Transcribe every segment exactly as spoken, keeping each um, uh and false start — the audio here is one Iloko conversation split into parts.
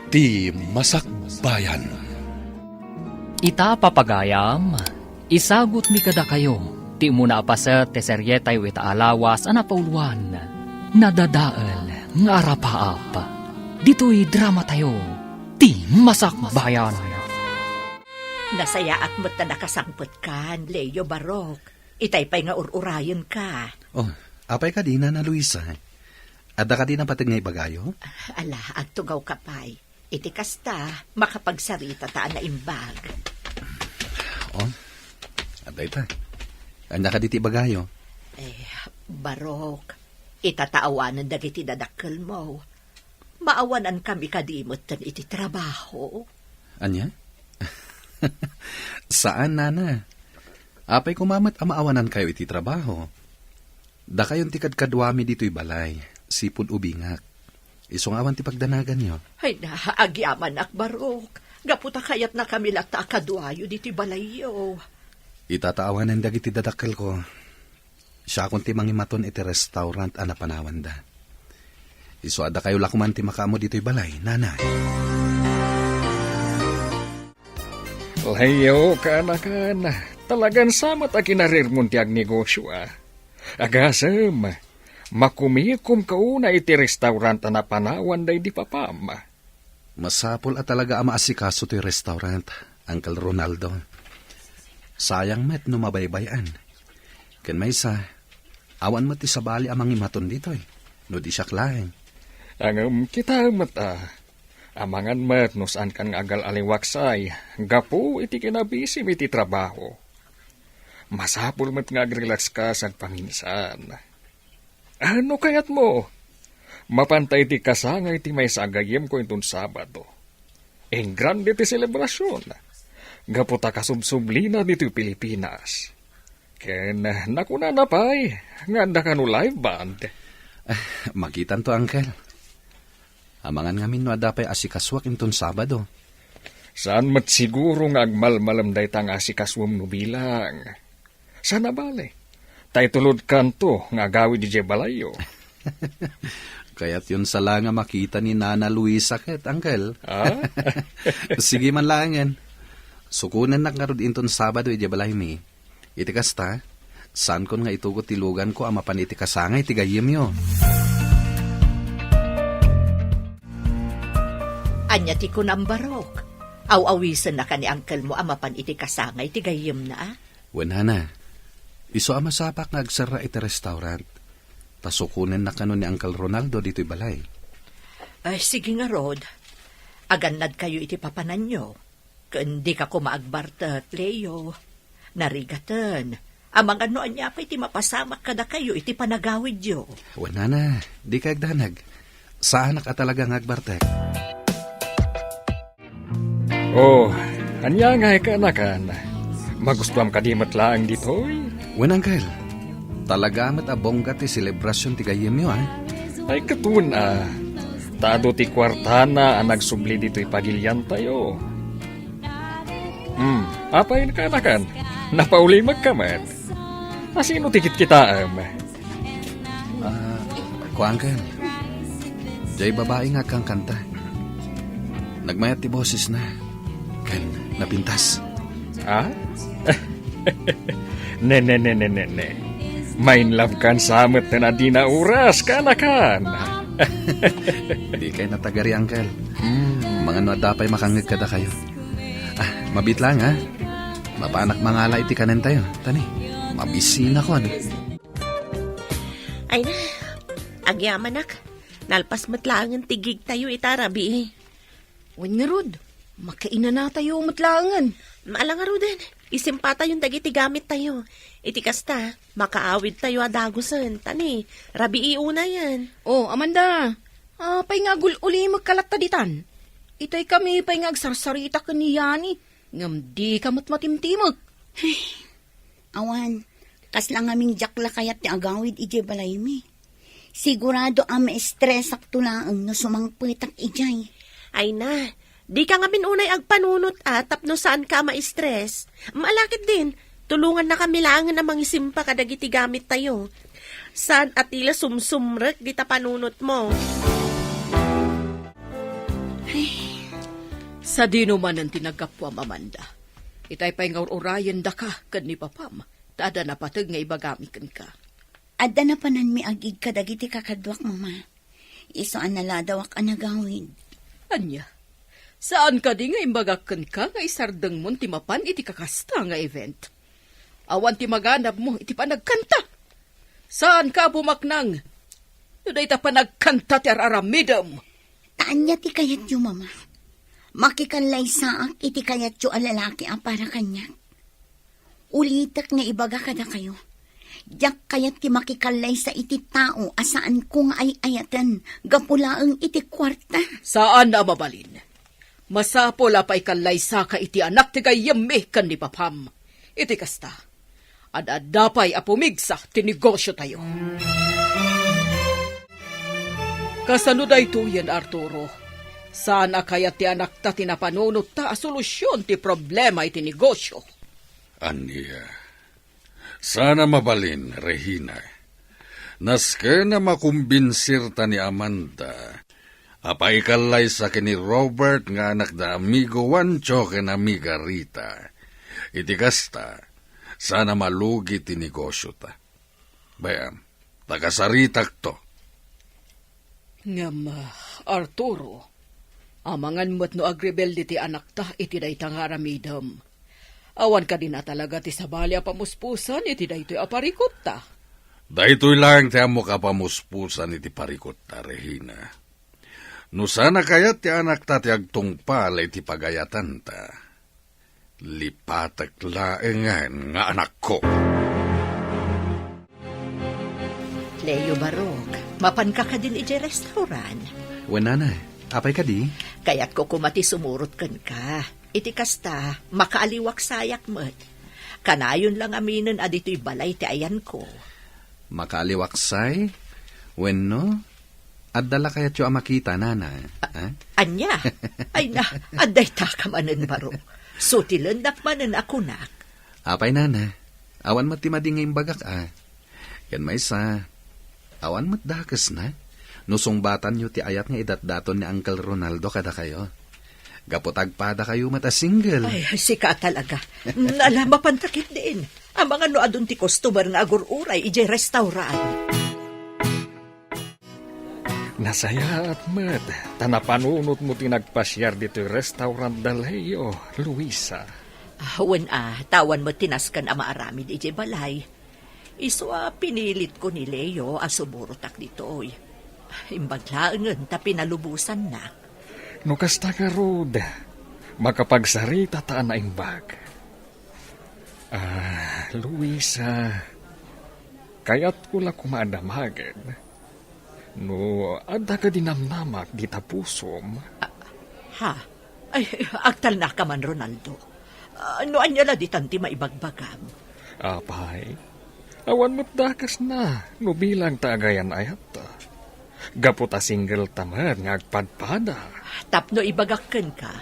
Ti Masakbayan. Ita, papagayam, isagutmi kadakayo ti umuna a paset ti serietayo ita a lawas a napauluan, Nadadael nga Arapaap. Ditoy dramatayo, Ti Masakbayan. Nasayaat met ta nakasangpetkan, Leo, Barok. Itay pay nga ur-urayenka. Oh, apay kadi, Nana Luisa? Adda kadi napateg nga ibagayo? Ala, agtugawka pay. Iti kasta, makapagsaritata a naimbag. Oh, adda ita. Ania kadi ti ibagayo? Eh, Barok, ita ta awanen dagiti dadakkelmo. Maawanankami kadi metten iti trabaho? Ania? Saan, Nana. Apay koma met a maawanankayo iti trabaho? Dakayon ti kadkaduami ditoy balay, sipud ubingak. Isu nga awan ti pagdanaganyo. Ay na, agyamanak, Barok. Gapu ta kayatnakami latta a kaduayo ditoy balayyo. Ita ta awanen dagiti dadakkelko. Siakon ti mangimaton iti restaurant a napanawanda. Isu a dakayo la koman ti makaammo ditoy balay, Nana. Leo, kaanakan, talagan sa met a kinarirmon ti agnegosio, a. Agasem, makumikomka unay iti restaurant a napanawanda idi papam. Masapul a talaga a maasikaso toy restaurant, Uncle Ronaldo. Sayang met no mabaybay-an. Ken maysa, awan met ti sabali a mangimaton ditoy, no di siak laeng. Ngem kitaem met a, amangan met no saankan nga agal-aliwaksay gapu iti kinabisim iti trabaho. Masapul met nga agrelakska sagpaminsan. A, no kayatmo, mapanta iti kasangay ti maysa a gayyemko inton Sabado. Engrande ti selebrasion, gapu ta kasubsublina ditoy Pilipinas. Ken nakunana pay nga adda kano live band. Ah, makitanto, Uncle. Amangan ngamin no adda pay asikasuak inton Sabado. Saan met siguro nga agmalmalem dayta nga asikasuem no bilang. Saan a bale, ta itulodkanto nga agawid idiay balayyo. Kayatyon sa la nga makita ni Nana Luisa ket, Uncle. Ah? Sige man laengen. Sukonennak ngarud inton Sabado idiay balaymi. Iti kasta, saankon nga itugot ti luganko a mapan iti kasangay ti gayyemyo. Ania ti kunam, Barok? Aw-awisennaka ni uncle mo a mapan iti kasangay ti gayyemna, a? Wen, Nana. Isu a masapak nga agserra iti restaurant. Ta sukonennak kano ni Uncle Ronaldo ditoy balay. Ay, sige ngarud. Agannadkayo iti papananyo. Ken dika koma agbartek, Leo. Narigaten. Amangan no ania pay ti mapasamak kadakayo iti panagawidyo. Wen, Nana, dika agdanag. Saanak a talaga nga agbartek. Oh, ania ngay kaanakan? Magustuam kadi met laeng ditoy? Wen, Uncle. Talaga met a bongga ti selebrasion ti gayyemyo, a? Ay, ket wen, a. Ta adu ti kuartana a nagsubli ditoy pagiliantayo. Hmm, apay kaanakan? Napaulimekka met. A, sino ti kitkitaem? Ah, kuankan. Diay babai nga agkankanta. Nagmayat ti bosesna. Ken napintas. Ah? Ne, ne, ne, ne, ne, ne. Mainlove kan sa met ten a dina oras, kaanakan. Dikay natagari, Uncle. Hmm. Amangan no adda pay makangngeg kadakayo. Ah, mabiit lang, ha? Mapanak mangala iti kanentayo. Tani, mabisinakon. Ay na, agyamanak. Nalpas met laengen ti gigtayo ita rabii. Wen ngarud, makainanatayo met laengen. Ala ngaruden, isimpatayon dagiti gamittayo. Iti kasta, makaawidtayo a dagusen. Tani, rabii unayen. Oh, Amanda, apay nga agul-ulimekka latta ditan? Itay kami pay nga agsarsarita ken ni Yani, ngem dika met matimtimek. Awan, kasla ngamin diak la kayat ti agawid idiay balaymi. Sigurado a maestresakto laeng no sumangpetak idiay. Ay na, dika ngamin unay agpanunot a tapno saanka a maestres. Ala ketdin, tulongannakami laengen a mangisimpa kadagiti gamittayo. Saan a ti la sumsumrek dita panunotmo. Ay, Sadino manen ti naggapuam, Amanda? Itay pay nga ur-urayendaka ken ni papam, ta adda napateg nga ibagami kenka. Adda napananmi agig kadagiti kakaduak, Mama. Isu a naladawak a nagawid. Ania? Saan kadi nga imbagak kenka nga isardengmon ti mapan iti kakasta nga event? Awan ti maganabmo iti panagkanta. Saanka a bumaknang no dayta panagkanta ti ar-aramidem. Ta ania ti kayatyo, Mama? Makikallaysaak iti kayatyo a lalaki a para kaniak? Ulitek nga ibaga kadakayo, diak kayat ti makikallaysa iti tao a saanko nga ay-ayaten gapu laeng iti kuarta. Saan a mabalin. Masapul a paikallaysa ka iti anak ti gayyemmi ken ni papam. Iti kasta, ad-adda pay a pumigsa ti negosyotayo. Kasano daytoyen, Arturo? Saan a kayat ti anakta ti napanunotta a solusion ti problema iti negosyo? Ania? Saan a mabalin, Regina. Nasken a makumbinsirta ni Amanda a paikallaysa ken ni Robert nga anak da amigo Juancho ken amiga Rita. Iti kasta, saan a malugi ti negosyota. Bay-am, ta kasaritakto. Ngem, ah, Arturo, amangan met no agrebelde ti anakta iti dayta nga aramidem. Awan kadi a talaga ti sabali a pamuspusan iti daytoy a parikutta? Daytoy laeng ti ammok a pamuspusan iti parikutta, Regina. No saan a kayat ti anakta ti agtungpal iti pagayatanta, lipatek laengen nga anakko. Leo Barok, mapanka kadin idiay restaurant? Wen, Nana. Apay kadi? Kayatko koma ti sumurot kenka. Iti kasta, makaaliwaksayak met. Kanayon la ngaminen a ditoy balay ti ayanko. Makaaliwaksay? Wenno, adda la kayatyo a makita, Nana? A-, ha? Ania? Ay na, adda itaka manen baro. Sutilennak manen a kunak. Apay, Nana, awan met ti madi nga imbagak a. Ken maysa, awan met dakesna no sungbatanyo ti ayat nga idatdaton ni Uncle Ronaldo kadakayo. Gapu ta agpadakayo met a single. Ay, sika talaga. Nala, mapanta ketdin. Amangan no adun ti customer nga agur-uray idiay restaurant. Nasayaat met, ta napanunotmo ti nagpasiar ditoy restaurant da Leo, Luisa. Ah, wen a, ta awan met ti nasken a maaramid idiay balay. Isu a pinilitko ni Leo a sumurotak ditoy. Imbag laengen ta pinalubosannak. No kasta ngarud, makapagsarita ta a naimbag. Ah, Luisa, kayatko la koma a damagen no adda kadi namnamak dita pusom. Ah, ha? Ay, agtalnaka man, Ronaldo. Ah, no ania la ditan ti maibagbagam? Apay, awan met dakesna no bilang ta agayan-ayatta. Gapu ta single ta met nga agpadpada. Tapno ibagak kenka,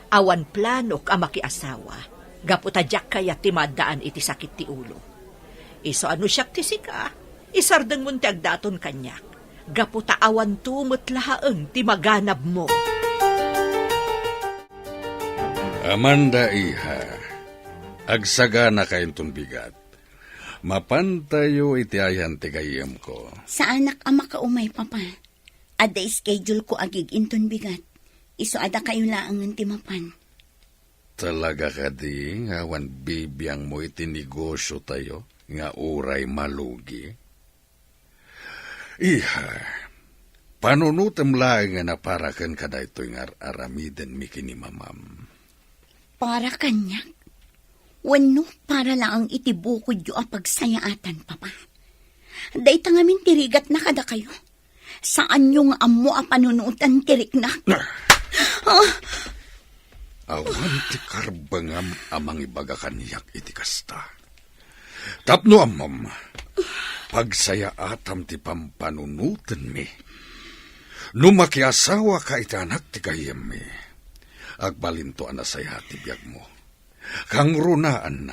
awan planok a makiasawa, gapu ta diak kayat ti maaddaan iti sakit ti ulo. Isu a no siak ti sika, isardengmon ti agdaton kaniak, gapu ta awanto met laeng ti maganabmo. Amanda, iha, agsaganaka inton bigat. Mapantayo iti ayan ti gayyemko. Saanak a makaumay, Papa. Adda schedule ko agig inton bigat. Isu a dakayo laengen ti mapan. Talaga kadi nga awan bibiangmo iti negosyotayo nga uray malugi? Iha, panunotem laengen a para ken kadaytoy nga ar-aramidenmi ken ni mamam. Para kaniak? Wenno para laeng iti bukodyo a pagsayaatan, Papa? Dayta ngamin ti rigatna kadakayo. Saanyo nga ammo a panunoten ti riknak. Ah! Ah! Awan ti karbengam a mangibaga kaniak iti kasta. Tapno ammom, pagsayaatam ti pampanunotenmi. No makiasawaka iti anak ti gayyemmi, agbalinto a nasayaat ti biagmo. Kangrunaan,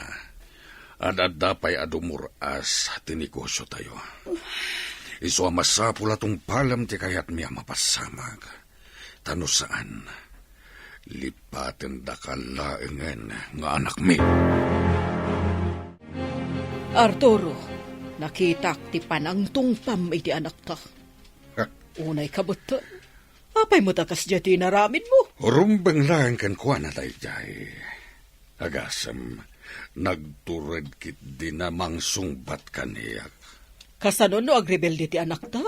ad-adda pay a dumur-as ti negosyotayo. Isu a masapul a tungpalem ti kayatmi a mapassamag. Ta no saan, Lipatendakan laengen nga anakmi. Arturo, nakitak ti panangtungpam iti anakta. Unay kabutten. Apay met a kasdiay ti inaramidmo? Rumbeng laeng kenkuana daydiay. Agasem, nagtured ketdi a mangsungbat kaniak. Kasano no agrebelde ti anakta?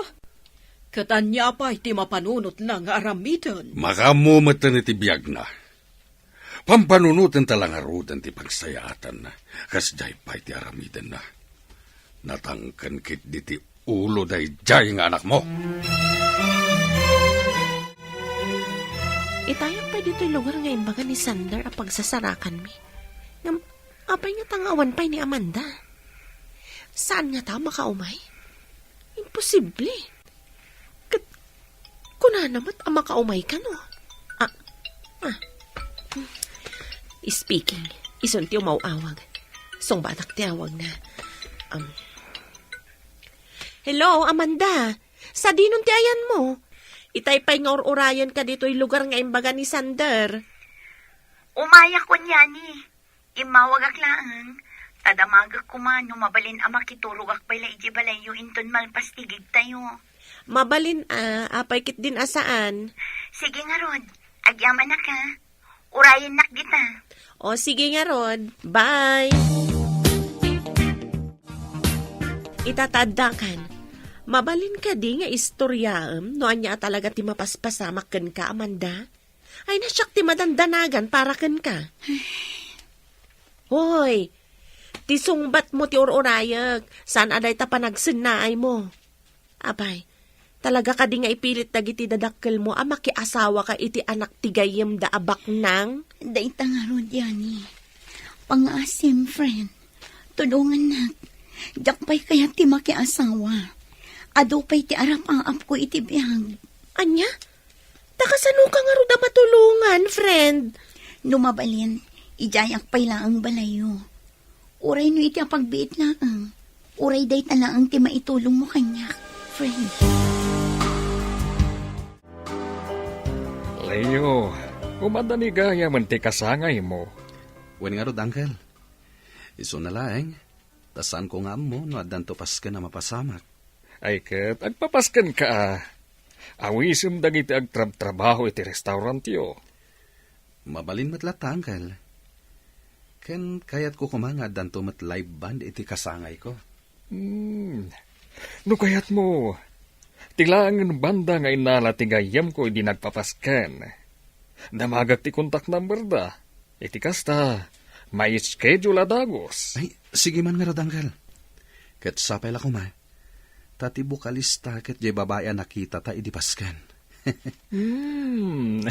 Ket ania pay ti mapanunotna nga aramiden? Makaammo metten iti biagna. Pampanunotenta la ngaruden ti pagsayaatanna, kasdiay pay ti aramidenna. Natangken ketdi ti ulo daydiay nga anakmo. Itayak pay ditoy lugar nga imbaga ni Sander a pagsasarakanmi. Ngem, apay ngata nga awan pay ni Amanda? Saan ngata a makaumay? Imposible. Ket kunana met a makaumay kano. Ah, ah. Speaking, isun ti umaw-awag. Sungbatak ti awagna. Um, Hello, Amanda. Sadinon ti ayanmo? Itay pay nga ur-urayenka ditoy lugar nga imbaga ni Sander. Umayakon, Yani. Immawagak laeng, ta damagek koma no mabalin a makiturogak pay la idiay balayyo inton malpas ti gigtayo. Mabalin a, apay ketdin a saan? Sige ngarud, agyamanak a. Urayennak dita. O, sige ngarud. Bye! Ita ta addakan. Mabalin kadi nga istoriaem no ania a talaga ti mapaspasamak kenka, Amanda? Ay, na siak ti madandanagan para kenka. Hoy, ti sungbatmo ti ur-urayek, saan a dayta panagsennaaymo. Apay, talaga kadi nga ipilit dagiti dadakkelmo a makiasawaka iti anak ti gayyemda a baknang? Dayta ngarud, Yani. Pangngaasim, friend. Tulongannak. Diak pay kayat ti makiasawa. Adu pay ti arapaapko iti biag. Ania? Ta kasanoka ngarud a matulongan, friend? No mabalin, idiayak pay laeng balayyo. Uray no iti apagbiit laeng, uray dayta laeng ti maitulongmo kaniak, friend. Leo, umadda ni gayamen ti kasangaymo. Wen ngarud, Uncle. Isuna laeng, ta saanko nga ammo no addanto pasken a mapasamak. Ay ket, agpapaskenka a. Awisem dagiti agtrabtrabaho iti restaurantyo. Mabalin met latta, Uncle. Ken kayatko koma nga addanto met live band iti kasangayko. Hmm. No kayatmo, ti laengen banda nga innala ti gayyemko idi nagpapasken. Damagek ti contact number da. Iti kasta, mai-schedule a dagus. Ay, sige man ngarud, Uncle. Ket sapay la koma, ta ti bokalista ket diay babai a nakitata idi pasken. Hmm.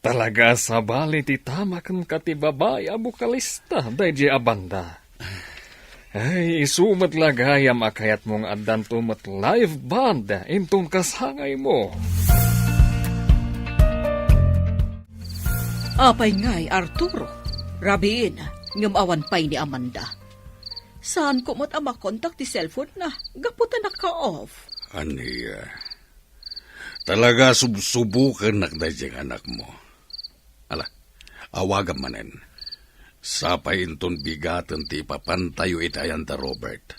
Talaga a sabali ti tama kenka ti babai a bokalista daydiay a banda. Ay, isu met la gayam a kayatmo nga addanto met live band inton kasangaymo. Apay ngay, Arturo? Rabiin, ngem awan pay ni Amanda. Saanko met a makontak ti cellphone na, gapu ta naka-off. Ania? Talaga subsubukennak daydiay nga anakmo. Ala, awagam manen. Sapay inton bigaten ti ipapantayo iti ayan da Robert.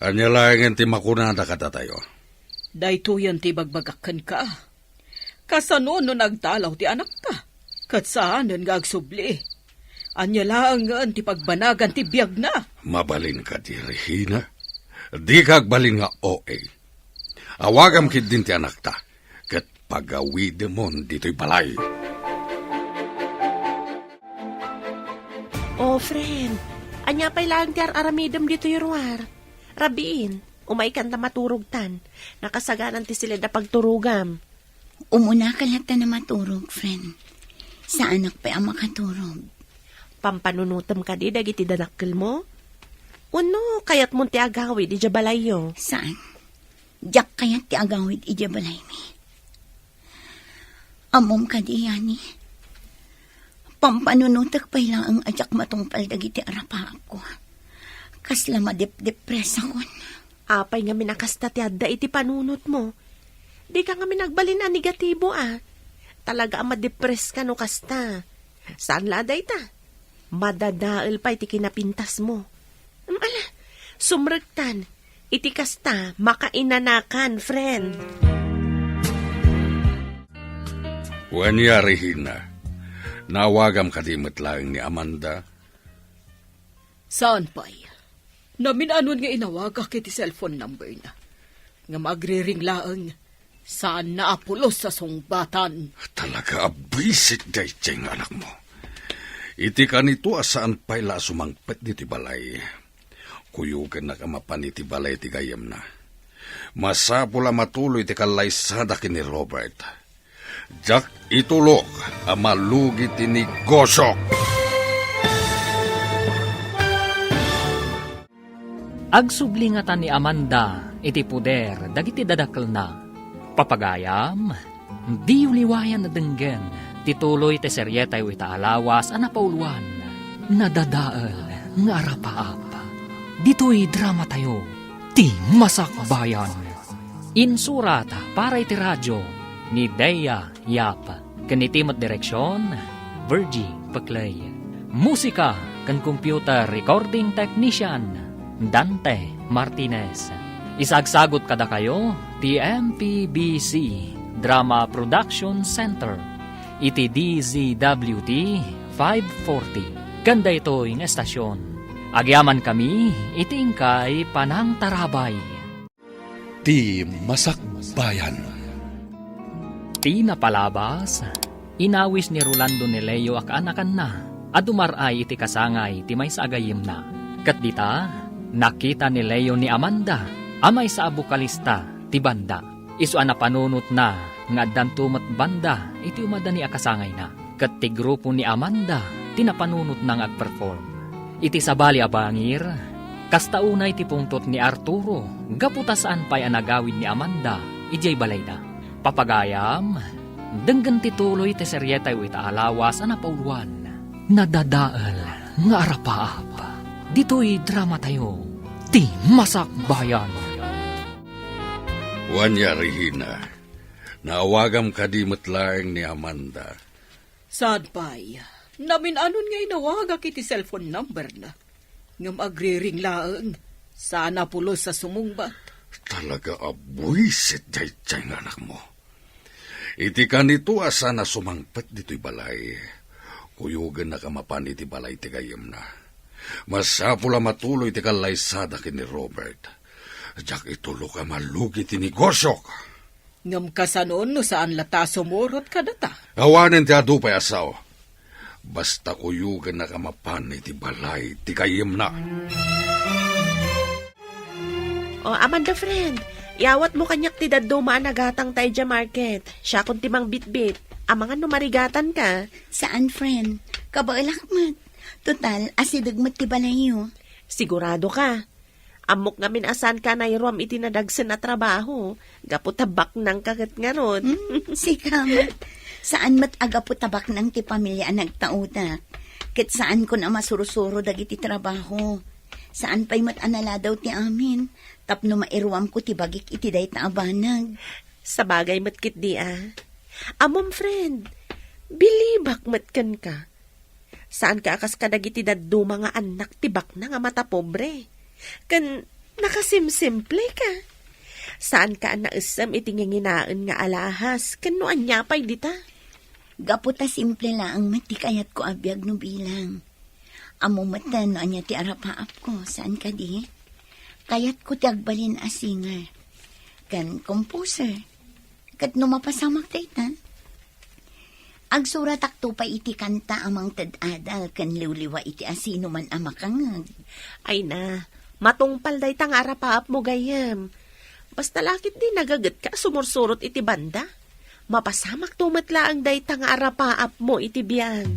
Ania laengen ti makunada kadatayo? Daytoyen ti ibagbagak kenka. Kasano no nagdalaw ti anakta? Ket saanen nga agsubli. Ania laengen ti pagbanagan ti biagna? Mabalin kadi, Regina? Dika agbalin nga O A. Awagam ketdin ti anakta, ket pagawidemon ditoy balay. Oh, friend, ania pay laeng ti ar-aramidem ditoy ruar? Rabiin, umaykan ta maturogtan. Nakasaganan ti siled a pagturogam. Umunaka latta a maturog, friend. Saanak pay a makaturog. Pampanunotem kadi dagiti dadakkelmo? Wenno kayatmon ti agawid idiay balayyo? Saan. Diak kayat ti agawid idiay balaymi. Ammom kadi, Yani? Pampanunotek pay laeng a diak matungpal dagiti arapaapko. Kasla madepdepresakon. Apay ngamin a kasta ti adda iti panunotmo? Dika ngamin agbalin a negatibo a. Talaga a madepress ka no kasta. Saan la a dayta? Madadael pay ti kinapintasmo. Em, ala, sumrektan. Iti kasta, makainanakan, friend. Wen, Regina, naawagam kadi met laeng ni Amanda? Saan pay. Namin-anon nga inawagak iti cellphone number na. Ngem agriring laeng, saanna a pulos a sungbatan. Talaga a buisit daydiay nga anakmo. Iti kanito a saan pay la a sumangpet ditoy balay, kuyogennak a mapan iti balay ti gayyemna. Masapul a matuloy ti kallaysada ken ni Robert. Diak itulok a malugi ti negosiok. Agsubli ngata ni Amanda iti poder dagiti dadakelna. Papagayam, diyo liwayan a denggen ti tuloy ti serietayo ita a lawas a napauluan, Nadadael nga Arapaap. Ditoy dramatayo, ti Masakbayan. Insurat para iti radio ni Dea Yap, ken iti met direksion, Virgie Peclay. Musika ken computer recording technician, Dante Martinez. Isagsagut kadakayo ti M P B C Drama Production Center iti D Z W T five forty. Ken daytoy nga estasion, agyamankami iti inkay panangtarabay. Ti Masakbayan. Ti napalabas, inawis ni Rolando ni Leo a kaanakanna a dumar-ay iti kasangay ti maysa a gayyemna. Ket dita, nakita ni Leo ni Amanda a maysa a bokalista ti banda. Isu a napanunotna nga addanto met banda iti umadani a kasangayna. Ket ti grupo ni Amanda ti napanunotna nga agperform. Iti sabali a bangir, kasta unay ti pungtot ni Arturo gapu ta saan pay a nagawid ni Amanda idiay balayda. Papagayam, denggen ti tuloy ti serietayo ita a lawas a napauluan, Nadadael nga Arapaap. Ditoy dramatayo, ti Masakbayan. Wen, Regina, naawagam kadi met laeng ni Amanda? Saan pay. Namin-anon nga inawagak iti cellphone number na. Ngem agriring laeng, saan a pulos a sumungbat. Talaga a buisit daydiay nga anakmo. Iti kanito a saan a sumangpet ditoy balay, kuyogennak a mapan iti balay ti gayyemna. Masapul a matuloy ti kallaysada ken ni Robert. Diak itulok a malugi ti negosiok. Ngem kasano no saan latta a sumurot kadata? Awanen ti adu pay a sao. Basta kuyogennak a mapan iti balay ti gayyemna. O, Amanda, friend, iyawatmo kaniak ti dadduma a nagatang ta idiay market. Siakon ti mangbitbit. Amangan no marigatanka. Saan, friend. Kabaelak met. Total, asideg met ti balayyo. Sigurado ka? Ammok ngamin a saanka a nairuam iti nadagsen a trabaho, gapu ta baknangka ket ngarud. Hmm, sika met. Saan met a gapu ta baknang ti pamilia a nagtaodak. Ket saankon a masursuro dagiti trabaho. Saan pay met a naladaw ti amin, tapno mairuamko ti bagik iti dayta a banag. Sabagay met ketdi a. Ammom, friend, bilibak met kenka. Saanka a kas kadagiti dadduma nga annak ti baknang a matapobre. Ken nakasimsimpleka. Saanka a naessem iti nginginaen nga alahas ken no ania pay dita. Gapu ta simple laeng met ti kayatko a biag no bilang. Ammom met no ania ti arapaapko, saan kadi? Kayatko ti agbalin a singer ken composer. Ket no mapasamak dayta, agsuratakto pay iti kanta a mangted adal ken liwliwa iti asinoman a makangngeg. Ay na, matungpal dayta nga arapaapmo gayyem. Basta la ketdi nagagetka a sumursurot iti banda. Mapasamakto met laeng dayta nga arapaapmo iti biag.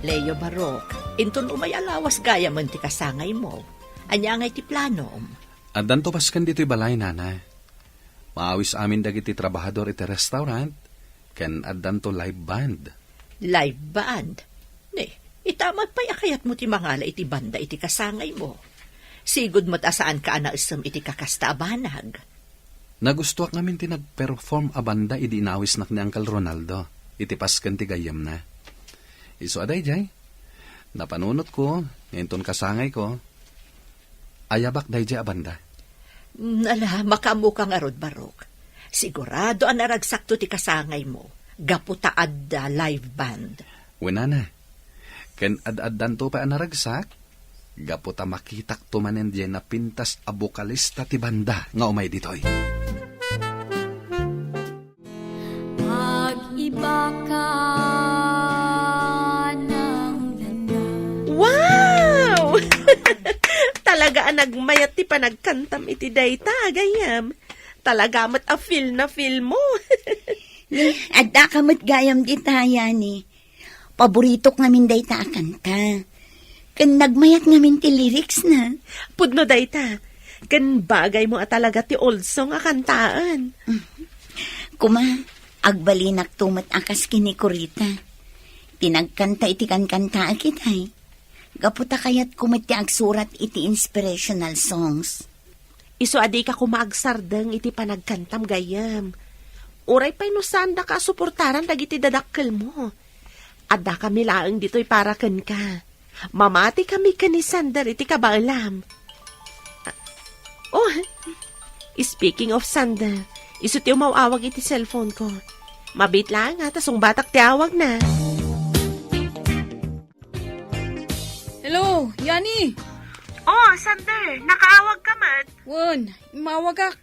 Leo Barok, inton umay a lawas gayamen ti kasangaymo, ania ngay ti planom? Addanto basken ditoy balay, Nana. Maawis amin dagiti trabahador iti restaurant, ken addanto live band. Live band? Ni, ita met pay a kayatmo ti mangala iti banda iti kasangaymo. Sigud met a saanka a naessem iti kakasta a banag. Nagustuak ngamin ti nagperform a banda idi inawisnak ni Uncle Ronaldo iti pasken ti gayyemna. Isu a daydiay, napanunotko nga inton kasangayko, ayabak daydiay a banda. Mm, ala, makaammoka ngarud, Barok. Sigurado a naragsakto ti kasangaymo, gapu ta adda live band. Wen, nana, ken ad-addanto pay a naragsak, gapu ta makitakto manen diay napintas a bokalista ti banda nga umay ditoy. Pag-iba ka ng lana. Wow! Talaga a nagmayat ti panagkantam iti dayta, gayyem. Talaga met a feel na feel mo. Ni, adda ka met gayam dita, Yani. Paboritok ngamin dayta a kanta. Ken nagmayat ngamin ti lyrics na. Pudno dayta. Ken bagay mo a talaga ti old song a kantaen. Kuma, agbalinakto met a kas ken ni Corita. Ti nagkanta iti kankantaek itay. Gapu ta kayatko met ti agsurat iti inspirational songs. Isu a dika koma agsardeng iti panagkantam gayyem. Uray pay no saandaka a suportaran dagiti dadakkelmo. Addakami laeng ditoy para kenka. Mamatikami ken ni Sander iti kabaelam. Ah, oh, speaking of Sander, isu ti umaw-awag iti cellphone ko. Mabiit laeng a ta sungbatak ti awagna. Hello, Yani! Oh, Sander, nakaawag ka met? Wen, immawagak.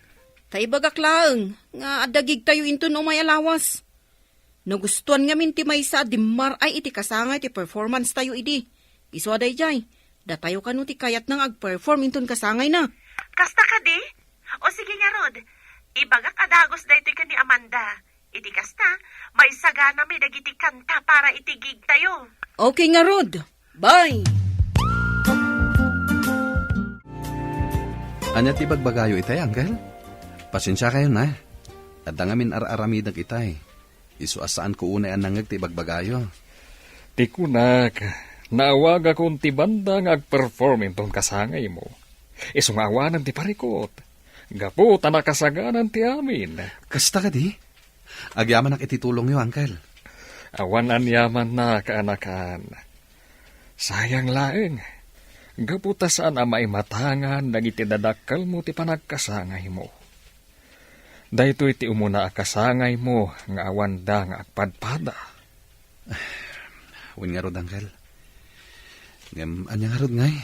Ta ibagak laeng nga adda gigtayo inton umay a lawas. Nagustuan ngamin ti maysa a dimmar-ay iti kasangay ti performance tayo idi. Isu a daydiay, datayo kano ti kayatna nga agperform inton kasangayna. Kasta kadi? O sige ngarud, ibagak a dagus daytoy ken ni Amanda. Iti kasta, maisaganami dagiti kanta para iti gig tayo. Okay ngarud. Bye! Ania ti ibagbagayo itay, Uncle? Pasensiakayon, a. Adda ngamin ar-aramidek itay. Isu a saanko unay a nangngeg ti ibagbagayo. Ti kunak, naawagakon ti banda nga agperform inton kasangaymo. Isu nga awanen ti parikut. Gapu ta nakasaganan ti amin. Kasta kadi? Agyamanak iti tulongyo, Uncle. Awan aniamanna, kaanakan. Sayang laeng. Gapu ta saan a maimatangan dagiti dadakkelmo ti panagkasangaymo. Daytoy ti umuna a kasangaymo nga awanda nga agpadpada. Wen ngarud, Uncle. Ngem ania ngarud ngay?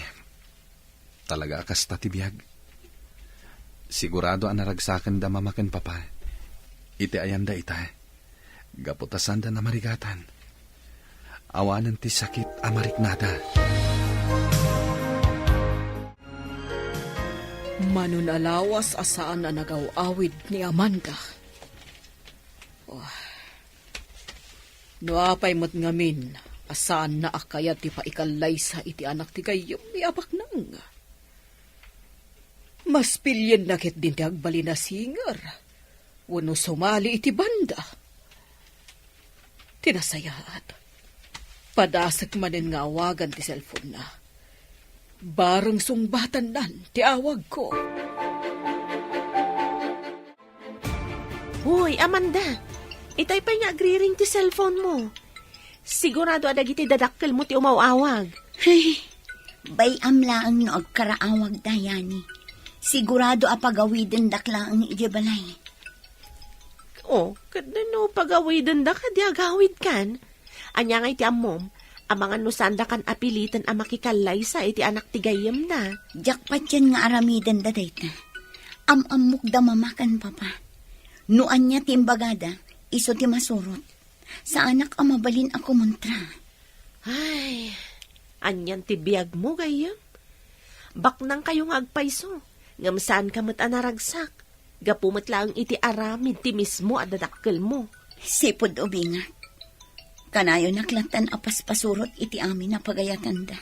Talaga a kasta ti biag. Sigurado a naragsakenda Mama ken Papa iti ayanda ita. Gapu ta saanda namarigatan. Awanen ti sakit a mariknada. Mano a lawas a saan a nagaw-awid ni Amanda. Oh. No apay met ngamin a saanna a kayat ti paikallaysa iti anak ti gayyem, isu a baknang. Mas pilienna ketdin ti agbalin a singer wenno sumali iti banda. Ti nasayaat, padasek manen nga awagan ti cellphone-na. Bareng sungbatannan ti awagko. Hoy, Amanda! Itay pay nga agriring ti cellphone-mo. Sigurado a dagiti dadakkelmo ti umaw-awag. Ay, bay-am laeng no agkaraawagda, Yani. Sigurado a pagawidendak laeng idiay balay. Oh, ket no pagawidendak, adi agawidkan? Ania ngay ti ammom? Amangan no saandakan a piliten a makikallaysa iti anak ti gayyemda. Diak patien nga aramidenda dayta. Am-ammokda Mama ken Papa. No ania ti imbagada, isu ti masurot. Saanak a mabalin a kumontra. Ay, anian ti biagmo, gayyem? Baknangkayo nga agpayso, ngem saanka met a naragsak. Gapu met laeng iti aramid ti mismo a dadakkelmo. Sipud ubingak, kanayonak lattan a paspasurot iti amin a pagayatanda.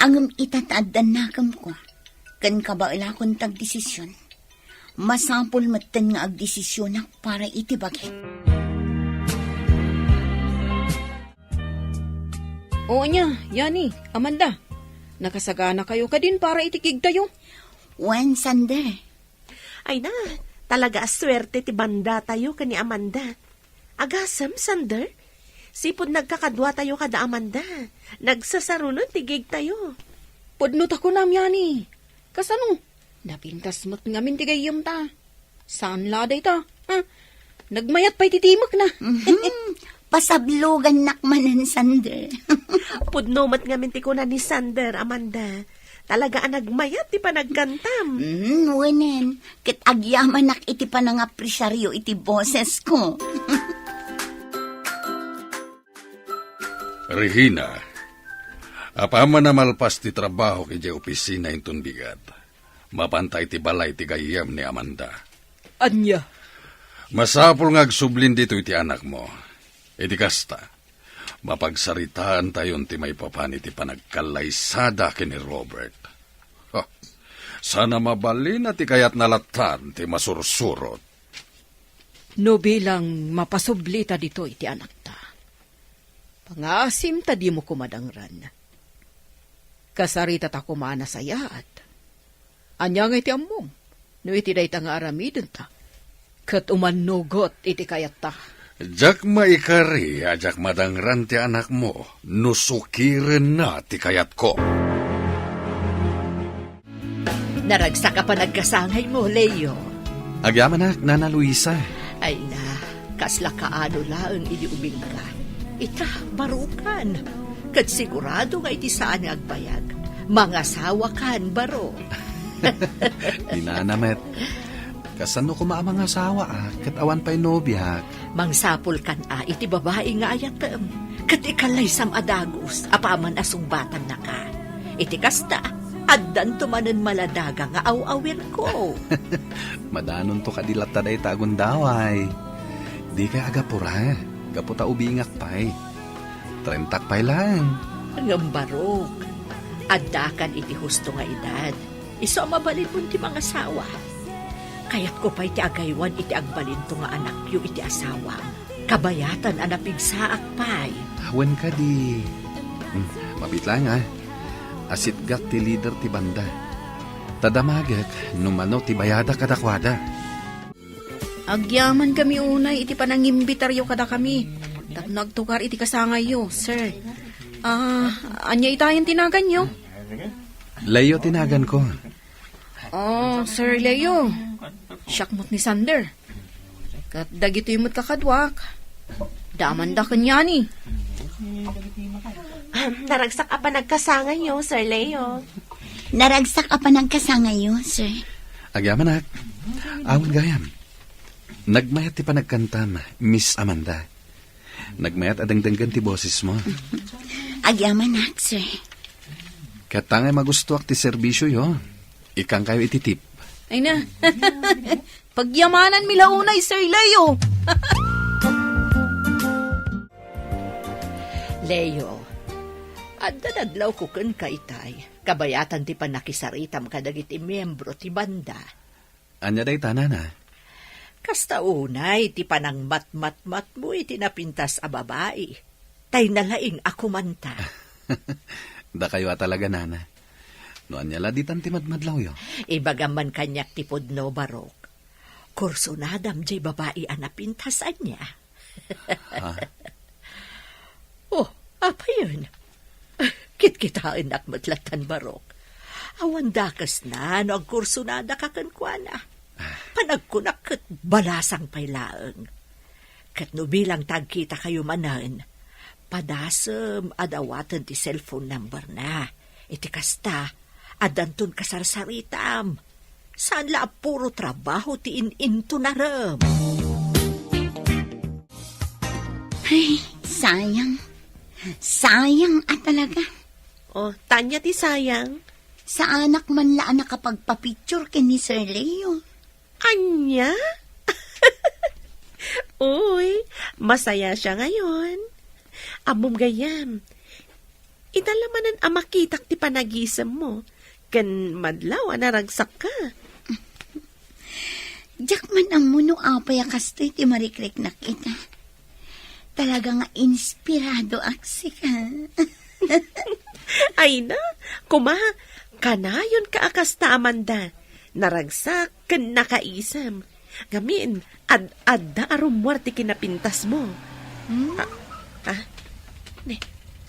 Ngem ita ta addan nakemko, ken kabaelakon ti agdesision, masapul metten nga agdesisionak para iti bagik. O ania, Yani, Amanda, nakasaganakayo kadin para iti gigtayo? Wen, Sander. Ay na, Talaga a suerte ti bandatayo ken ni Amanda. Agasem, Sander? Sipud nagkakaduatayo kada Amanda, nagsasarunon ti gigtayo. Pudno ta kunam, Yani. Kasano? Napintas met ngamin ti gayyemta. Saan la dayta? Ha? Nagmayat pay ti timekna. Mhm. Pasablogannak manen, Sander. Pudno met ngamin ti kuna ni Sander, Amanda. Talaga a nagmayat ti panagkantam. Mhm, wenen. Ket agyamanak iti panangapresiaryo iti bosesko. Regina, apaman a malpas ti trabahok idiay opisina inton bigat, mapanta iti balay ti gayyem ni Amanda. Ania? Masapul nga agsublin ditoy ti anakmo. Iti kasta, mapagsaritaantayon ti maipapan iti panagkallaysada ken ni Robert. Ha, saan a mabalina ti kayatna latta ti masursurot. No bilang mapasublita ditoy ti anakta, pangaasim ta dimo koma dangran. Kasaritata koma a nasayaat. Ania nga iti ammom no iti dayta nga aramidenta ket umannugot iti kayatta? Diak maikari a diak madangran ti anakmo no sukirenna ti kayatko. Naragsak a panagkasangaymo, Leo. Agyamanak, Nana Luisa. Ay na, kasla kaano laeng idi ubingka. Ita, barukan. Ket sigurado nga iti saan nga agbayag, mangasawakan, barok. Ni Nana met. Kasano koma a mangasawa, a, ket awan pay nobiak? Mangsapulkan a iti babai nga ayatem, ket ikallaysam a dagus apaman a sungbatannaka. Iti kasta, addanto manen maladaga nga aw-awirko. Madanonto kadi latta dayta a gundaway. Dikay agapura, gapu ta ubingak pay. Trentak pay laeng. Ngem barok, addakan iti husto nga edad. Isu a mabalinmon ti mangasawa. Kayatko pay ti agaywan iti agbalinto nga anakyo iti asawam. Kabayatan a napigsaak pay. Awan kadi. Hmm, mabiit laeng, a. Asitgak ti lider ti banda. Ta damagek no mano ti bayadak kadakuada. Agyamankami unay iti panangimbitaryo kadakami tapno agtukar iti kasangayyo, sir. Ah, ania itayen ti naganyo? Leo ti naganko. Oh, Sir Leo. Siak met ni Sander. Ket dagitoy met kakaduak. Damanda ken Yani. Ahem, naragsak a panagkasangayyo, Sir Leo. Naragsak a panagkasangayyo, sir. Agyamanak. Awan gayam. Nagmayat ti panagkantam, Miss Amanda. Nagmayat a dengdenggen ti bosesmo. Agyamanak, sir. Ket ta ngay magustoak ti serbisioyo, ikkankayo iti tip. Ay na. Pagyamananmi la unay, Sir Leo. Leo, adda nadlawko kenka itay, kabayatan ti pannakisaritam kadagiti miembro ti banda. Ania dayta, nana? Kasta unay ti panangmatmatmatmo iti napintas a babai. Tay nalaing a kumanta. Dakayo a talaga, nana. No ania la ditan ti madmadlawyo? Ibagam man kaniak ti pudno, Barok. Kursunadam jay babai a napintas, ania? Ha? Oh, apayen? Kitkitaennak met lattan, Barok. Awan dakesna no agkursunadaka kenkuana. Panagkunak ket balasang pay laeng. Ket no bilang ta agkitakayo manen, padasem a dawaten ti cellphone number na. Iti kasta, addanton kasarsaritam. Saan la a puro trabaho ti in-intonarem. Ay, sayang. Sayang a talaga. Oh, ania ti sayang? Saanak man la a nakapagpapicture ken ni Sir Leo. Ania? Uy, masaya siya ngayon. Ammom gayam, ita la manen a makitak ti panagisemmo, ken madlaw a naragsakka. Diak man ammo no apay a kastoy ti marikriknak ita. Talaga nga inspiradoak sika. Ay na, kuma, kanayonka a kasta, Amanda. Naragsak ken nakaisem. Ngamin, ad-adda a rummuar ti kinapintasmo. Hmm? Ah, ah. Ne,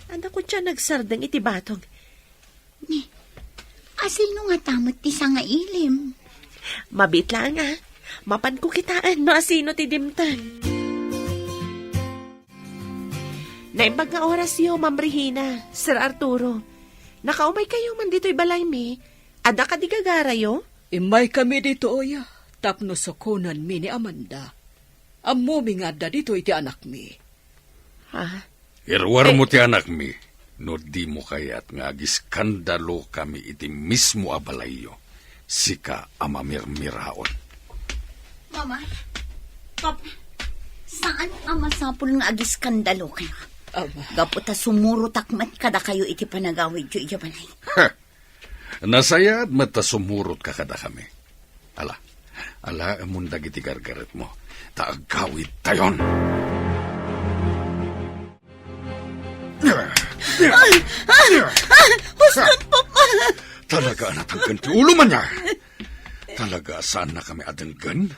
adda kua ti nagsardeng iti batong. Ni, asino ngata met ti sangailim? Mabiit laeng, a. Mapanko kitaen no asino ti dimteng. Naimbag nga orasyo, Ma'am Regina, Sir Arturo. Nakaumaykayo man ditoy balaymi. Adda kadi gagarayo? Immaykami ditoy tapno sukonenmi ni Amanda. Ammomi nga adda ditoy ti anakmi. Ha? Iruarmo ti anakmi, no dimo kayat nga agiskandalokami iti mismo a balayyo, sika a mamirmiraon. Mama, Papa, saan a masapul nga agiskandalokayo? Ama. Gapu ta sumurotak met kadakayo iti panagawidyo idiay balay. Nasayaat met ta sumurotka kadakami. Ala, alaemon dagiti gargaretmo, ta agawidtayon. Huston, Papa! Talaga a natangken ti ulo, ania? Talaga a saannakami a denggen?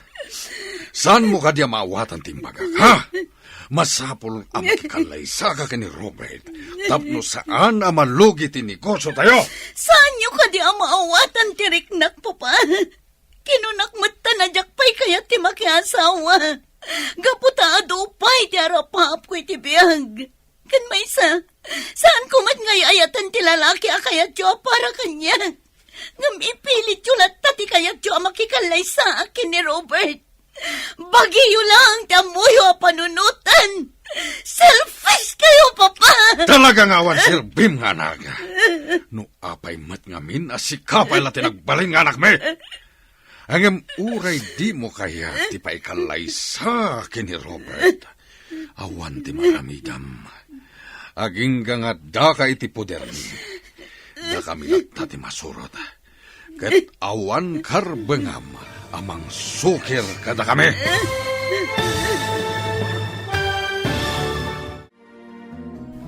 Saanmo kadi a maawatan ti imbagak, ha? Masapul a makikallaysaka ken ni Robert tapno saan a malugi ti negosyotayo. Saanyo kadi a maawatan ti riknak, Papa? Kinunak met ta a diak pay kayat ti makiasawa. Gapu ta adu pay ti arapaapko iti biag. Ken maysa, saanko met nga ay-ayatan ti lalaki a kayatyo a para kaniak. Ngem ipilityo latta ti kayatyo a makikallaysaak ken ni Robert. Bagiyo laeng ti ammoyo a panunoten. Selfish kayo, Papa! Talaga nga awan serbim nga anak. No apay met ngamin a sika pay la ti nagbalin nga anakmi. Ngem uray dimo kayat ti paikallaysa ken ni Robert, awan ti maaramidam. Agingga nga addaka iti podermi. Dakami latta ti masurot. Ket awan karbengam a mangsukir kadakami.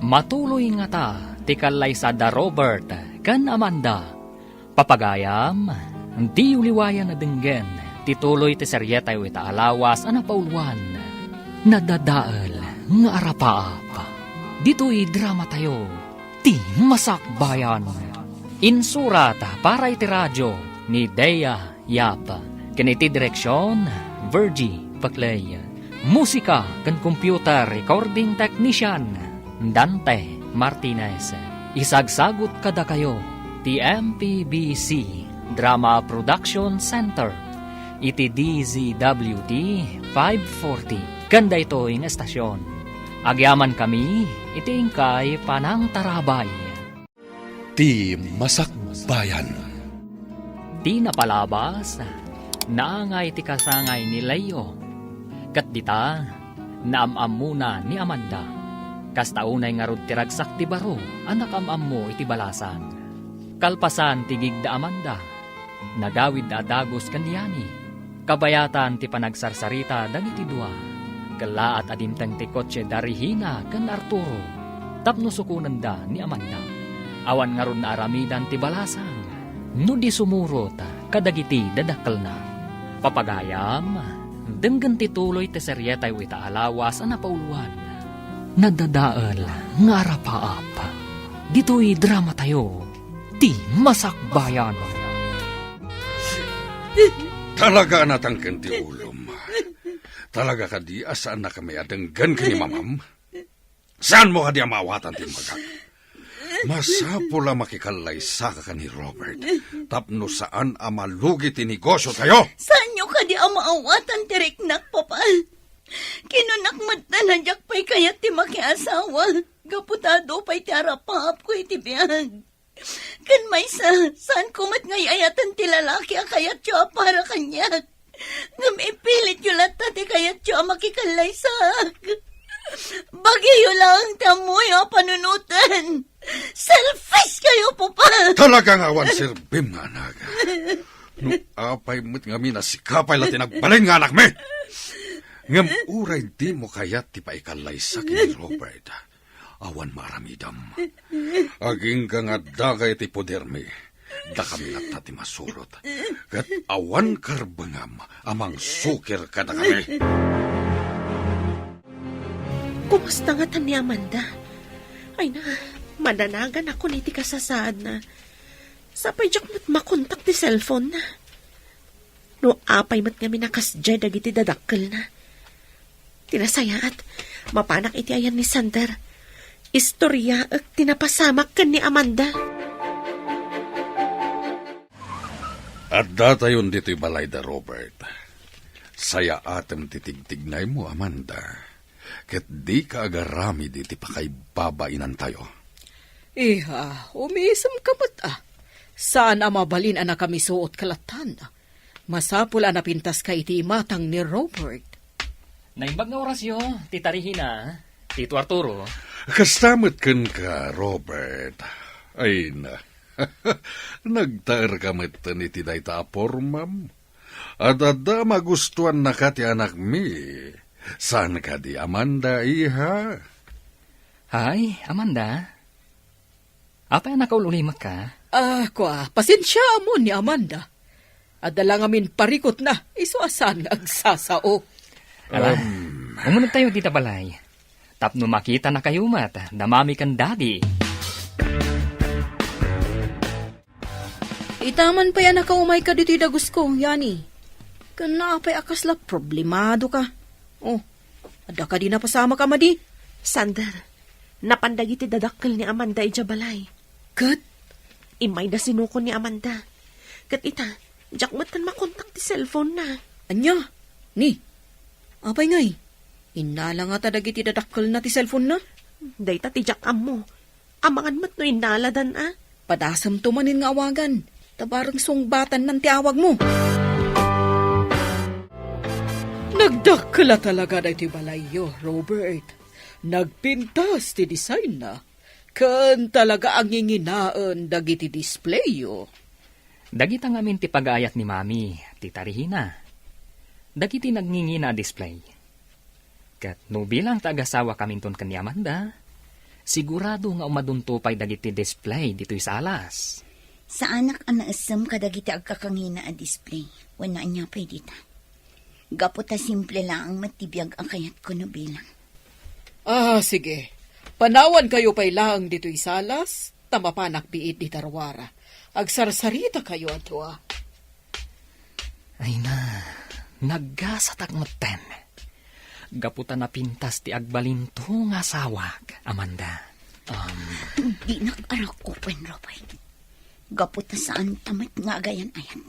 Matuloy ngata ti kallaysa da Robert ken Amanda. Papagayam, diyo liwayan a denggen ti tuloy ti serietayo ita a lawas a napauluan, Nadadael nga Arapaap. Ditoy dramatayo, Ti Masakbayan. Insurat para iti radio ni Dea Yap, ken iti direksion, Virgie Paclay. Musika ken computer recording technician, Dante Martinez. Isagsagut kadakayo ti M P B C Drama Production Center iti D Z W T five forty. Ken daytoy nga estasion, agyamankami iti inkay panangtarabay. Ti Masakbayan. Ti napalabas, naangay ti kasangay ni Leo. Ket dita, naam-ammona ni Amanda. Kasta unay ngarud ti ragsak ti baro a nakaam-ammo iti balasang. Kalpasan ti gig da Amanda, nagawid da a dagus ken ni Yani. Kabayatan ti panagsarsarita dagiti dua, kellaat a dimteng ti kotse da Regina ken Arturo tapno sukonenda ni Amanda. Awan ngarud naaramidan ti balasang no di sumurot kadagiti dadakkelna. Papagayam, denggen ti tuloy ti serietayo ita a lawas a napauluan, Nadadael nga Arapaap. Ditoy dramatayo, Ti Masakbayan. Talaga a natangken ti ulom. Talaga kadi a saannakami a denggen ken ni Mamam? Saanmo kadi a maawatan ti imbagak? Masapul a makikallaysa ka ken ni Robert tapno saan a malugi ti negosyotayo. Saanyo kadi a maawatan ti riknak, Papa? Kinunak met a diak pay kayat ti makiasawa gapu ta adu pay ti arapaapko iti biag. Ken maysa, saanko met nga ay-ayatan ti lalaki a kayatyo a para kaniak. Ngem ipilityo latta ti kayatyo a makikallaysaak. Bagiyo laeng ti ammoyo a panunoten. Selfish kayo, Papa! Talaga nga awan serbim nga anak. No apay met ngamin a sika pay la ti nagbalin nga anakmi. Ngem uray dimo kayat ti paikallaysa ken ni Robert, awan maaramidam. Agingga nga addaka iti podermi, Dakami latta ti masurot, ket awan karbengam a mangsukir kadakami. Kumusta ngata ni Amanda? Ay na, madanagan ako iti kasasaadna. Sapay diak met makontak ti cellphone na. No apay met ngamin a kasdiay dagiti dadakkelna. Ti nasayaat, mapanak iti ayan ni Sander. Istoryaek ti napasamak ken ni Amanda. Addatayon ditoy balay da Robert. Sayaatem ti tigtignaymo, Amanda. Ket dika agaramid iti pakaibabainantayo. Iha, umisemka met a. Saan a mabalin a nakamisuot ka lattan. Masapul a napintaska iti imatang ni Robert. Naimbag nga orasyo, Tita Regina, Tito Arturo. Kasta met kenka, Robert. Ay na. Nagtaerka metten iti dayta a pormam. Adda a magustuannaka ti anakmi. Saan kadi, Amanda, iha? Hay, Amanda. Apay a nakaul-ulimekka? Ah, kua, pasensiaam ni Amanda. Adda la ngamin parikutna, isu a saan nga agsasao. Ala, umunegtayo dita balay. Tapno makitanakayo met da Mami ken Daddy. Ita man pay a nakaumayka ditoy dagusko, Yani. Ken apay a kasla problemadoka? Oh, adda kadi napasamak a madi? Sander, napan dagiti dadakkel ni Amanda idiay balay. Ket? Immayda sinukon ni Amanda. Ket ita, diak met makontak ti cellphone na. Ania? Ni? Apay ngay? Innala ngata dagiti dadakkelna ti cellphone na? Dayta ti diak ammo. Amangan met no innaladan a. Padasemto manen nga awagan. Ta bareng sungbatannan ti awagmo. Nagdakkel a talaga daytoy balayyo, Robert. Nagpintas ti designna, ken talaga a nginginaen dagiti displayyo. Dagita ngamin ti pagaayat ni Mami, Tita Regina. Dagiti nagngingina a display. Ket no bilang ta agasawakaminton ken ni Amanda, sigurado nga umadunto pay dagiti display ditoy salas. Saanak a naessem kadagiti agkakangina a display, wenno ania pay dita. Gapu ta simple laeng met ti biag a kayatko no bilang. Ah, sige. Panawankayo pay laeng ditoy salas, ta mapanak biit dita ruara. Agsarsarita kayo a dua. Ay na, naggasatak metten. Gapu ta napintas ti agbalinto nga asawak, Amanda. Um, Dinak arakupen, Robert. Gapu ta saan ta met nga agayan-ayat.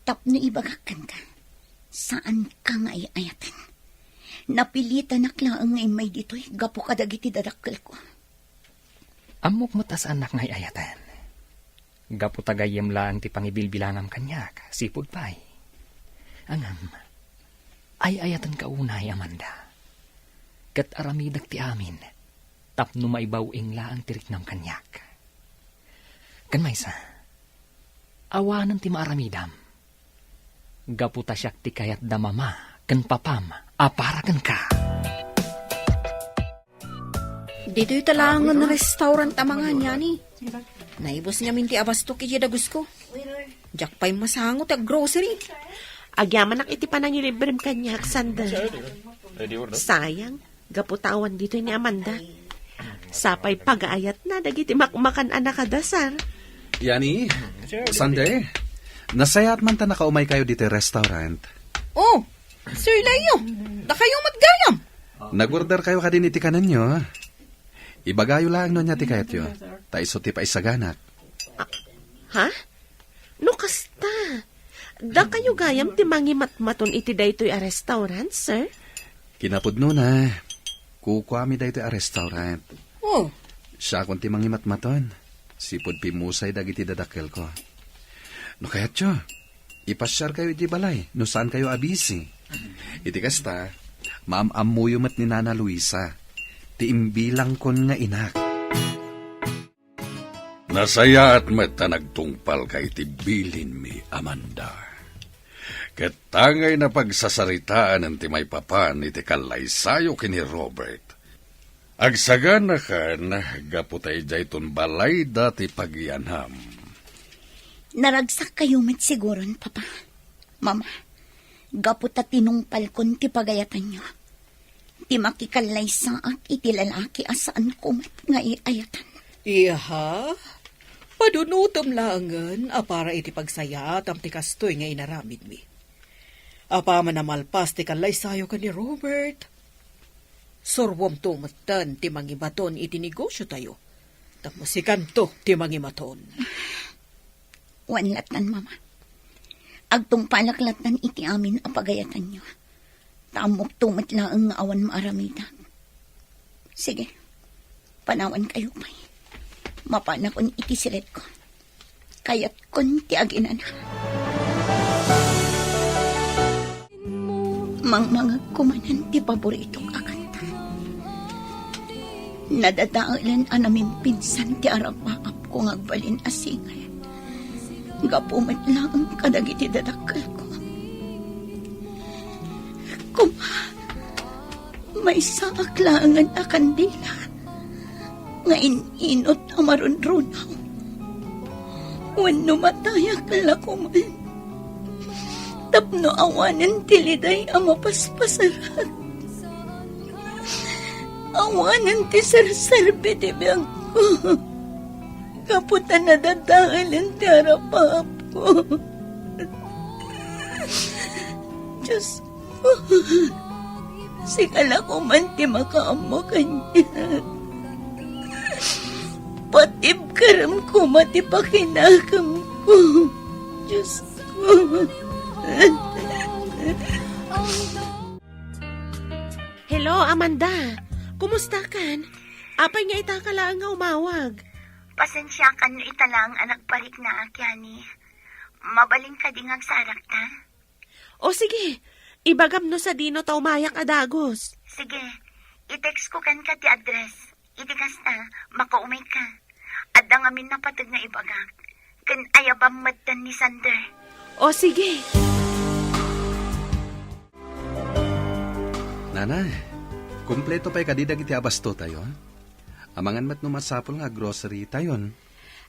Tapno ibagak kenka, saan ka nga ay-ayaten. Napilitanak laeng nga immay ditoy gapu kadagiti dadakkelko. Ammok met a saannak nga ay-ayaten. Gapu ta gayyem laeng ti pangibilbilangam kaniak, sipud pay. Ngem, ay-ayatenka unay, Amanda. Ket aramidek ti amin, tapno maibaw-ing laeng ti riknam kaniak. Ken maysa, awanen ti maaramidam. Gapu ta siak ti kayat da mama ken papam a para kenka. Ditoy talaangen restaurant a mangan, Yani. Naibus ngamin ti abastok iti dagusko. Diak pay masango ti aggrocery. Agyamanak iti panangilibrem kaniak, Sander. Sayang, gapu ta awan ditoy ni Amanda. Sapay pagaayatna dagiti makmakan a nakadasar. Yani, Sander, nasayaat man ta nakaumaykayo ditoy restaurant. Oh, Sir Leo, dakayo met gayam. Nag-order kayo kadin iti kanenyo. Ibagayo laeng no ania ti kayatyo, ta isu ti paisaganak. Ha? No kasta, dakayo gayam ti mangimatmaton iti daytoy a restaurant, sir? Kinapudnona, kukuami daytoy a restaurant. Oh. Siakon ti mangimatmaton. Sipud pimusay dagiti dadakkelko. No kayatyo, ipasiarkayo iti balay no saankayo a busy. Iti kasta, maam-ammoyo met ni Nana Luisa, ti imbilangkon nga inak. Nasayaat met ta nagtungpalka iti bilinmi, Amanda. Ket tangay napagsasaritaanen ti maipapan iti kallaysayo ken ni Robert. Agsaganakan gapu ta idiayton balayda ti pagiyanam. Naragsakkayo met siguron, Papa. Mama, gapu ta tinungpalkon ti pagayatanyo, ti makikallaysaak iti lalaki a saanko met nga iayatan. Iha, padunutem laengen a para iti pagsayaatam ti kastoy nga inaramidmi. Apaman a malpas ti kallaysayo ken ni Robert, surwomto metten ti mangibaton iti negosiotayo, tapno sikanto ti mangimaton. Wen lattan, Mama. Agtungpalak lattan iti amin a pagayatanyo. Ta ammokto met laeng nga awan maaramidak. Sige, panawankayo pay. Mapanakon iti siletko. Kayatkon ti aginana. Mangmangegko manen ti paboritok a kanta. Nadadaelen a namimpinsan ti arapaapko nga agbalin a singer. Gapu met laeng kadagiti dadakkelko. Koma, maysaak laengen a kandila nga in-inut a marunrunaw. Wenno matayak la koman tapno awanen ti liday a mapaspasarak. Awanen ti serserbi ti biagko. Gapu ta nadadaelen ti arapaapko. Diosko, sika la koman ti makaammo kaniak. Patibkerem koma ti pakinakemko, Diosko. Hello, Amanda. Kumusta kan? Apay nga ita ka laeng nga umawag? Pasensiakan no ita laeng a nagpariknaak, Yani. Mabalin kadi nga agsarakta? O sige, ibagam no sadino ta umayak a dagus. Sige, i-text ko kenka ti address. Iti kasta, makaumay ka. Adda ngamin napateg nga ibagak. Ken ayabam metten ni Sander. O sige. Nanay, kompleto pay kadi dagiti abastotayo? Amangan met no masapul nga aggrocery tayon.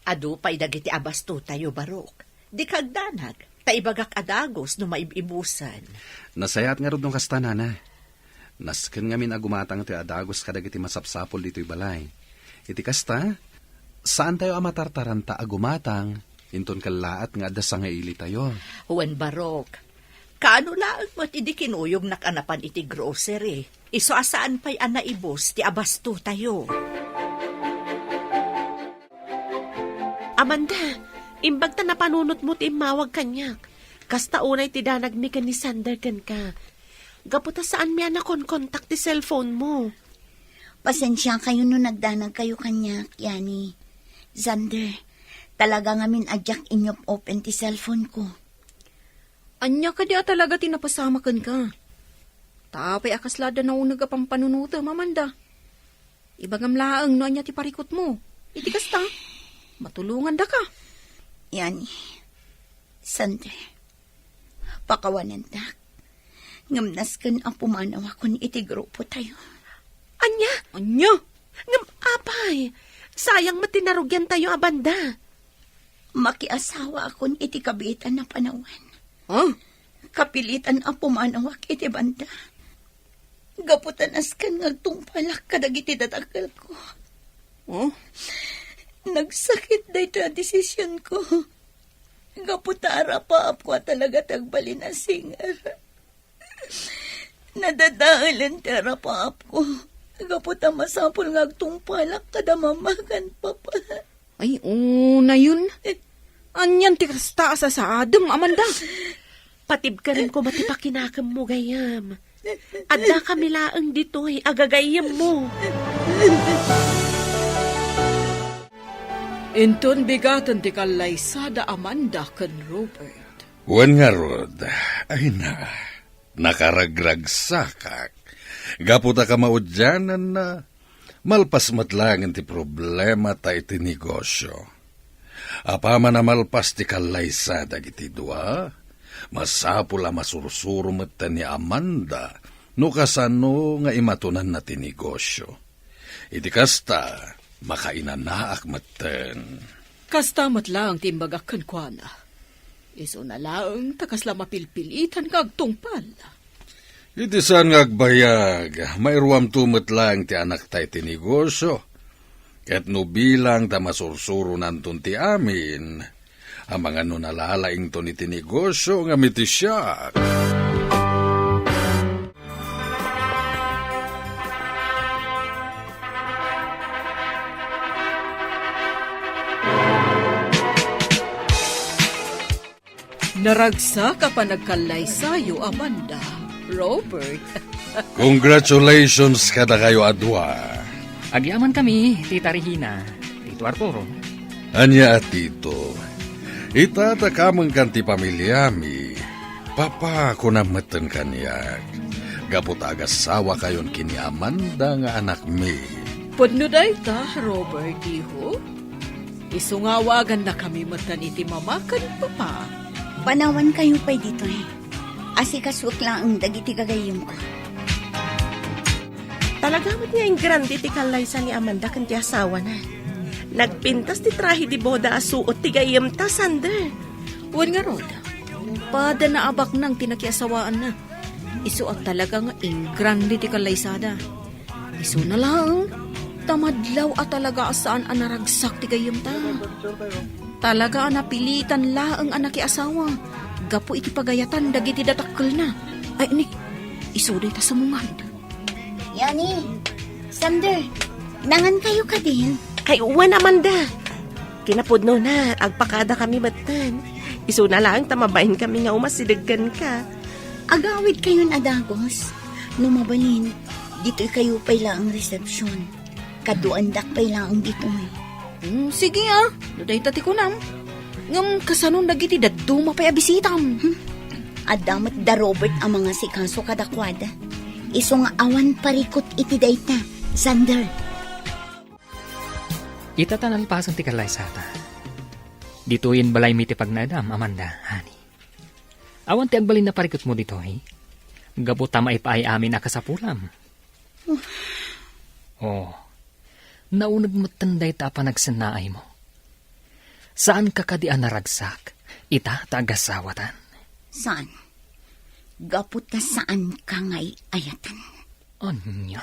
Adu pay dagiti abastotayo, Barok. Dika agdanag, ta ibagak a dagus no maib-ibusen. Nasayaat ngarud no kasta, Nana. Nasken ngamin a gumatang toy a dagus kadagiti masapsapul ditoy balay. Iti kasta, saantayo a matartaranta a gumatang, inton kellaat nga adda sangailitayo. Wen, Barok, kaano laeng met idi kinuyognak a napan iti grocery, isu a saan pay a naibus ti abastotayo? Amanda, imbag ta napanunotmo ti immawag kaniak. Kasta unay ti danagmi ken ni Sander kenka. Gapu ta saanmi a nakonkontak ti cellphone mo. Pasensiakayo no nagdanagkayo kaniak, Yani. Sander, talaga ngamin a diak inyop-open ti cellphone ko. Ania kadi a talaga ti napasamak kenka? Ta apay a kasla adda nauneg a pampanunotem, Amanda? Ibagam laeng no ania ti parikutmo. Iti kasta, matulongandaka. Yani, Sander, pakawanendak. Ngem nasken a pumanawakon iti grupotayo. Ania? Ania? Ngem apay, sayang met ti narugiantayo a banda. Makiasawaakon iti kabiitan a panawen. Ha? Kapilitan a pumanawak iti banda. Gapu ta nasken nga agtungpalak kadagiti dadakkelko. Oh? Nagsakit daytoy a desisionko. Gapu ta arapaapko a talaga ti agbalin a singer. Nadadaelen ti arapaapko. Gapu ta masapul nga agtungpalak kada mama ken papa. Ay, unayon. Anian ti kasta a sasaadem, Amanda? Patibkerem koma ti pakinakemmo, gayyem. Addakami laeng ditoy a gagayyemmo. Inton bigaten ti kallaysa da Amanda ken Robert. Wen ngarud, ay na, nakaragragsakak. Gapu ta kamaudiananna, malpas met laengen ti problemata iti negosio. Apaman a malpas ti kallaysa dagiti dua, masapul a masursuro metten ni Amanda no kasano nga imatonanna ti negosio. Iti kasta, makainanaak metten. Kasta met laeng ti imbagak kenkuana. Isuna laeng ta kasla mapilpilitan nga agtungpal. Iti saan nga agbayag, mairuamto met laeng ti anakta iti negosio. Ket no bilang ta masursuronanton ti amin, amangan no nalalaington iti negosio ngem iti siak. Naragsak a panagkallaysayo, Amanda, Robert. Congratulations kadakayo a dua. Agyamankami, Tita Regina, Tito Arturo. Ania a Tito, ita ta kamengkan ti pamiliami. Papa, kunam metten kaniak. Gapu ta agasawakayon ken ni Amanda nga anakmi. Pudno dayta, Robert, iho. Isu nga awagannakami metten iti mama ken papa. Panawankayo pay ditoy. Asikasuek laeng dagiti gagayyemko. Talaga met nga ingrande ti kallaysa ni Amanda ken ti asawana. Nagpintas ti trahe de boda a suot ti gayyemta, Sander. Wen ngarud, pada naabaknang ti nakiasawaanna. Isu a talaga nga ingrande ti kallaysada. Isuna laeng, ta madlaw a talaga a saan a naragsak ti gayyemta. Talaga a napilitan laeng a nakiasawa gapu iti pagayatan dagiti dadakkelna. Ay, ni, isu dayta sumungad. Yani, Sander, nangankayo kadin? Ay, wen, Amanda. Kinapudnona, agpakadakami metten. Isuna laeng ta mabainkami nga umasideg kenka. Agawidkayon a dagus. No mabalin, ditoykayo pay laeng resepsion. Kaduaendak pay laeng ditoy. Hmm, sige, ah. No dayta ti kunam. Ngem kasanon dagiti dadduma pay a bisitam? Hmm. Adda met da Robert a mangasikaso kadakuada. Isu nga awan parikut iti dayta, Sander. Ita ta nalpasen ti kallaysata. Ditoyen balaymi ti pagnaedam, Amanda, honey. Awan ti agbalin a parikutmo ditoy. Gapu ta maipaay amin a kasapulam. Oh, nauneg metten dayta a panagsennaaymo. Saanka kadi a naragsak ita ta agasawatan? Saan? Gapu ta saanka nga ay-ayatan. Ania?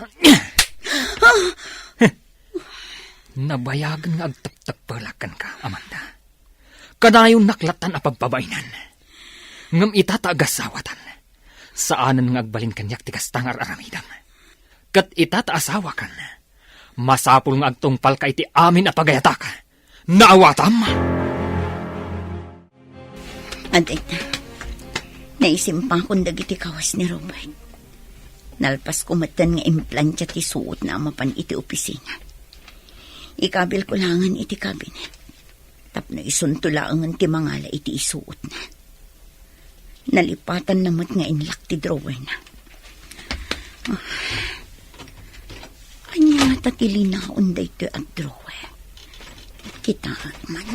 Nabayagen nga agteptepelak kenka, Amanda. Kanayon naklatan a pagpabainan. Ngem ita ta agasawatan, saanen nga agbalin kaniak ti kasta nga ar-aramidem. Ket ita ta asawakan, masapul nga agtungpalka iti amin a pagayatak. Naawatam? Adda, naisimpakon dagiti kawas ni Robert. Nalpasko metten nga implantia ti suotna a mapan iti opisina. Ikabilko laengen iti cabinet. Tapno isunto laengen ti mangala iti isuotna. Nalipatanna met nga inlock ti drawerna. Ah. Ania ngata ti linaon daytoy a drawer? Kita man.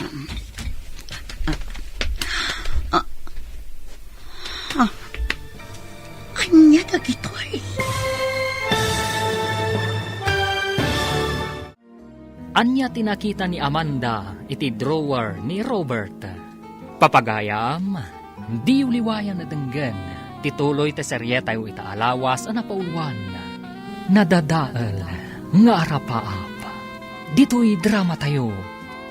Um, ah, ah, ah. Ania dagitoy? Ania ti nakita ni Amanda iti drawer ni Robert? Papagayam, diyo liwayan a denggen ti tuloy ti serietayo ita a lawas a napauluan, Nadadael nga Arapaap. Ditoy dramatayo,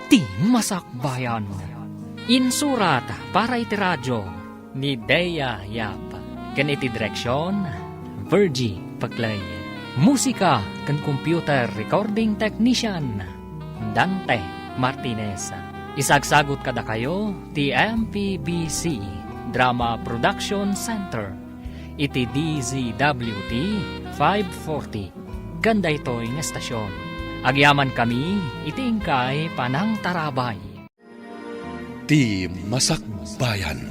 Ti Masakbayan. Insurat para iti radio, ni Bea Yap, ken iti direksion, Virgie Paclay. Musika ken computer recording technician, Dante Martinez. Isagsagut kadakayo ti M P B C Drama Production Center iti D Z W T five forty ken daytoy nga estasion. Agyamankami iti inkay panangtarabay. Ti Masakbayan.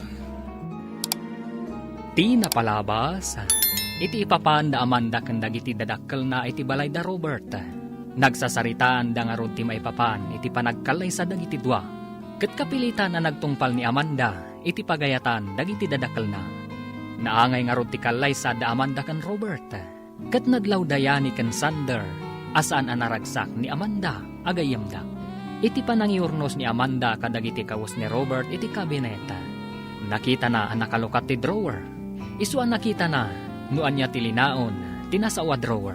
Ti napalabas, iti ipapan da Amanda ken dagiti dadakkelna iti balay da Robert. Nagsasaritaan da ngarud ti maipapan iti panagkallaysa dagiti dua. Ket kapilitan a nagtungpal ni Amanda iti pagayatan dagiti dadakkelna. Naangay ngarud ti kallaysa da Amanda ken Robert. Ket nadlawda yani ken Sander a saan a naragsak ni Amanda a gayyemda. Iti panangiurnos ni Amanda kadagiti kawes ni Robert iti kabinet, nakitana a nakalukat ti drawer. Isu a nakitana no ania ti linaon ti nasao a drawer.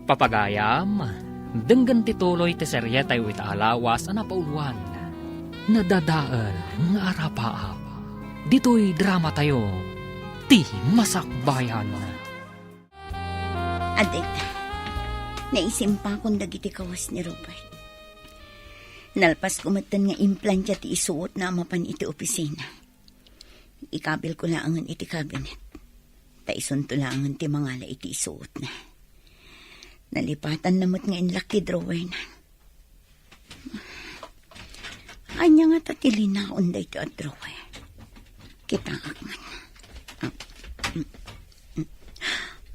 Papagayam, denggen ti tuloy ti serietayo ita a lawas a napauluan, Nadadael nga Arapaap. Ditoy dramatayo, Ti Masakbayan. Adda, naisimpakon dagiti kawes ni Robert. Nalpasko metten nga implantia ti isuotna a mapan iti opisina. Ikabilko laengen iti kabinet. Ta isunto laengen ti mangala iti isuotna. Nalipatanna met nga inlock ti drawerna. Ania ngata ti linaon daytoy a drawer? Kitaak man. Ah, mm, mm.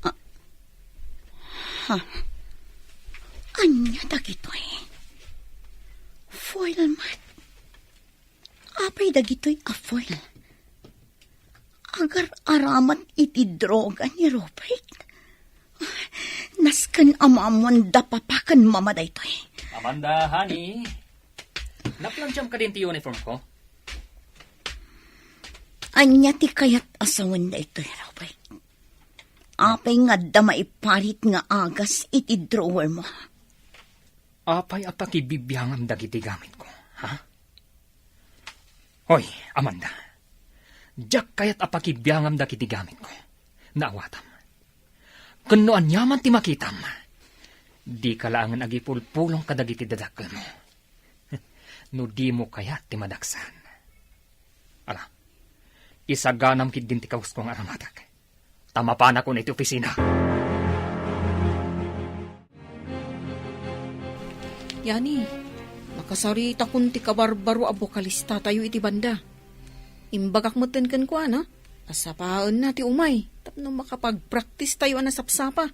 Ah. Ha? Ania dagitoy? Foil met. Apay dagitoy a foil? Agar-aramat iti droga ni Robert. Nasken a maammoan da papa ken mama daytoy. Amanda, honey, naplantiam kadin ti uniform ko? Ania ti kayat a sawen daytoy, Robert? Apay nga adda maiparit nga agas iti drawer mo? Apay a pakibibiangam dagiti gamitko, ha? Hoy, Amanda, diak kayat a pakibiangam dagiti gamitko. Naawatam. Ken no aniaman ti makitam, dika laengen agipulpulong kadagiti dadakkelmo. No dimo kayat ti madaksan. Ala, isaganam ketdin ti kawusko nga aramatek. Ta mapanakon iti opisina. Yani, nakasaritakon ti kabarbaro a bokalistatayo iti banda. Imbagak metten kenkuana a sapaenna ti umay tapno makapagpraktistayo a nasapsapa.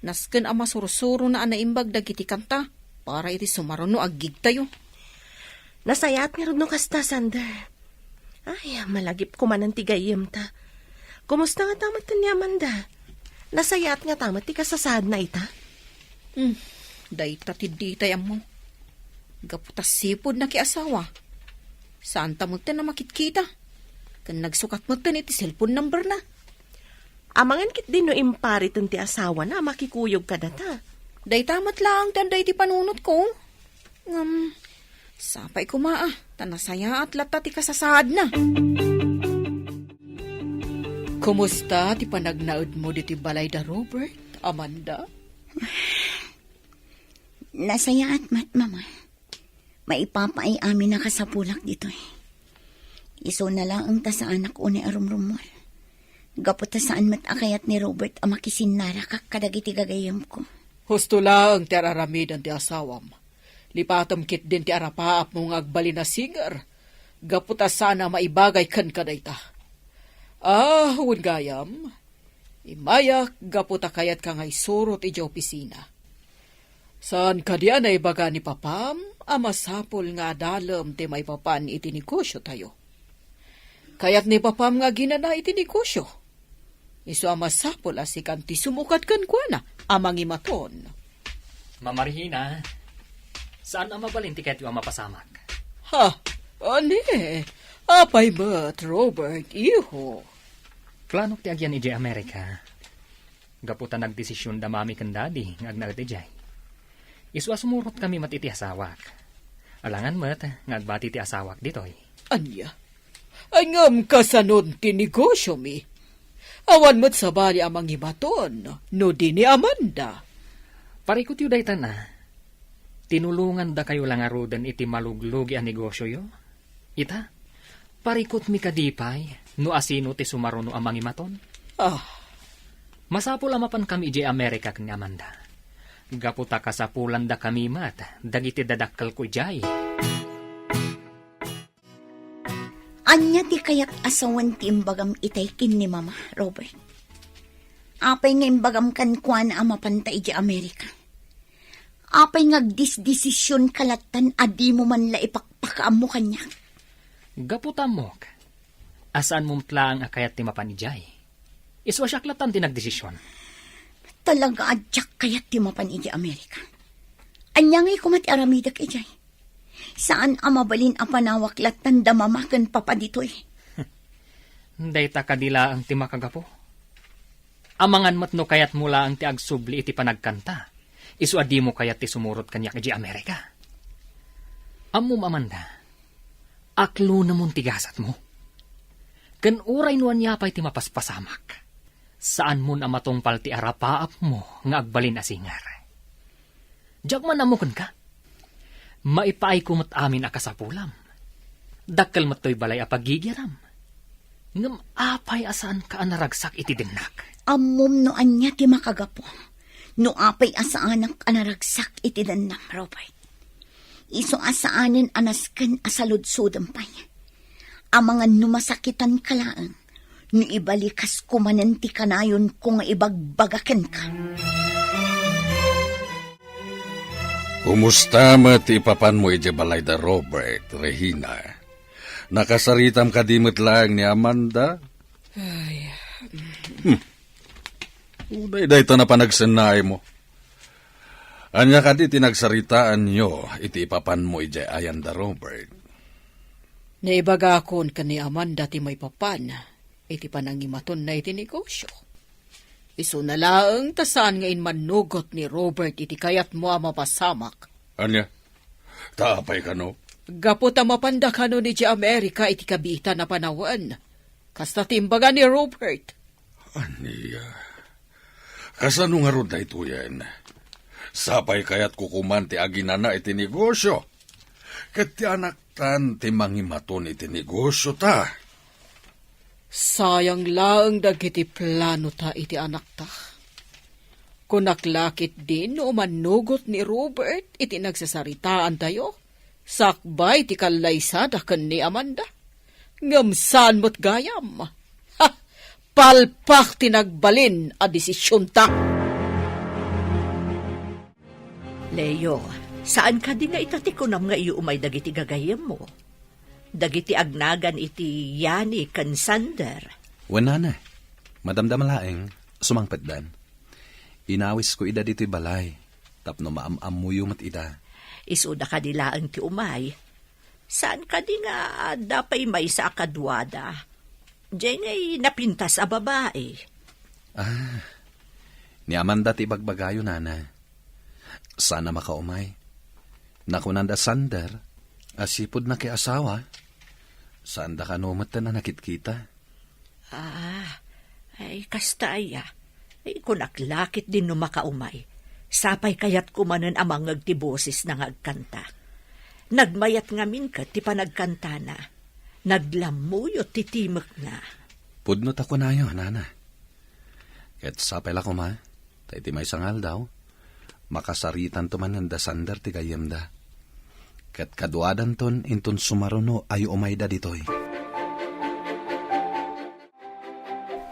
Nasken a masursurona a naimbag dagiti kanta para iti sumaruno a gigtayo. Nasayaat ngarud no kasta, Sander. Ay, malagip komanen ti gayyemta. Kumusta ngata met ni Amanda? Nasayaat ngata met ti kasasaadna ita? Hmm, dayta ti ditay ammo. Gapu ta sipud nakiasawa, saanta metten a makitkita. Ken nagsukat metten iti cellphone number na. Amangan ketdi no impariten ti asawana a makikuyog kadata. Dayta met laeng ti adda iti panunotko. Ngem, sapay koma a, ta nasayaat latta ti kasasaadna. Kumusta ti panagnaedmo ditoy balay da Robert, Amanda? Nasayaat met, Mama. Maipapaay amin a kasapulak ditoy. Isuna laeng ta saanak unay a rumrummuar. Gapu ta saan met a kayat ni Robert a makisinnarakak kadagiti gagayyemko. Husto laeng ti ar-aramiden ti asawam. Lipatem ketdin ti arapaapmo nga agbalin a singer. Gapu ta saan a maibagay kenka dayta. Ah, wen gayam, immayak gapu ta kayatka nga isurot idiay opisina. Saan kadi a naibaga ni papam a masapul nga adalem ti maipapan iti negosiotayo? Kayat ni papam nga aginana iti negosio. Isu a masapul a sikan ti sumukat kenkuana a mangimaton. Mama Regina, saan a mabalin ti kayatyo a mapasamak? Ha? Ani? Apay met, Robert, iho? Planok ti agyan idiay Amerika. Gapu ta nagdesision da Mami ken Daddy nga agnaed idiay. Isu a sumurotkami met iti asawak. Alangan met nga agbati ti asawak ditoy. Ania? Ay, ngem kasanon ti negosiomi? Awan met sabali a mangimaton no di ni Amanda. Parikutyo dayta na. Tinulongandakayo la ngaruden iti maluglugi a negosioyo. Ita, parikutmi kadi pay no asino ti sumaruno a mangimaton? Ah. Masapul a mapankami idiay Amerika ken ni Amanda. Gapu ta kasapulandakami met dagiti dadakkelko idiay. Ania ti kayat a sawen ti imbagam itay ken ni Mama, Robert? Apay nga imbagam kenkuana a mapanta idiay Amerika? Apay nga agdisdesision ka lattan a dimo man la ipakpakaammo kaniak? Gapu ta ammok a saanmo met laeng a kayat ti mapan idiay. Isu a siak lattan ti nagdesision. Talaga a diak kayat ti mapan idiay Amerika. Ania ngay koma ti aramidek idiay? Saan a mabalin a panawak latta da mama ken papa ditoy. Dayta kadi laeng ti makagapu. Amangan met no kayatmo laeng ti agsubli iti panagkanta, isu a dimo kayat ti sumurot kaniak idiay Amerika. Ammom, Amanda, aklonemon ti gasatmo. Ken uray no ania pay ti mapaspasamak, saanmon a matungpal ti arapaapmo nga agbalin a singer. Diak man ammo kenka. Maipaayko met amin a kasapulam. Dakkel met toy balay a pagigiram. Ngem apay a saanka a naragsak iti dennak? Ammom no ania ti makagapu. No apay a saanak a naragsak iti dennam, Robert. Isu a saanen a nasken a saludsodem pay. Amangan no masakitanka laeng, no ibalikas ko manen ti kanayonko nga ibagbaga kenka. Kumusta met ti ipapanmo idiay balay da Robert, Regina? Nakasaritam kadi met laeng ni Amanda? Ay. Hmm. Uray dayta a panagsennaaymo. Ania kadi ti nagsaritaanyo iti ipapanmo idiay ayan da Robert? Naibagakon ken ni Amanda ti maipapan iti panangimatonna iti negosio. Isuna laeng ta saan nga immannugot ni Robert iti kayatmo a mapasamak. Ania? Ta apay kano? Gapu ta mapanda kano idiay Amerika iti kabiitan a panawen. Kasta ti imbaga ni Robert. Ania? Kasano ngarud daytoyen? Sapay kayatko koman ti aginana iti negosio. Ket ti anaktan ti mangimaton iti negosiota. Sayang laeng dagiti planota iti anakta. Kunak la ketdin no umannugot ni Robert iti nagsasaritaantayo, sakbay ti kallaysada ken ni Amanda. Ngem saan met gayam. Ha! Palpak ti nagbalin a desisionta. Leo, saan kadi nga ita ti kunam nga iyu umay dagiti gagayyemmo? Dagiti agnagan iti Yani ken Sander? Wen, nana. Madamdama laeng, sumangpetdan. Inawisko ida ditoy balay, tapno maam-ammoyo met ida. Isuda kadi laeng ti umay. Saan kadi nga adda pay maysa a kaduada? Diay ngay napintas a babai. Ah, ni Amanda ti ibagbagayo, nana. Saan a makaumay. Nakunanda Sander a sipud nakiasawa, saanda kano metten a nakitkita. Ah, ay, kasta aya. Ay, kunak la ketdin no makaumay. Sapay kayatko manen a mangngeg ti bosesna nga agkanta. Nagmayat ngamin ket ti panagkantana. Naglammuyo ti timekna. Pudno ta kunayo, nana. Ket sapay la koma, ta iti maysa nga aldaw, makasaritanto manen da Sander ti gayyemda. Ket kaduadanton inton sumaruno a iumayda ditoy.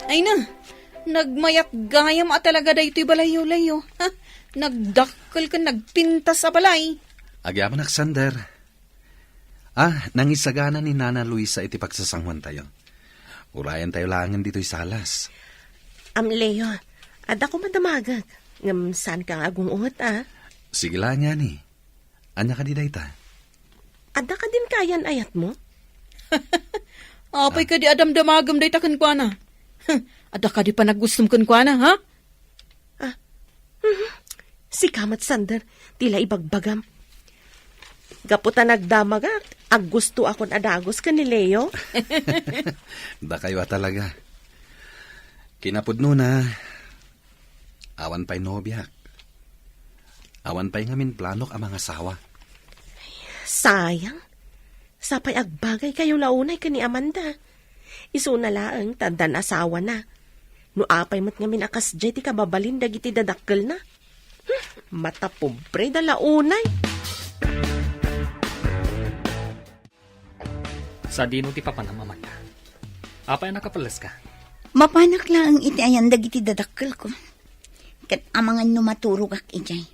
Ay na, nagmayat gayam a talaga daytoy balayyo, Leo. Ha? Nagdakkel ken nagpintas a balay. Agyamanak, Sander. Ah, nangisagana ni Nana Luisa iti pagsasanguantayo. Urayantayo laengen ditoy salas. Am, Leo, adda koma damagek, ngem saanka nga agung-unget, a? Sige laeng, Yani. Ania kadi dayta? Adda kadin kayan-ayatmo? Apay kadi a damdamagem dayta kenkuana? Adda kadi panagustom kenkuana, ha? Ah, mhm. Sika met, Sander, ti la ibagbagam. Gapu ta nagdamagak, aggustoakon a dagus ken ni Leo. Dakayo a talaga. Kinapudnona, awan pay nobiak. Awan pay ngamin planok a mangasawa. Sayang. Sapay agbagaykayo la unay ken ni Amanda. Isuna laeng ta addan asawana. No apay met ngamin a kasdiay ti kababalin dagiti dadakkelna. Hmm, matapobre da la unay. Sadino ti papanam, Amanda? Apay a nakapelleska? Mapanak laeng iti ayan dagiti dadakkelko. Ket amangan no maturogak idiay.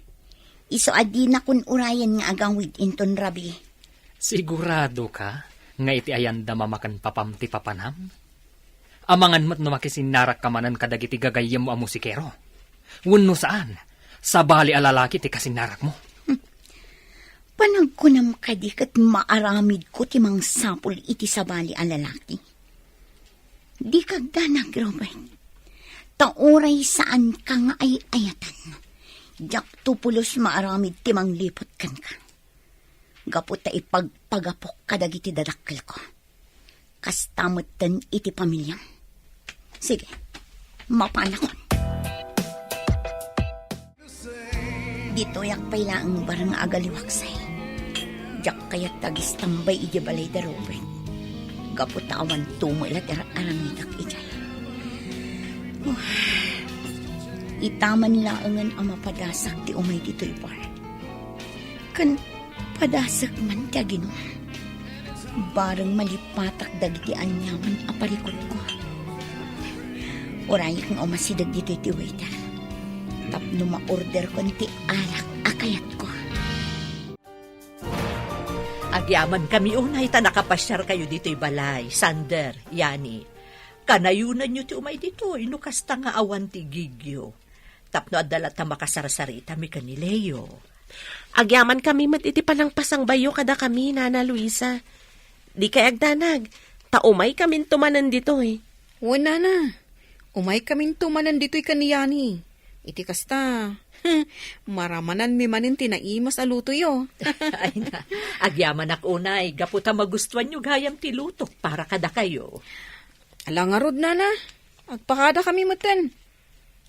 Isu a dinakon urayen nga agawid inton rabii. Siguradoka nga iti ayanda mama ken papam ti papanam? Amangan met no makisinnarakka manen kadagiti gagayyemmo a musikero. Wenno saan, sabali a lalaki ti kasinnarakmo. Panagkunam kadi ket maaramidko ti mangsapul iti sabali a lalaki? Dika agdanag, Robert. Ta uray saanka nga ay-ayatan, diakto pulos maaramid ti mangliput kenka. Gapu ta ipagpagapok kadagiti dadakkelko. Kasta metten iti pamiliam. Sige, mapanakon. Ditoyak pay laeng bareng nga agaliwaksay. Diak kayat ti agistambay idiay balay da Robert. Gapu ta awan tumela ti ar-aramidek idiay. Oh, ita man laengen a mapadasak ti umay ditoy bar. Ken padasek man ti aginum. Bareng malipatak dagiti aniaman a parikutko. Urayek nga umasideg ditoy ti waiter tapno ma-orderkon ti arak a kayatko. Agyamankami unay ta nakapasiarkayo ditoy balay, Sander, Yani. Kanayonanyo ti umay ditoy no kasta nga awan ti igigyo. Tapno adda latta makasarsaritami ken ni Leo. Agyamankami met iti panangpasangbayyo kadakami, Nana Luisa. Dikay agdanag, ta umaykaminto manen ditoy. Wen, Nana. Umaykaminto manen ditoy ken ni Yani. Iti kasta, maramananmi manen ti naimas a lutoyo. Ay na, agyamanak unay, gapu ta magustuanyo gayam ti lutok para kadakayo. Ala ngarud, Nana. Agpakadakami metten.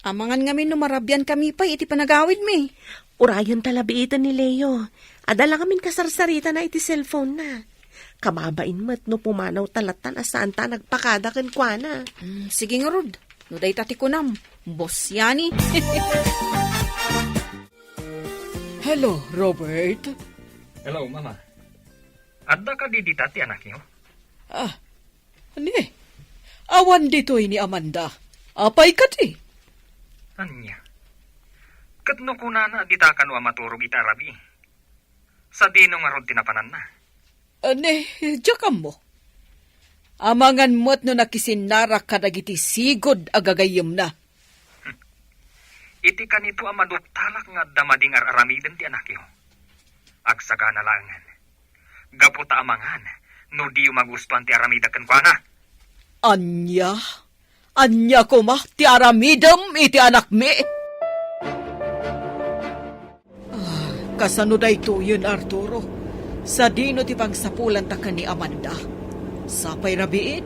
Amangan ngamin no marabiankami pay iti panagawidmi. Urayen ta labiiten ni Leo. Adda la ngamin kasarsaritana iti cellphone-na. Kababain met no pumanawta lattan a saanta a nagpakada kenkuana. Mm, sige ngarud. No dayta ti kunam, Boss Yani. Hello, Robert. Hello, Mama. Adda kadi dita ti anakyo? Ah, ni, awan ditoy ni Amanda. Apay kadi? Ania? Ket no kunana a dita kano a maturog ita a rabii, sadino ngarud ti napananna? Ni, diak ammo. Amangan met no nakisinnarak kadagiti sigud a gagayyemna. Iti kanito a maduktalak nga adda madi nga ar-aramiden ti anakyo, agsagana laengen. Gapu ta amangan no diyo magustuan ti aramidek kenkuana. Ania? Ania koma ti aramidem iti anakmi? Ah, kasano daytoyen, Arturo? Sadino ti pangsapulanta ken ni Amanda? Sapay rabiin?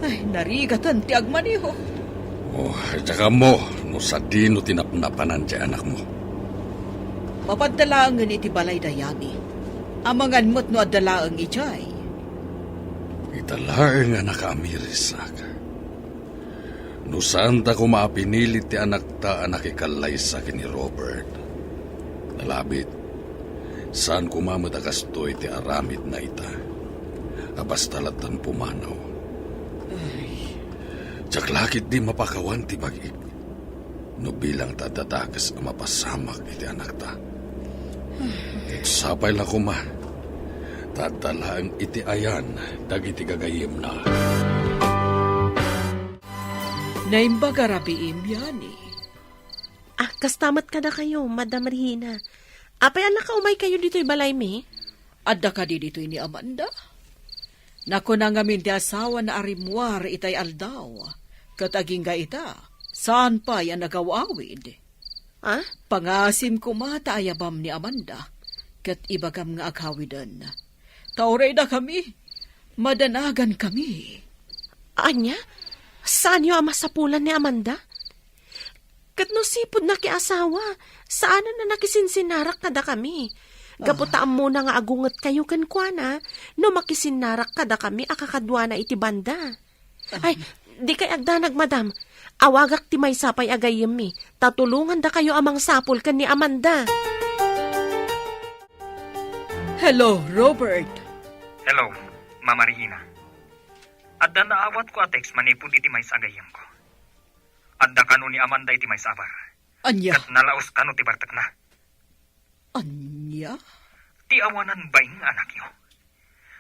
Ay, narigaten ti agmaneho. Oh, diak ammo no sadino ti napnapanan ti anakmo. Mapadda laengen iti balay da Yani. Amangan met no adda laeng idiay. Ita laeng a nakaamirisak. No saanta koma a pinilit ti anakta a nakikallaysa ken ni Robert, nalabit, saan koma met a kastoy ti aramidna ita, a basta lattan pumanaw. Ay. Diak la ketdi mapakawan ti bag-ik no bilang ta adda dakes a mapasamak iti anakta. Ket sapay la koma, ta adda laeng iti ayan dagiti gagayyemna. Naimbag a rabiim, Yani. Ah, kasta met kadakayo, Madam Regina. Apay a nakaumaykayo ditoy balaymi? Adda kadi ditoy ni Amanda? Nakuna ngamin ti asawana a rimmuar itay aldaw, ket agingga ita, saan pay a nagaw-awid. Ah? Pangasim koma ta ayabam ni Amanda, ket ibagam nga aghawiden. Ta uray dakami, madanagankami. Ania? Saanyo a masapulan ni Amanda? Ket no sipud nakiasawa, saanen a nakisinsinnarak kadakami. Gapu ta ammona nga agungetkayo kenkuana no makisinnarak kadakami a kakaduana iti banda. Ay, dikay agdanag, madam. Awagak ti maysa pay a gayyemmi, ta tulongandakayo a mangsapul ken ni Amanda. Hello, Robert. Hello, Mama Regina. Adda naawatko a text manipud iti maysa a gayyemko. Adda kano ni Amanda iti maysa a bar. Ania? Ket nalaos kano ti bartekna. Ania? Ti awanan baing nga anakyo.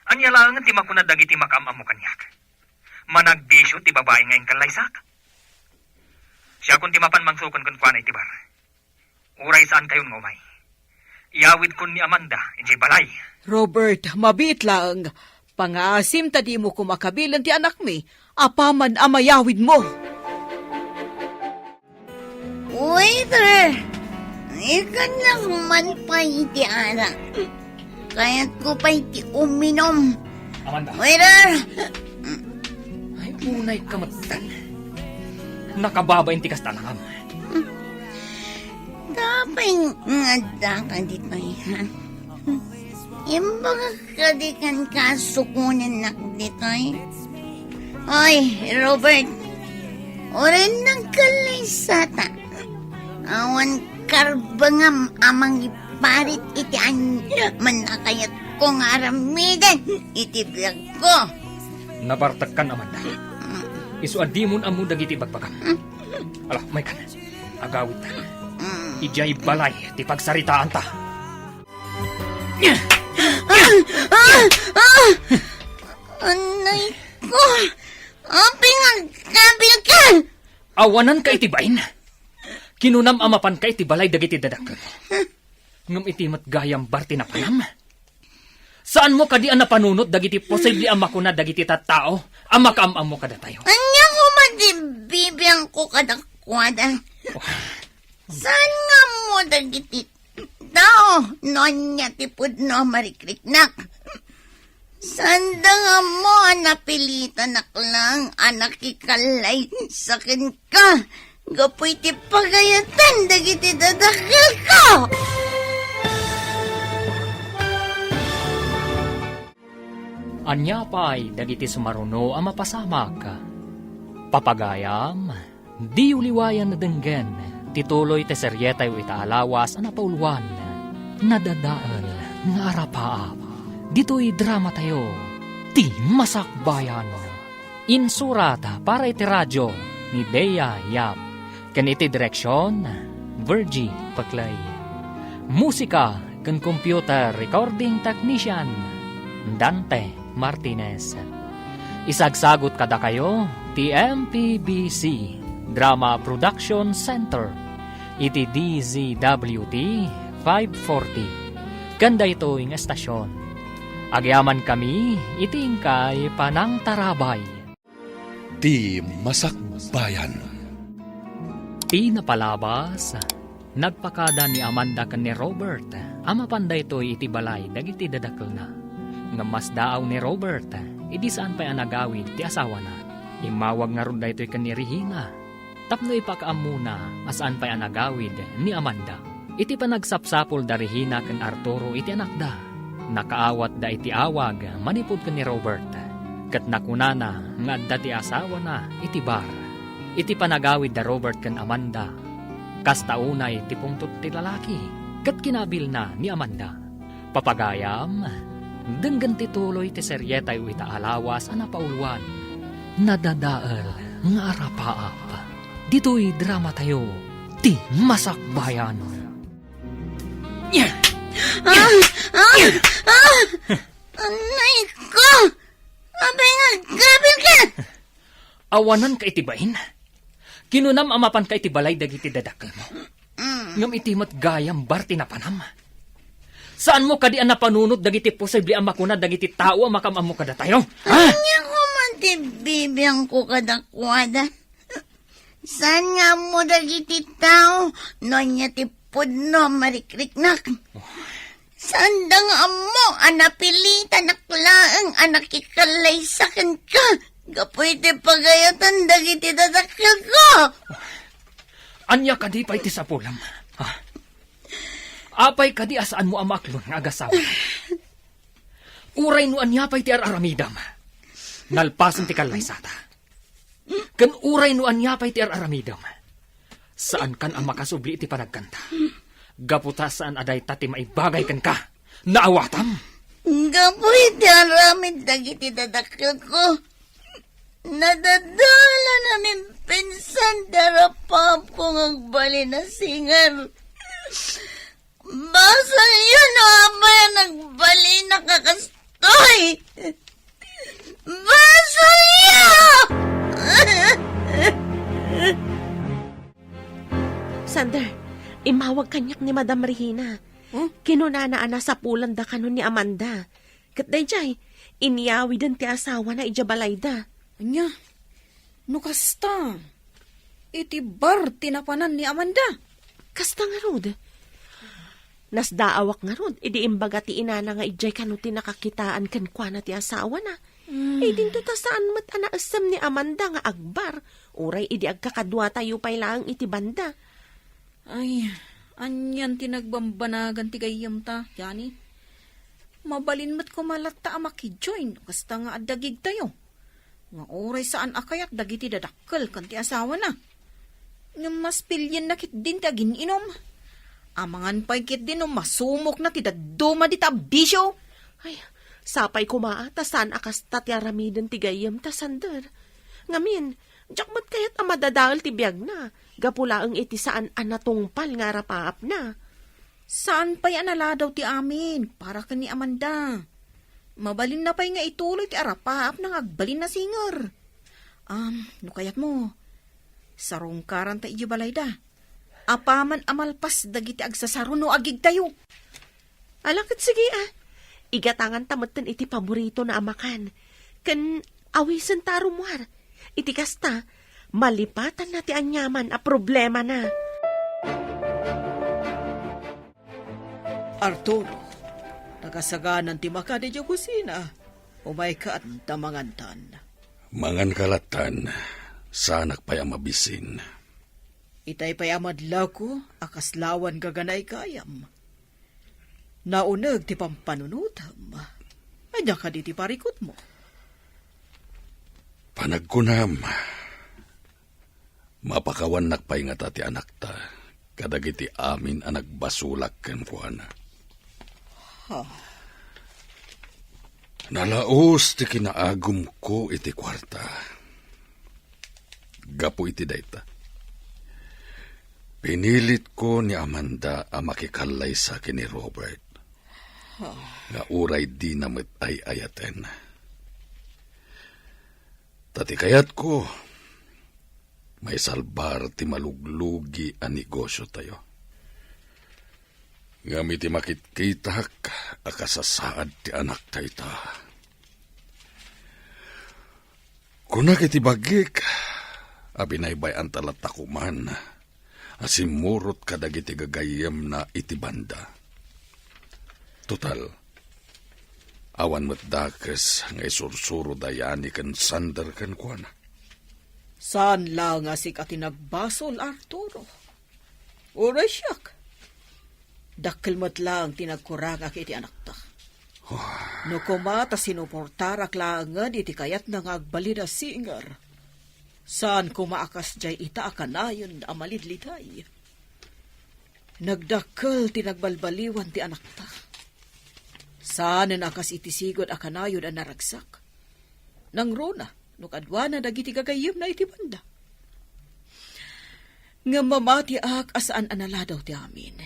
Ania laengen ti makuna dagiti makaam-ammo kaniak? Managbisio ti babai nga inkallaysak? Siakon ti mapan mangsuken kenkuana iti bar. Uray saankayon nga umay. Iyawidkon ni Amanda idiay balay. Robert, mabiit laeng. Pangaasim ta dimo koma kabilen ti anakmi apaman a mayawidmo. Waiter! Ikkannak man pay iti arak. Kayatko pay ti uminom. Amanda. Waiter! Ay, unay ka met. Nakababain ti kasta, anakam. Apay nga adda ka ditoy, ha? Imbagak kadi kenka a sukonennak ditoy. Oy, Robert, uray nagkallaysata. Awan karbengam a mangiparit iti aniaman a kayatko nga aramiden iti biagko. Nabartekkan, Amanda. Isu a dimon ammo dagiti ibagbagam. Ala, maykan. Agawidta. Idiay balay ti pagsaritaanta. Ah! Ah! Ah! Anay ko! Apay nga agkabilka? Awananka iti bain. Kinunam a mapanka iti balay dagiti dadakkel. Ngem iti met gayam bar ti napanam. Saanmo kadi a napanunot dagiti posible a makuna dagiti tattao a makaam-ammo kadatayo? Ania koma ti bibiangko kadakuada? Oh. Saan nga ammo dagiti tao no ania ti pudno a marikriknak? Saanda nga ammo a napilitanak laeng a nakikallaysa kenka gapu iti pagayatan dagiti dadakkelko. Ania pay dagiti sumaruno a mapasamak? Papagayam, diyo liwayan a denggen ti tuloy ti serietayo ita a lawas a napauluan, Nadadael nga Arapaap. Ditoy dramatayo, Ti Masakbayan. Insurat para iti radio ni Dea Yap, ken iti direksion, Virgie Paclay. Musika ken computer recording technician, Dante Martinez. Isagsagut kadakayo ti M P B C Drama Production Center iti D Z W T five forty, ken daytoy nga estasion. Agyamankami iti inkay panangtarabay. Ti Masakbayan. Ti napalabas, nagpakada ni Amanda ken ni Robert a mapan daytoy iti balay dagiti dadakkelna. Ngem masdaaw ni Robert idi saan pay a nagawid ti asawana. Immawag ngarud daytoy ken ni Regina tapno ipakaammona a saan pay a nagawid ni Amanda. Iti panagsapsapul da Regina ken Arturo iti anakda, nakaawatda iti awag manipud ken ni Robert, ket nakunana nga adda ti asawana iti bar. Iti panagawid da Robert ken Amanda, kasta unay ti pungtot ti lalaki ket kinabilna ni Amanda. Papagayam, denggen ti tuloy ti serietayo ita a lawas a napauluan, Nadadael nga Arapaap. Ditoy dramatayo, Ti Masakbayan. Ah! Ah! Ah! Anay ko! Apay nga agkabilka? Awananka iti bain? Kinunam a mapanka iti balay dagiti dadakkelmo. Mm. Ngem iti met gayam bar ti napanam. Saanmo kadi a napanunot dagiti posible a makuna dagiti tao a makaam-ammo kadatayo? Ha? Ania koma ti bibiangko kadakuada? Saan nga ammo dagiti tao no ania ti pudno a marikriknak? Saanda nga ammo a napilitanak laeng a nakikallaysa kenka gapu iti pagayatan dagiti dadakkelko? Ania kadi pay ti sapulam? Ha? Apay kadi a saanmo a maaklon nga agasawa? Uray no ania pay ti ar-aramidam, nalpasen ti kallaysata. Ken uray no ania pay ti ar-aramidem, saankan a makasubli iti panagkanta. Gapu ta saan a dayta ti maibagay kenka. Naawatam? Gapu iti aramid dagiti dadakkelko, nadadalan a mimpinsan ti arapaapko nga agbalin a singer. Basolyo no apay a nagbalin a kastoy. Basolyo! Sander, immawag kaniak ni Madam Regina. Hmm? Kinunana a nasapulanda kano ni Amanda. Ket daydiay, inyawiden ti asawana idiay balayda. Ania? No kasta, iti bar ti napanan ni Amanda. Kasta ngarud. Nasdaawak ngarud, idi imbaga ti inana nga idiay kano ti nakakitaan kenkuana ti asawana. Hmm. Idinto ta saan met a naessem ni Amanda nga agbar, uray idi agkakaduatayo pay laeng iti banda. Ay, anian ti nagbambanagan ti gayyemta, Yani? Mabalin met koma latta a makijoin, kasta nga adda gigtayo. Nga uray saan a kayat dagiti dadakkel ken ti asawana. Ngem mas pilienna ketdin ti agin-inom. Amangan pay ketdin no masumokna ti dadduma dita a bisio. Ay, sapay koma a ta saan a kasta ti aramiden ti gayyemta, Sander. Ngamin, diak met kayat a madadael ti biagna, gapu laeng iti saan a natungpal nga arapaapna. Saan pay a naladaw ti amin para ken ni Amanda. Mabalinna pay nga ituloy ti arapaapna nga agbalin a singer. Am, no kayatmo, sarungkaranta idiay balayda. Apaman a malpas dagiti agsasaro no agigtayo. Ala ket sige a. Igatanganta metten iti paboritona a makan. Ken awisenta a rummuar. Iti kasta, malipatanna ti aniaman a problemana. Arturo, nakasaganan ti makan idiay kusina. Umaykan ta mangantan. Manganka lattan, saanak pay a mabisin. Itay pay a madlawko a kaslawan gaganay gayam. Nauneg ti pampanunotem. Ania kadi ti parikutmo? Panagkunam, mapakawannak pay ngata ti anakta kadagiti amin a nagbasolak kenkuana. Ha? Nalaus ti kinaagumko iti kuarta. Gapu iti dayta, pinilitko ni Amanda a makikallaysa ken ni Robert. Nga uray dina met ay-ayaten. Ta ti kayatko, maisalbar ti maluglugi a negosiotayo. Ngem iti makitkitak a kasasaad ti anakta ita, kunak iti bagik a binaybay-anta latta koman a simmurot kadagiti gagayyemna iti banda. Total, awan met dakes nga isursuro da Yani ken Sander kenkuana. Saan la nga sika ti nagbasol, Arturo. Uray siak. Dakkel met laeng ti nagkurangak iti anakta. No koma ta sinuportarak laengen iti kayatna nga agbalin a singer, saan koma a kasdiay ita a kanayon a malidliday. Nagdakkel ti nagbalbaliwan ti anakta. Saanen a kas iti sigud a kanayon a naragsak. Nangruna no kaduana dagiti gagayyemna iti banda. Ngem mamatiak a saan a naladaw ti amin.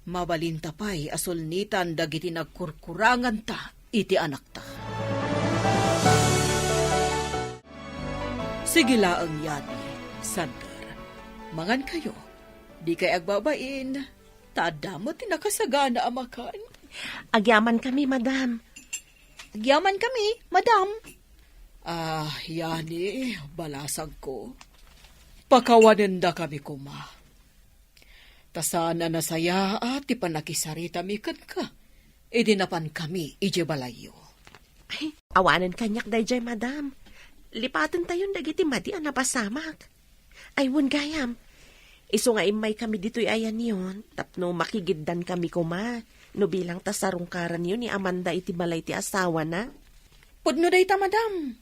Mabalinta pay a sulnitan dagiti nagkurkuranganta iti anakta. Sige laeng, Yani, Sander. Mangankayo. Dikay agbabain, ta adda met ti nakasagana a makan. Agyamankami, madam. Agyamankami, madam. Ah, Yani, balasangko. Pakawanendakami koma. Ta saan a nasayaat ti pannakisaritami kenka idi napankami idiay balayyo. Ay, awanen kaniak daydiay, madam. Lipatentayon dagiti madi a napasamak. Ay, wen gayam. Isu nga immaykami ditoy ayanyo, tapno makigiddankami koma, no bilang ta sarungkaranyo ni Amanda iti balay ti asawana. Pudno dayta, madam.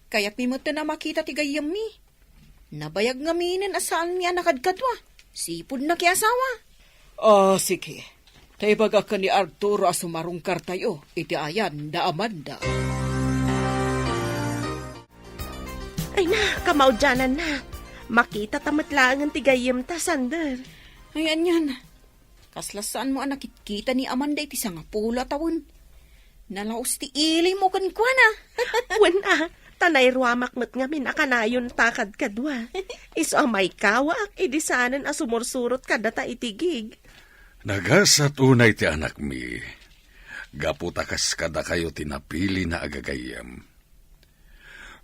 Kayatmi metten a makita ti gayyemmi. Nabayag ngaminen a saanmi a nakadkadua. Sipud nakiasawa. Ah, sige. Ta ibagak ken ni Arturo a sumarungkartayo iti ayan da Amanda. Ay na, kamaudianan na. Makita ta met laengen ti gayyemta, Sander. Ay, anian. Kasla saanmo a nakitkita ni Amanda iti sangapulo a tawen. Nalaus ti ilimo kenkuana. Wen a, ta nairuamak met ngamin a kanayonta kadkadua. Isu a maikawaak idi saanen a sumursurot kadata iti gig. Nagasat unay ti anakmi, gapu ta kas kadakayo ti napilina a gagayyem.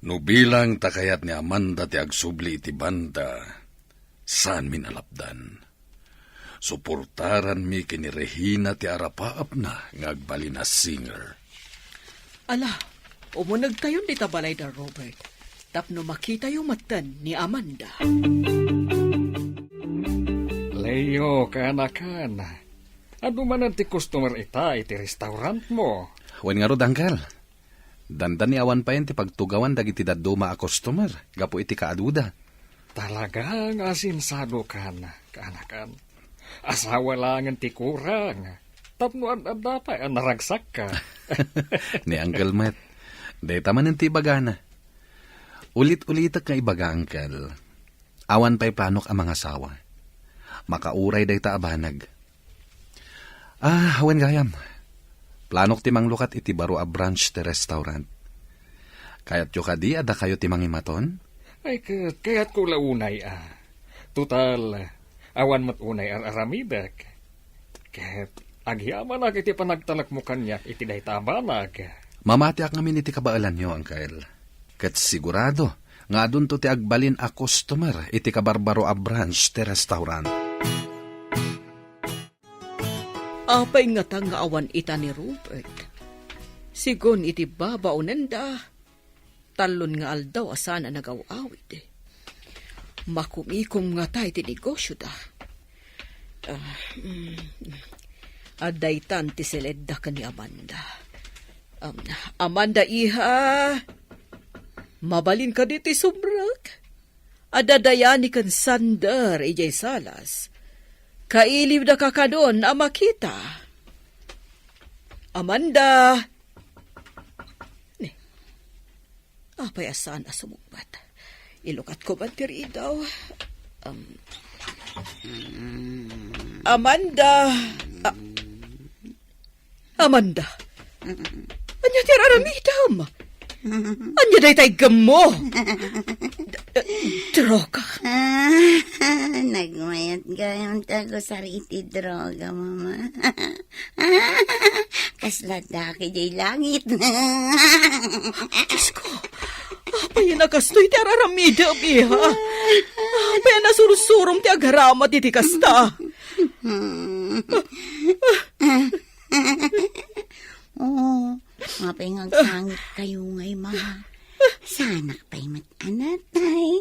No bilang ta kayat ni Amanda ti agsubli iti banda, saanmin a lapdan. Suportaranmi ken ni Regina ti arapaapna nga agbalin a singer. Ala, umunegtayon dita balayda, Robert, tapno makitayo metten ni Amanda. Leo, kaanakan, adu manen ti customer ita iti restaurantmo? Wen ngarud, Uncle. Dandani awan payen ti pagtugawan dagiti dadduma a customer gapu iti kaaduda. Talaga nga asinsadokan, kaanakan. Asawa laengen ti kurang. Tapno ad-adda pay a naragsakka. Ni Uncle met, dayta manen ti ibagana. Ulit-ulitek nga ibaga, Uncle. Awan pay planok a mangasawa. Makauray dayta a banag. Ah, wen gayam. Planok ti manglukat iti baro a branch ti restaurant. Kayatyo kadi a dakayo ti mangimaton? Ay, ket kayatko la unay a. Total, awan met unay ar-aramidek. Ket agyamanak iti panagtalekmo kaniak iti dayta a banag. Mamatiak ngamin iti kabaelanyo, Uncle. Ket sigurado nga adunto ti agbalin a customer iti kabarbaro a branch ti restaurant. Apay ngata nga awan ita ni Robert? Sigun iti babaonenda, tallon nga aldaw a saan a nagaw-awid. Makumikom ngata iti negosyoda. Ah, mm, adda itan ti siledda ken ni Amanda. Um, Amanda, iha, mabalin kadi ti subrek? Adda dayani ken Sander idiay salas. Kailiwda kakadon a makita. Amanda! Ni, apay a saan a sumungbat? Ilukatko man ti ridaw. Um, Amanda! Ah, Amanda, ania ti ar-aramidem? Ania dayta iggemmo? D-, d-, droga? Ah, nagmayat gayam ti agusar iti droga, Mama. Kasla daki diay langit. Diyos ko, apay a kastoy ti ar-aramidem, iha? Apay a nasursurom ti agaramat iti kasta? Oo, apay nga agsangit kayo ngay, Mama? Saanak pay met a natay.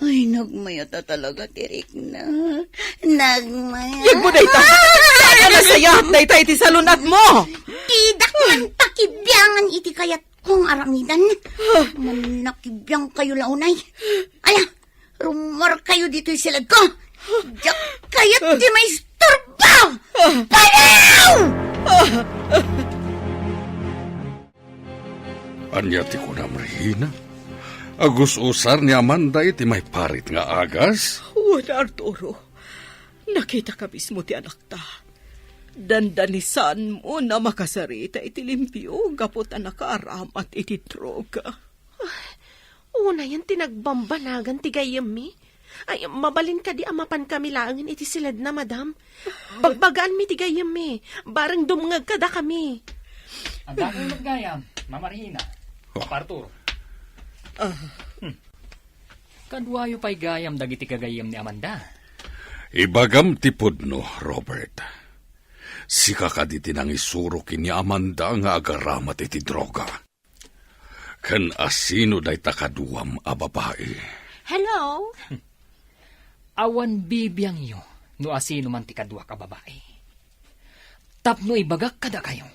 Ay, nagmayat a talaga ti rikna. Nagmayat. Yegmo dayta. Saan a nasayaat dayta iti salun-atmo? Didak man pakibiangan iti kayat kong aramidan. Mannakibiang kayo la unay. Ala, rummuar kayo ditoy siledko. Diak kayat ti maisturbo! Panaw! Ania ti kunam, Regina? Agus-usar ni Amanda iti maiparit nga agas? Wen, Arturo. Nakitaka mismo ti anakta. Dandanisanmo a makasarita iti limpio gapu ta nakaaramat iti droga. Unayen ti nagbambanagan ti gayyemmi. Ay, mabalin kadi a mapankami laengen iti siledna, madam? Bagbagaanmi ti gayyemmi. Bareng dumngeg kadakami. Adda met gayam, Mama Regina. Oh. Papa Arturo. Ah. Hmm. Kaduayo pay gayam dagiti gagayyem ni Amanda. Ibagam ti pudno, Robert. Sika kadi ti nangisuro ken ni Amanda nga agaramat iti droga? Ken asino dayta kaduam a babai? Hello? Awan bibiangyo no asino man ti kaduak a babai. Tapno ibagak kadakayo,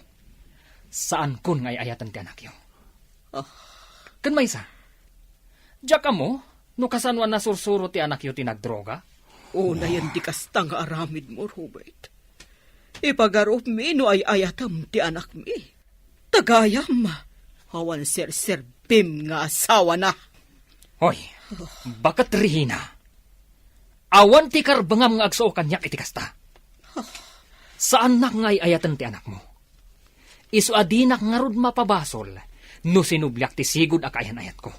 saankon nga ay-ayaten ti anakyo. Ah. Ken maysa, diak ammo no kasano a nasursuro ti anakyo ti nagdroga? Unayen ti kasta nga aramidmo, Robert. Ipagarupmi no ay-ayatem ti anakmi. Ta gayam, awan serserbim nga asawana. Hoy, baket Regina. Awan ti karbengam nga agsao kaniak iti kasta. Saannak nga ay-ayaten ti anakmo. Isu a dinak ngarud mapabasol no sinubliak ti sigud a kaayan-ayatko.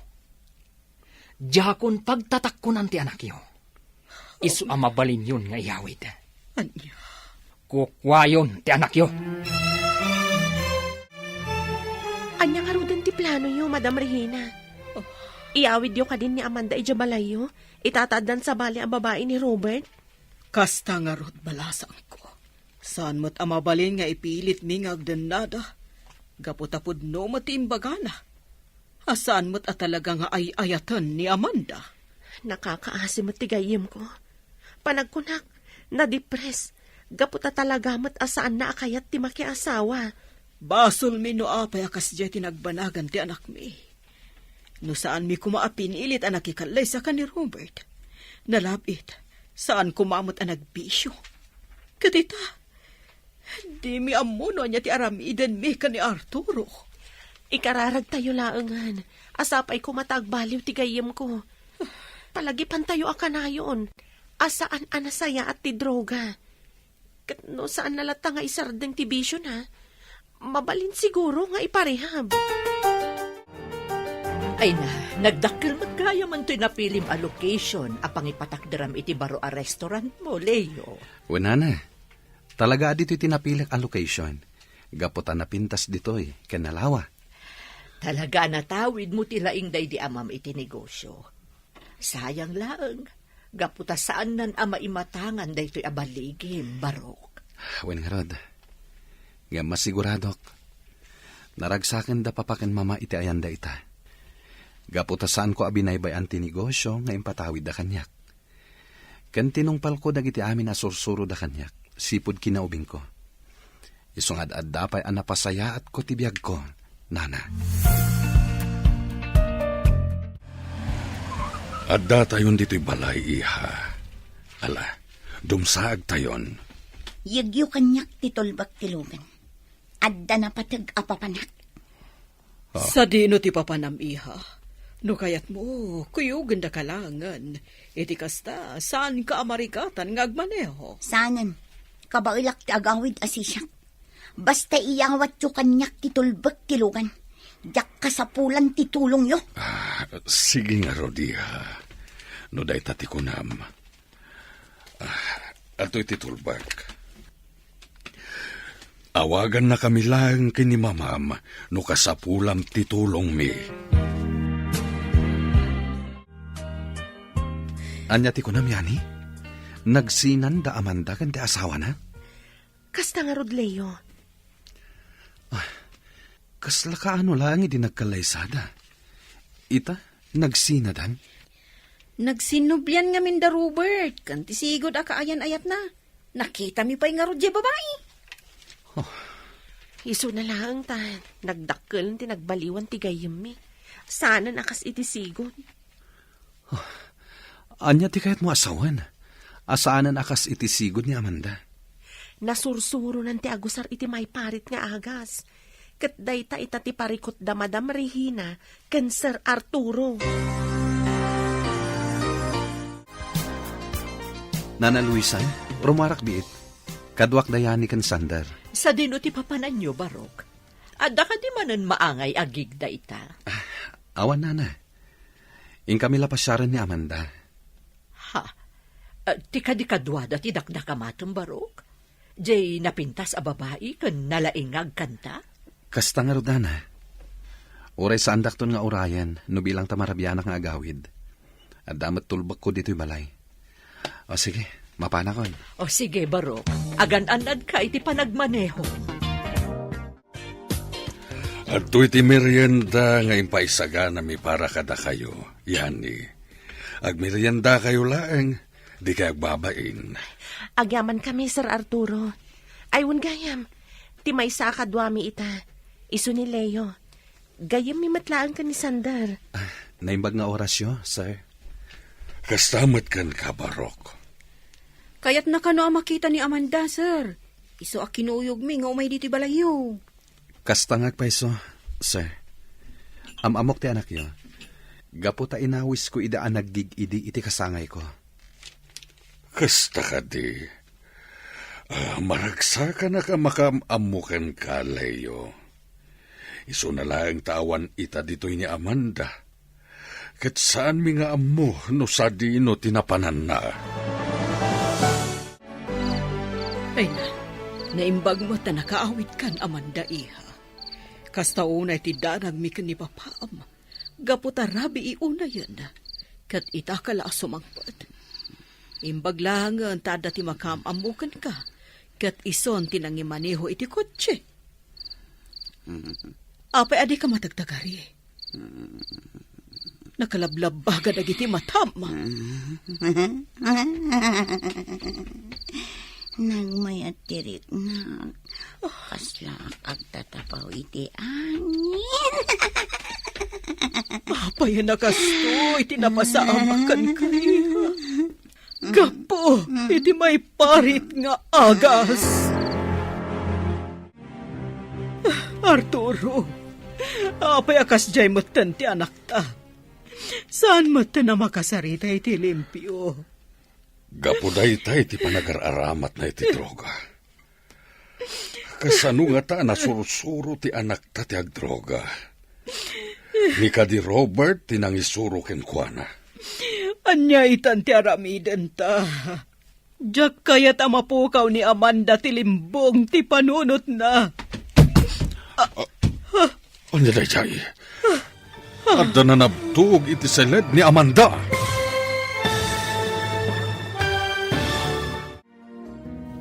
Diakon pagtatakkonan ti anakyo. Isu a mabalinyon nga iyawid. Ania? Kukuayon ti anakyo. Ania ngaruden ti planoyo, Madam Regina? Iyawidyo kadin ni Amanda idiay balayyo? Ita ta addan sabali a babai ni Robert? Kasta ngarud, balasangko. Saan met a mabalin nga ipilitmi nga agdennada. Gapu ta pudno met ti imbagana. A saan met a talaga nga ay-ayaten ni Amanda. Nakakaasi met ti gayyemko. Panagkunak, nadipres. Gapu ta talaga met a saanna a kayat ti makiasawa. Basolmi no apay a kasdiay ti nagbanagan ti anakmi. No saanmi koma a pinilit a nakikallaysa ken ni Robert, nalab-it, saan koma met a nagbisio. Ket ita, dimi ammo no ania ti aramidenmi ken ni Arturo. Ikararagtayo laengen a sapay koma ta agbaliw ti gayyemko. Palagipantayo a kanayon a saan a nasayaat ti droga. Ket no saanna latta nga isardeng ti bisiona, mabalin siguro nga iparehab. Ay na, nagdakkel met gayam toy napilim a location a pangipatakderam iti baro a restaurantmo, Leo. Wen, nana, talaga a ditoy ti napilik a location. Gapu ta napintas ditoy ken nalawa. Talaga a natawidmo ti laing daydi amam iti negosio. Sayang laeng, gapu ta saannan a maimatangan daytoy a baligim, Barok. Wen ngarud, ngem masiguradok, naragsaken da papa ken mama iti ayanda ita. Gapu ta saanko a binaybay-an ti negosio nga impatawidda kaniak. Ken tinungpalko dagiti amin a sursuroda kaniak, sipud kinaubingko. Isu nga ad-adda pay a napasayaatko ti biagko, nana. Addatayon ditoy balay, iha. Ala, dumsaagtayon. Yegyo kaniak ti tulbek ti lugan. Adda napateg a papanak. Ah. Sadino ti papanam, iha? No kayatmo, kuyogenda ka laengen. Iti kasta, saanka a marikatan nga agmaneho. Saanen. Kabaelak ti agawid a sisiak. Basta iyawatyo kaniak ti tulbek ti lugan. Diak kasapulan ti tulongyo. Ah, sige ngarud, iha. No dayta ti kunam. Ah, adtoy ti tulbek. Awagannakami laeng ken ni mamam no kasapulam ti tulongmi. Ania ti kunam, Yani? Nagsinan da Amanda ken ti asawana? Kasta ngarud, Leo. Ah, kasla kaano laeng idi nagkallaysada? Ita, nagsinadan? Nagsinnublian ngamin da Robert, ken ti sigud a kaayan-ayatna. Nakitami pay ngarud diay babai. Oh. Isuna laeng ta nagdakkel ti nagbaliwan ti gayyemmi. Saanen a kas iti sigud. Oh. Ania ti kayatmo a sawen? A saanen a kas iti sigud ni Amanda. Nasursuronan ti agusar iti maiparit nga agas. Ket dayta ita ti parikut da Madam Regina ken Sir Arturo. Nana Luisa, rumuarak biit. Kaduak da Yani ken Sander. Sadino ti papananyo, Barok? Adda kadi manen maangay a gig dayta? Ah, awan, nana. Inkami la pasiaren ni Amanda. Ha? Eh, ti kadi kaduada ti dakdakamatem, Barok? Jay napintas a babai ken nalaing nga agkanta? Kasta ngarud, nana. Uray saandakton nga urayen no bilang ta marabianak nga agawid. Adda met tulbekko ditoy balay. O sige, mapanakon. O sige, Barok. Agan-annadka iti panagmaneho. Adtoy ti merienda nga impaisaganami para kadakayo, Yani. Agmeriendakayo laeng, dikay agbabain. Agyamankami, Sir Arturo. Ay, wen gayam, ti maysa a kaduami ita, isu ni Leo. Gayyemmi met laeng ken ni Sander. Ah, naimbag nga orasyo, sir. Kasta met kenka, Barok. Kayatna kano a makita ni Amanda, sir. Isu a kinuyogmi nga umay ditoy balayyo. Kasta nga agpayso, sir. Am-ammok ti anakyo. Gapu ta inawisko ida a naggig-idi iti kasangayko. Kasta kadi. Ah, maragsakanak a makaam-ammo kenka, Leo. Isuna laeng ta awan ita ditoy ni Amanda. Ket saanmi nga ammo no sadino ti napananna. Ay na, naimbag met ta nakaawidkan, Amanda, iha. Kasta unay ti danagmi ken ni Papam, gapu ta rabii unayen, ket ita ka la a sumangpet. Imbag laengen ta adda ti makaam-ammo kenka, ket isun ti nangimaneho iti kotse. Apay a dika matagtagari? Nakalablabbaga dagiti matam. Nagmayat ti riknak. Kasla agtatapaw iti angin. Apay a nakastoy ti napasamak kenka, iha? Gapu iti maiparit nga agas. Arturo, apay a kasdiay metten ti anakta? Saan metten a makasarita iti limpio? Gapu dayta iti panagar-aramatna iti droga. Kasano ngata a nasursuro ti anakta ti agdroga? Ni kadi Robert ti nangisuro kenkuana. Ania itan ti aramidenta? Diak kayat a mapukaw ni Amanda ti limbong ti panunotna. Ania daydiay? Adda nanabtog iti seled ni Amanda.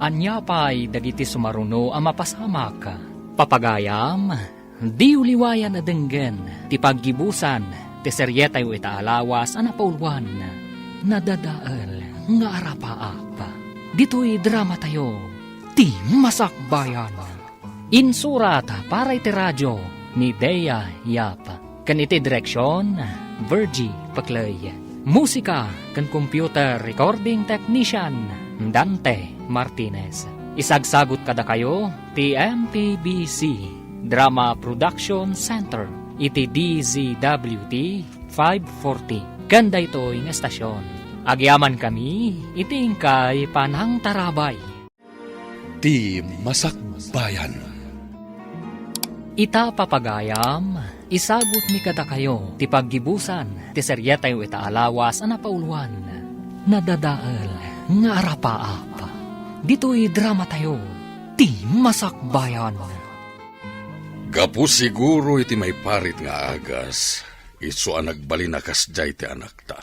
Ania pay dagiti sumaruno a mapasamak? Papagayam, diyo liwayan a denggen ti paggibusan ti serietayo ita a lawas a napauluan, Nadadael nga Arapaap. Ditoy dramatayo, Ti Masakbayan. Insurat para iti radio ni Dea Yap. Ken iti direksion, Virgie Pecley. Musika ken computer recording technician, Dante Martinez. Isagsagut kadakayo ti M P B C Drama Production Center iti D Z W T five forty. Ken daytoy nga estasion, agyamankami iti inkay panangtarabay. Ti Masakbayan. Ita papagayam, isagutmi kadakayo ti paggibusan ti serietayo ita a lawas a napauluan, Nadadael nga Arapaap. Ditoy dramatayo, Ti Masakbayan. Gapu siguro iti maiparit nga agas, isu a nagbalin a kasdiay ti anakta.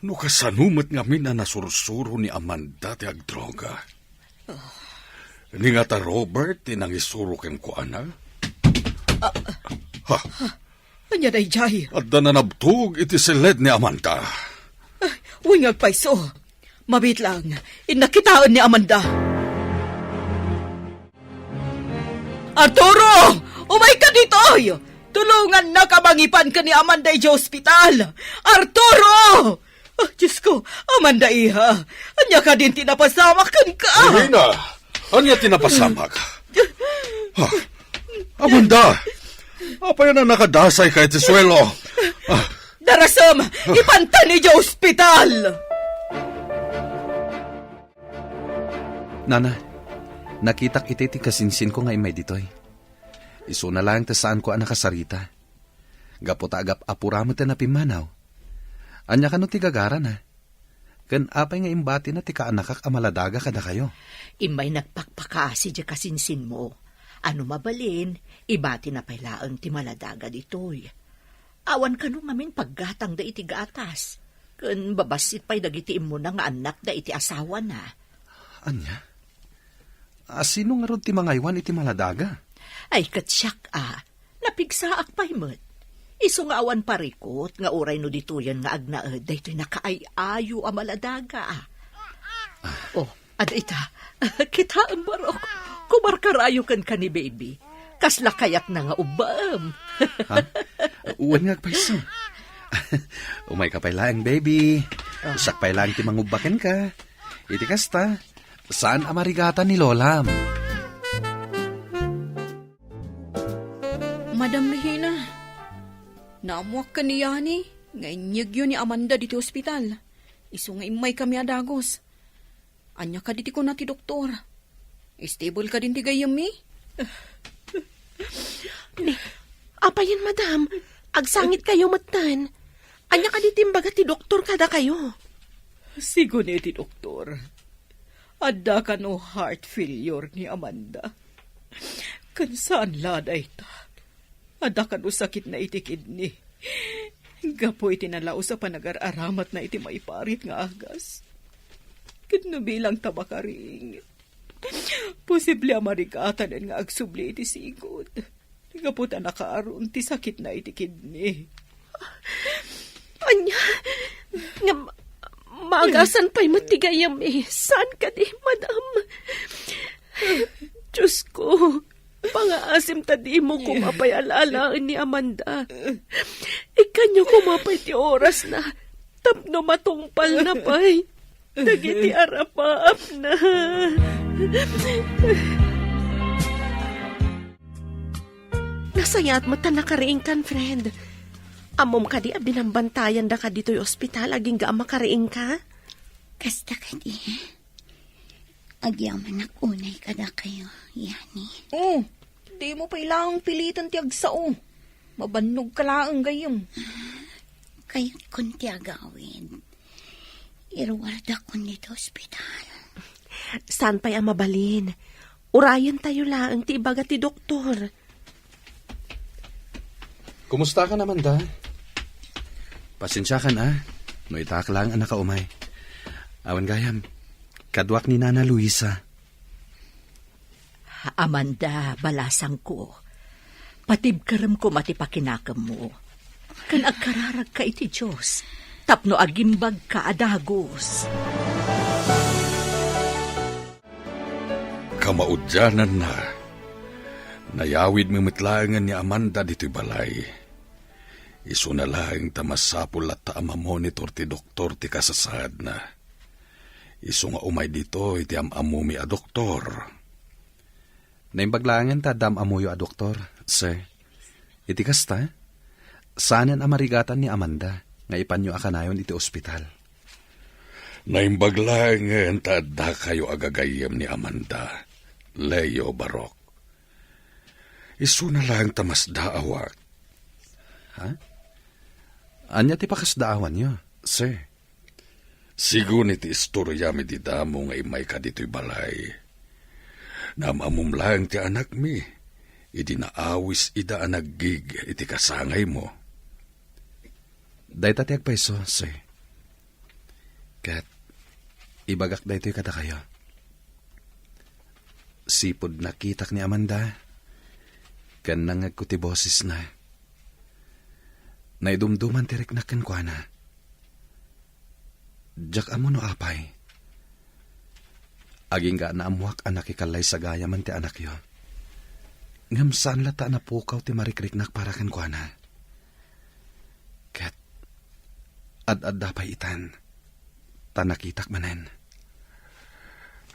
No kasano met ngamin a nasursuro ni Amanda ti agdroga? Ni ngata Robert ti nangisuro kenkuana? Ha? Ania daydiay? Adda nanabtog iti seled ni Amanda. Wen nga agpayso. Mabiit lang, innak kitaen ni Amanda. Arturo! Umayka ditoy! Tulongannaka a mangipan ken ni Amanda idiay ospital! Arturo! Ah, Diyos ko, Amanda, iha, ania kadin ti napasamak kenka? Regina, ania ti napasamak? Ha? Amanda! Apay a nakadasayka iti suelo? Ah. Darasem, ipanta idiay ospital! Nana, nakitak iti ti kasinsinko nga immay ditoy. Isuna laeng ti saanko a nakasarita. Gapu ta agap-apura met ti napimmanaw. Ania kano ti gagarana? Ken apay nga imbatina ti kaanakak a maladaga kadakayo? Immay nagpakpakaasi diay kasinsinmo. A no mabalin, ibatina pay laeng ti maladaga ditoy. Awan kano ngamin paggatangda iti gatas, ken babassit pay dagiti immuna nga annakda iti asawana. Ania? A, sino ngarud ti mangaywan iti maladaga? Ay, ket siak a, napigsaak pay met. Isu nga awan parikut nga uray no ditoyen nga agnaed daytoy nakaay-ayo a maladaga. Oh, adda ita. Kitaem, Barok. Kumarkarayo kenka ni Baby. Kasla kayatna nga ubbaem. Ha? Wen nga agpayso. Umayka pay laeng, Baby. Ah. Siak pay laeng ti mangubba kenka. Iti kasta, saan a marigatan ni Lolam. Madam Regina, naammoak ken ni Yani nga inyegyo ni Amanda ditoy ospital. Isu nga immaykami a dagus. Ania kadi ti kuna ti doktor? Stable kadin ti gayyemmi? Ni, apayen, madam? Agsangitkayo metten. Ania kadi ti imbaga ti doktor kadakayo? Sigun iti doktor, Adda kano heart failure ni Amanda. Ken saan la dayta. Adda kano sakitna iti kidney. Gapu iti nalaus a panagar-aramatna iti maiparit nga agas. Ket no bilang ta makaring, posible a marigatanen nga agsubli iti sigud. Gapu ta nakaaron ti sakitna iti kidney. Ania? Nga ma-, maagasan pay met ti gayyem, eh. Saan kadi, madam? Diyos ko, pangaasim ta dimo koma pay alaalaen ni Amanda. Ikkanyo koma pay ti orasna tapno matungpalna pay dagiti arapaapna. Nasayaat met ta nakariingkan, friend. Ammom kadi a binambantayan daka ditoy ospital agingga a makariingka? Kasta kadi. Agyamanak unay kadakayo, Yani. Oh, dimo pay laeng piliten ti agsao. Mabannogka laeng gayyem. Kayatkon ti agawid. Iruardakon ditoy ospital. Saan pay a mabalin. Urayentayo laeng ti ibaga ti doktor. Kumustakan, Amanda? Pasensiakan, a, no itaak laeng a nakaumay. Awan gayam, kaduak ni Nana Luisa. Amanda, balasangko, patibkerem koma ti pakinakemmo, ken agkararagka iti Dios tapno agimbagka a dagus. Kamaudiananna, nayawid met laengen ni Amanda ditoy balay. Isuna laeng ta masapul latta a mamonitor ti doktor ti kasasaadna. Isu nga umay ditoy ti am-ammomi a doktor. Naimbag laengen ta adda am-ammoyo a doktor, sir. Iti kasta, saanen a marigatan ni Amanda nga ipanyo a kanayon iti ospital. Naimbag laengen ta addakayo a gagayyem ni Amanda, Leo, Barok. Isuna laeng ta masdaawak. Ha? Ania ti pakasdaawanyo, sir? Sigun iti istoriam idi damo nga immayka ditoy balay. Naam-ammom laeng ti anakmi, idi naawis ida a naggig iti kasangaymo. Dayta ti agpayso, sir. Ket ibagak daytoy kadakayo. Sipud nakitak ni Amanda, ken nangngegko ti bosesna. Naidumduman ti riknak kenkuana. Diak ammo no apay. Agingga naammoak a nakikallaysa gayamen ti anakyo. Ngem saan latta a napukaw ti marikriknak para kenkuana. Ket ad-adda pay itan, ta nakitak manen.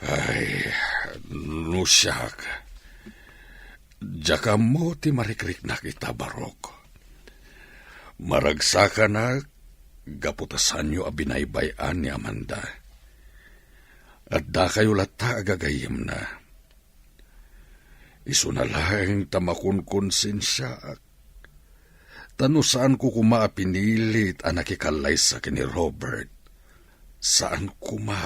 Ay, no siak, diak ammo ti marikriknak ita, Barok. Maragsakanak gapu ta saanyo a binaybay-an ni Amanda. Addakayo latta a gagayyemna. Isuna laeng ta makonkonsensiaak. Ta no saanko koma a pinilit a nakikallaysa ken ni Robert, saan koma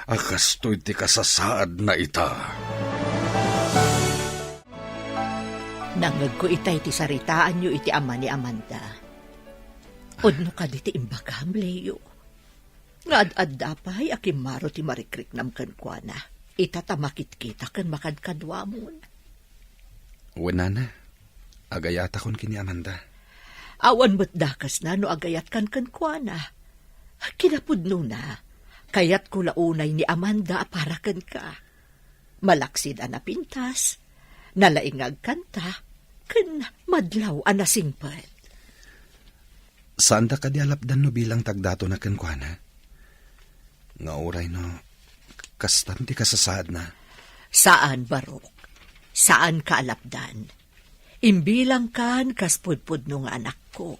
a kastoy ti kasasaadna ita. Nangngegko itay ti saritaanyo iti ama ni Amanda. Pudno kadi ti imbagam, Leo, nga ad-adda pay a kimmaro ti marikriknam kenkuana, ita ta makitkita ken makadkaduamon. Wen, nana, agayatakon ken ni Amanda. Awan met dakesna no agayatkan kenkuana. Kinapudnona, kayatko la unay ni Amanda a para kenka. Malaksid a napintas, nalaing nga agkanta, ken madlaw a nasingpet. Saanda kadi a lapdan no bilang ta agdatona kenkuana? Nga uray no kastan ti kasasaadna? Saan, Barok. Saanka a lapdan. Imbilangkan kas pudpudno nga anakko.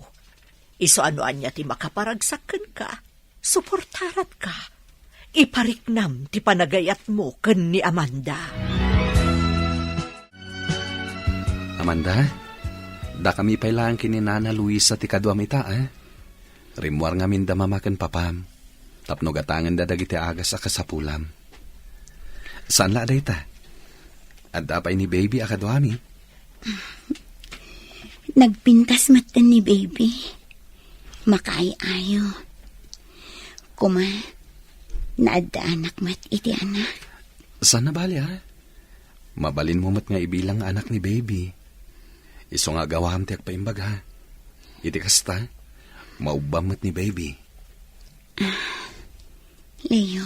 Isu a no ania ti makaparagsak kenka, suportaratka. Ipariknam ti panagayatmo ken ni Amanda. Amanda, dakami pay laeng ken ni Nana Luisa ti kaduam ita, a? Rimmuar ngamin da mama ken papam, tapno gatangenda dagiti agas a kasapulam. Saan la a dayta? Adda pay ni Baby a kaduami? Nagpintas metten ni Baby. Makaay-ayo. Kuma, naaddaanak met iti anak. Saan a bali, a? Mabalinmo met nga ibilang nga anak ni Baby. Isu nga agawam ti agpaimbag, ha? Iti kasta, maubbam met ni Baby. Leo,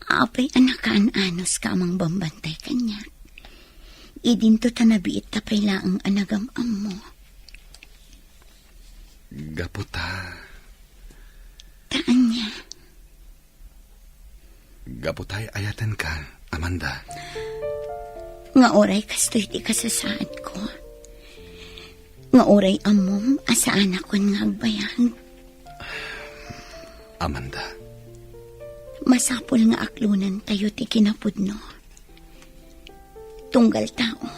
apay a nakaan-anos ka a mangbambantay kaniak? Idinto ta nabiit ta pay laeng a nagam-ammo. Gapu ta. Ta ania? Gapu ta ay-ayatenka, Amanda. Nga uray kastoy ti kasasaadko. Nga uray ammom a saanakon nga agbayag. Amanda. Masapul nga aklonentayo ti kinapudno. Tunggal tao,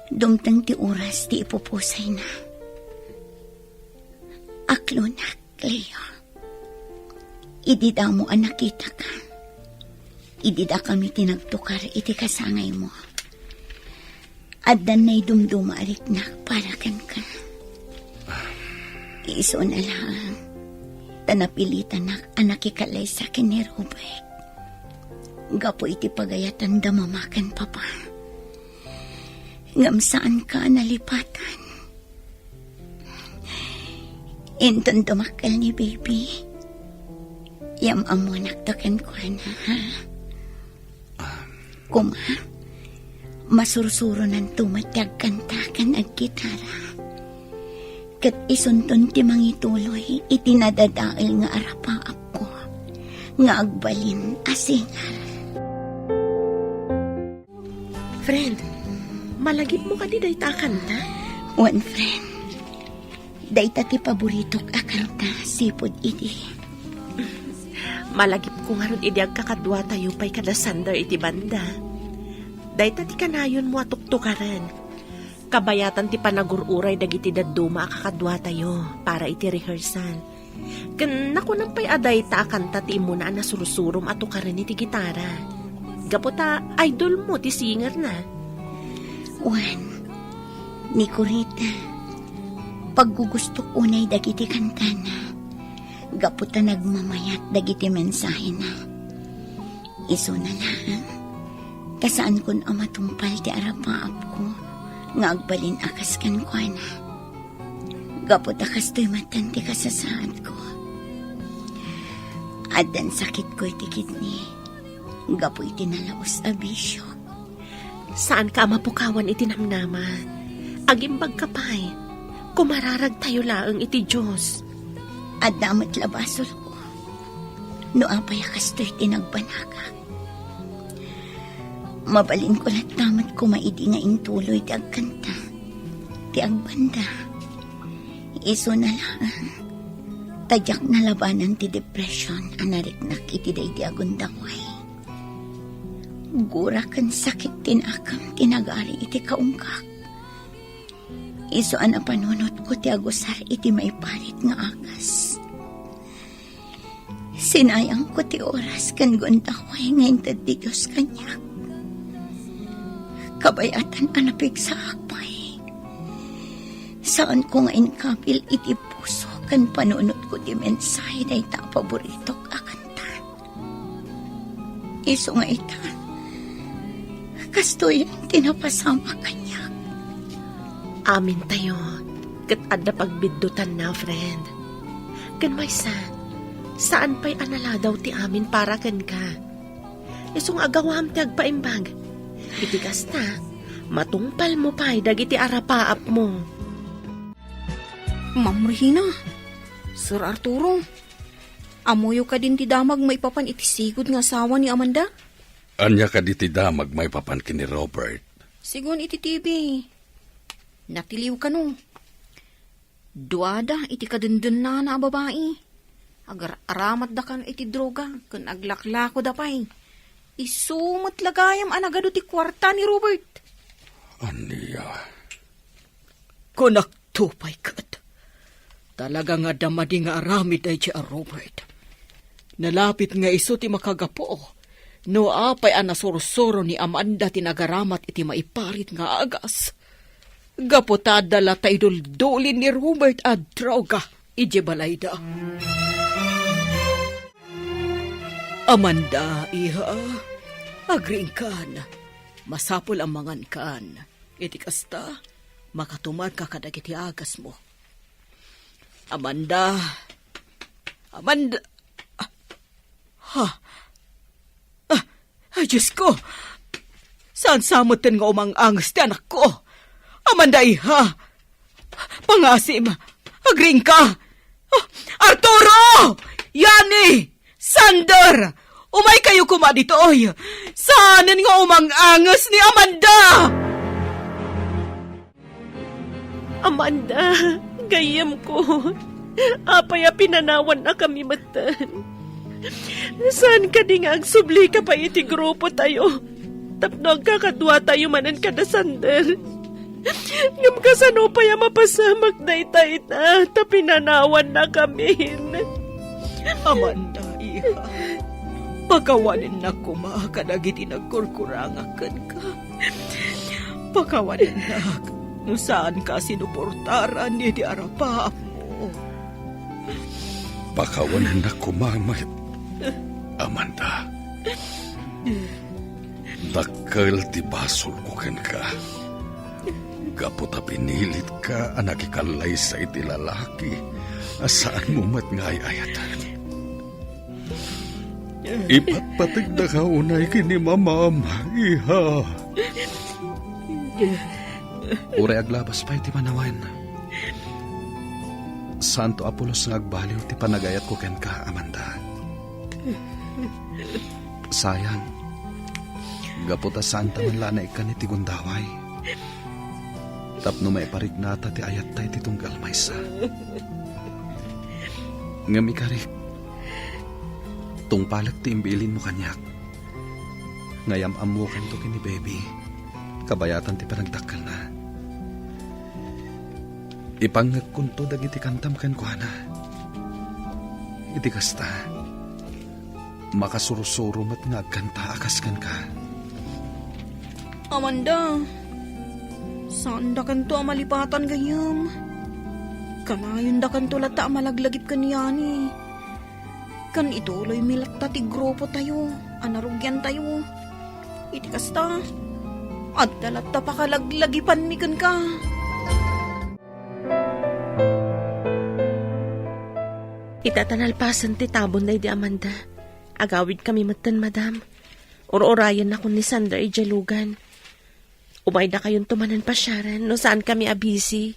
dumteng ti oras ti ipupusayna. Aklonak, Leo. Idi damo a nakitaka, idi dakami ti nagtukar iti kasangaymo, addan naidumduma a riknak para kenka. Isuna laeng ta napilitanak a nakikalaysa ken ni Robert gapu iti pagayatanda mama ken papa. Ngem saanka a nalipatan. Inton dumakkel ni Baby, yam-ammonakto kenkuana, ha? Kuma, masursuronanto met ti agkanta ken aggitara. Ket isunton ti mangituloy iti nadadael nga arapaapko nga agbalin a singer. Friend, malagipmo kadi dayta a kanta? Wen, friend. Dayta ti paboritok a kanta, sipud idi. Malagipko ngarud idi agkakaduatayo pay kada Sander iti banda. Dayta ti kanayonmo a tuktukaren. Kabayatan ti panagur-uray dagiti dadduma a kakaduatayo para iti rehearsal. Ken nakunam pay a dayta a kanta ti immuna a nasursurom a tukaren iti gitara. Gapu ta idolmo ti singerna. Wen, ni Corita, paggugustok unay dagiti kantana. Gapu ta nagmamayat dagiti mensahena. Isuna laeng, ta saankon a matungpal ti arapaapko nga agbalin a kas kenkuana. Gapu ta kastoy metten ti kasasaadko. Addan sakitko iti kidney gapu iti nalaus a bisio. Saanka a mapukawan iti namnama. Agimbagka pay. Kumararagtayo laeng iti Dios. Adda met la basolko. No apay a kastoy ti nagbanagak. Mabalinko latta met koma idi nga intuloy ti agkanta, ti agbanda. Isuna laeng, ta diak nalabanan ti depression a nariknak iti daydi a gundaway. Gura ken sakit ti nakem ti nagari iti kaungkak. Isu a napanunotko ti agusar iti maiparit nga agas. Sinayangko ti oras ken gundaway nga inted ti Dios kaniak. Kabayatan a napigsaak pay. Saanko nga inkabil iti puso ken panunotko ti mensahe dayta a paboritok a kanta. Isu nga ita, kastoy ti napasamak kaniak. Amintayo, ket adda pagbiddutanna, friend. Ken maysa, saan pay a naladaw ti amin para kenka. Isu nga agawam ti agpaimbag. Iti kasta, matungpalmo pay dagiti arapaapmo. Ma'am Regina, Sir Arturo, ammoyo kadin ti damag maipapan iti sigud nga asawa ni Amanda? Ania kadi ti damag maipapan ken ni Robert? Sigun iti T V, natiliw kano. Duada iti kadendennana a babai. Agar-aramatda kano iti droga ken aglaklakoda pay. Isu met la gayam a nagadu ti kuarta ni Robert. Ania? Kunakto pay ket, talaga nga adda madi nga aramid daydiay a Robert. Nalapit nga isu ti makagapu, no apay a nasursuro ni Amanda ti nagaramat iti maiparit nga agas, gapu ta adda latta iduldulin ni Robert a droga idiay balayda. Amanda, iha, agriingkan. Masapul a mangankan. Iti kasta, makatumarka kadagiti agasmo. Amanda. Amanda. Ah, ha? Ah, ay, Diyos ko! Saan sa metten nga umang-anges ti anakko? Amanda, iha! Pangasim! Agriingka! Ah, Arturo! Yani! Sander! Umaykayo koma ditoy! Saanen nga umang-anges ni Amanda! Amanda, gayyemko, apay a pinanawannakami metten? Saan kadi nga agsublika pay iti grupotayo tapno agkakaduatayo manen kada Sander? Ngem kasano pay a mapasamak dayta ita ta pinanawannakamin? Amanda, iha, pakawanennak koma kadagiti nagkurkurangak kenka. Pakawanennak no saanka a sinuportaran idi arapaapmo. Pakawanennak koma met, Amanda. Dakkel ti basolko kenka. Gapu ta pinilitka a nakikallaysa iti lalaki a saanmo met nga ay-ayaten. Ipatpategdaka unay ken ni mamam, iha. Uray aglabas pay ti panawen, saanto a pulos nga agbaliw ti panagayatko kenka, Amanda. Sayang, gapu ta saanta man la a naikkan iti gundaway tapno maipariknata ti ayatta iti tunggal maysa. Ngem ikarik, tungpalek ti imbilinmo kaniak. Nga yam-ammokanto ken ni Baby, kabayatan ti panagdakkelna. Ipangngegkonto dagiti kantam kenkuana. Iti kasta, makasursuro met nga agkanta a kas kenka. Amanda, saandakanto a malipatan gayyem. Kanayondakanto latta a malaglagip ken Yani. Ken ituloymi latta ti grupotayo a narugiantayo. Iti kasta, adda latta pakalaglagipanmi kenka. Ita ta nalpasen ti tabon daydi Amanda, agawidkami metten, madam. Ur-urayennakon ni Sander idiay lugan. Umaydakayonto manen pasiaren no saankami a busy.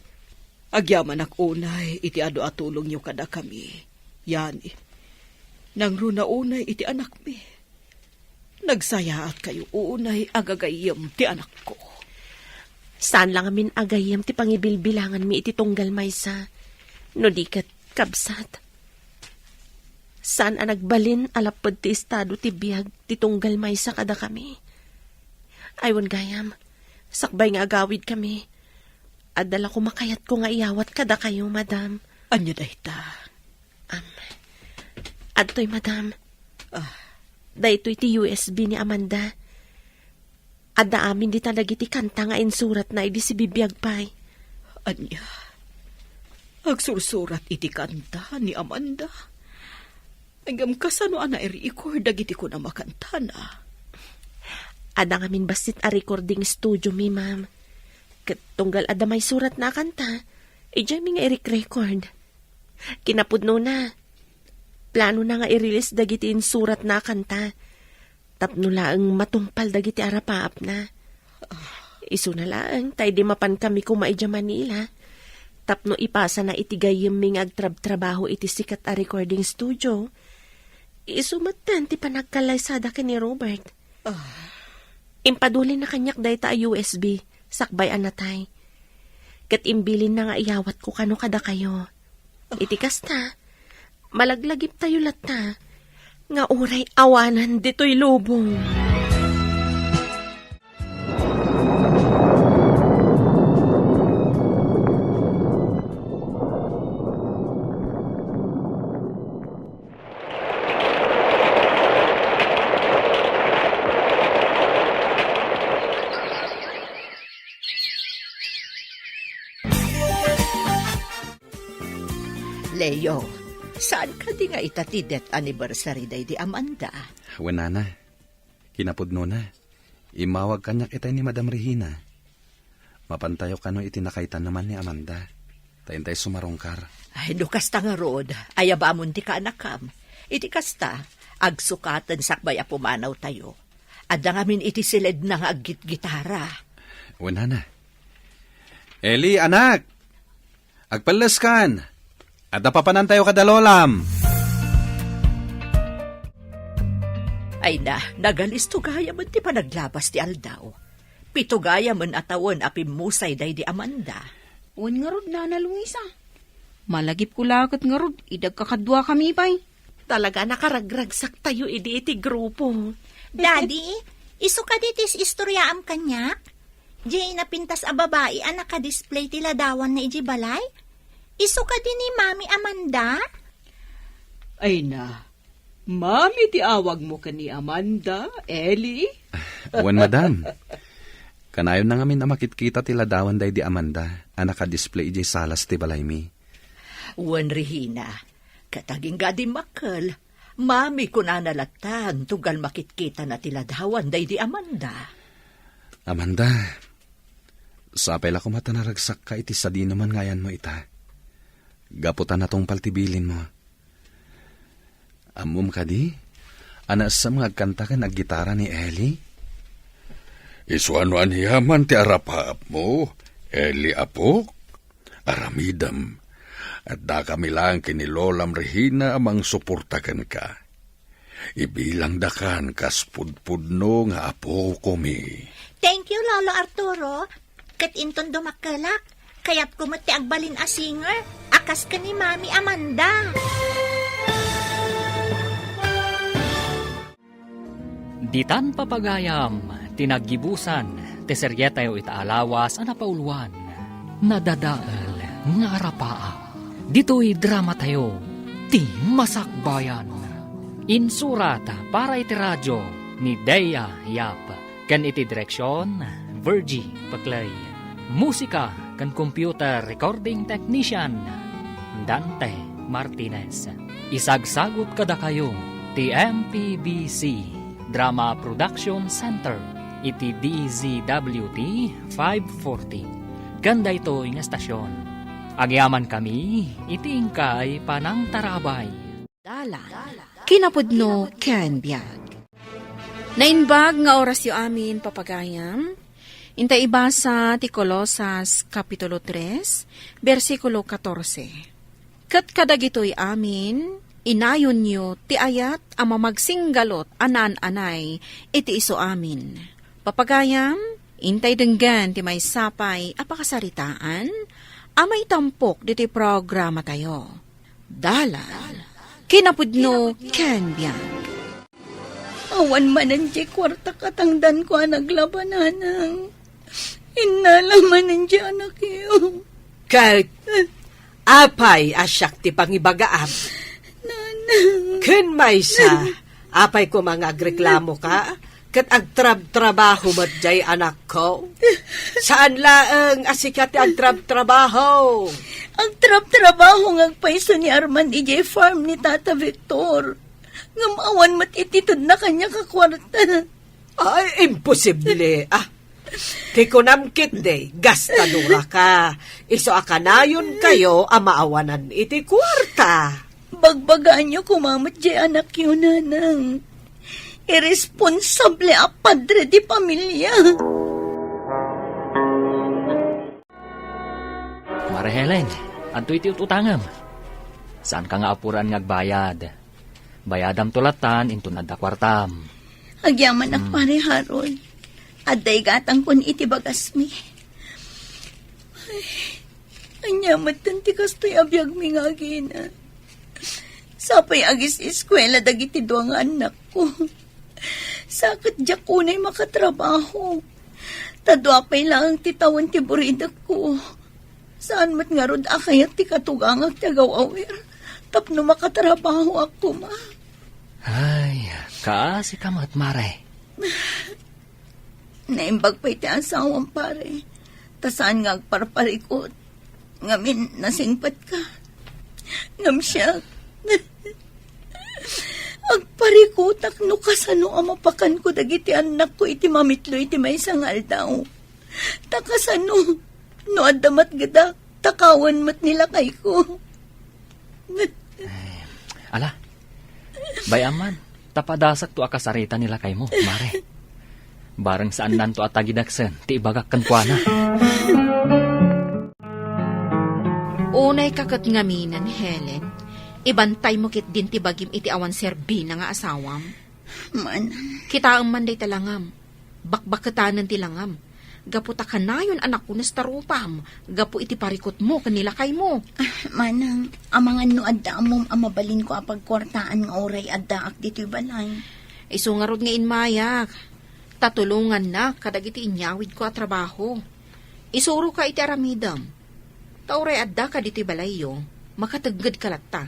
Agyamanak unay iti adu a tulongyo kadakami, Yani. Nangruna unay iti anakmi. Nagsayaatkayo unay a gagayyem ti anakko. Saan la ngamin a gayyem ti pangibilbilanganmi iti tunggal maysa, no di ket kabsat. Saan a nagbalin a lapped ti estado ti biag ti tunggal maysa kadakami. Ay, wen gayam, sakbay nga agawidkami, adda la koma kayatko nga iyawat kadakayo, madam. Ania dayta? Am, adtoy, madam. Ah. Daytoy ti U S B ni Amanda. Adda amin dita dagiti kanta nga insuratna idi sibibiag pay. Ania? Agsursurat iti kanta ni Amanda? Ngem kasano a nai-record dagiti kunam a kantana? Adda ngamin bassit a recording studio mi, ma'am. Ket tunggal adda maisuratna a kanta, idiaymi nga irek-record. Kinapudnona, planona nga i-release dagiti insuratna a kanta tapno laeng matungpal dagiti arapaapna. Isuna laeng ta idi mapankami koma idiay Manila tapno ipasana iti gayyemmi nga agtrabtrabaho iti sikat a recording studio, isu metten ti panagkallaysada ken ni Robert. Ah. Impadulinna kaniak dayta a U S B sakbay a natay. Ket imbilinna nga iyawatko kano kadakayo. Iti kasta, malaglagiptayo latta nga uray awanan ditoy lubong. Eyo, saan kadi nga ita ti death anniversary daydi Amanda? Wen, nana, kinapudnona, immawag kaniak itay ni Madam Regina. Mapantayo kano iti nakaitan naman ni Amanda. Ta intay sumarungkar. Ay, no kasta ngarud, ayabamon ti kaanakam. Iti kasta, agsukaten sakbay a pumanawtayo. Adda ngamin iti siledna nga aggitgitara. Wen, nana. Eli, anak! Agpelleskan! Adda papanantayo kada lolam! Ay na, nagalisto gayamen ti panaglabas ti aldaw. Pito gayamen a tawen a pimmusay daydi Amanda. Wen ngarud, Nana Luisa. Malagipko la ket ngarud, idi agkakaduakami pay. Talaga, nakaragragsaktayo idi iti grupo. Daddy, isu kadi ti is-istoryaam kaniak? Jay napintas a babai a nakadisplay ti ladawanna idiay balay? Isu kadi ni Mami Amanda? Ay na, Mami ti awagmo ken ni Amanda, Eli? Wen, madam. Kanayon na ngamin a makitkita ti ladawan daydi Amanda a nakadisplay idiay salas ti balaymi. Wen, Regina, ket agingga dimmakkel, Mami, kunana latta, tugal makitkitana ti ladawan daydi Amanda. Amanda, sapay la koma ta naragsakka iti sadinoman nga ayanmo ita. Gapu ta natungpal ti bilinmo. Ammom kadi a naessem nga agkanta ken aggitara ni Eli? Isu a no aniaman ti arapaapmo, Eli, apok, aramidem. Addakami laeng ken ni Lolam Regina a mangsuporta kenka. Ibilangdakan kas pudpudno nga apokomi. Thank you, Lolo Arturo. Ket inton dumakkelak, kayatko met ti agbalin a singer a kas ken ni Mami Amanda. Ditan, papagayam, ti naggibusan ti serietayo ita a lawas a napauluan, Nadadael nga Arapaap. Ditoy dramatayo, Ti Masakbayan. Insurat para iti radio ni Dea Yap. Ken iti direksion, Virgie Paclay. Musika ken computer recording technician, Dante Martinez. Isagsagut kadakayo ti M P B C Drama Production Center iti D Z W T five forty. Ken daytoy nga estasion, agyamankami iti inkay panangtarabay. Dalan, kinapudno ken biag. Naimbag nga orasyo amin, papagayam. Inta ibasa ti Colosas, Kapitulo tres, bersikulo katorse. Ket kadagitoy amin, inayonyo ti ayat a mamagsinggalot a naan-anay iti isu amin. Papagayam, intay denggen ti maysa pay a pakasaritaan a maitampok ditoy programatayo. Dalan, kinapudno ken biag. Awan manen diay kuarta katangdanko a naglaba, nanang. Innala manen diay anakyo. Ket apay a siak ti pangibagaam? Nanang. Ken maysa, apay koma nga agreklamoka? Ket agtrabtrabaho met diay anakko? Saan laeng a sika ti agtrabtrabaho. Agtrabtrabaho nga agpayso ni Arman idiay farm ni Tata Victor. Ngem awan met iti tedna kaniak a kuarta. Ay, imposible, ah. Ti kunam ketdi, gastadora ka. Isu a kanayon kayo a maawanan iti kuarta. Bagbagaanyo koma met diay anakyo, nanang. Irresponsable a padre di pamilia. Mare Helen, adtoy ti ut-utangem. Saanka nga apuran nga agbayad. Bayadamto lattan inton adda kuartam. Agyamanak, Hmm. Pare Harold. Adda igatangkon iti bagasmi. Ay, ania metten ti kastoy a biagmi nga agina? Sapay agis-eskuela dagiti dua nga annakko. Sa ket diak unay makatrabaho. Ta dua pay laeng ti tawen ti buridekko. Saan met ngarud a kayat ti katugangak ti agaw-awir tapno makatrabahoak koma. Ay, kaasi ka met, Mare. Naimbag pay ti asawam, pare. Ta saan nga agparparikut. Ngamin, nasingpetka. Ngem siak, agparikutak no kasano a mapakanko dagiti annakko iti mamitlo iti maysa nga aldaw. Ta kasano, no adda matgedak, takawan met ni lakayko. Eh, ala, bay-am man, ta padasakto a kasarita ni lakaymo, mare. Bareng saannanto a tagidaksen ti ibagak kenkuana. Unayka ket ngaminen, Helen, ibantaymo ketdin ti bagim iti awan serbina nga asawam. Manang. Kitaem man dayta langam. Bakbaketanen ti langam. Gapu ta kanayon a nakunes ta rupam, gapu iti parikutmo ken ni lakaymo. Ah, manang, amangan no adda ammom a mabalinko a pagkuartaan nga uray addaak ditoy balay. Isu ngarud nga immayak, ta tulongannak kadagiti inyawidko a trabaho. Isuroka iti aramidem. Ta uray addaka ditoy balayyo, makateggedka latta.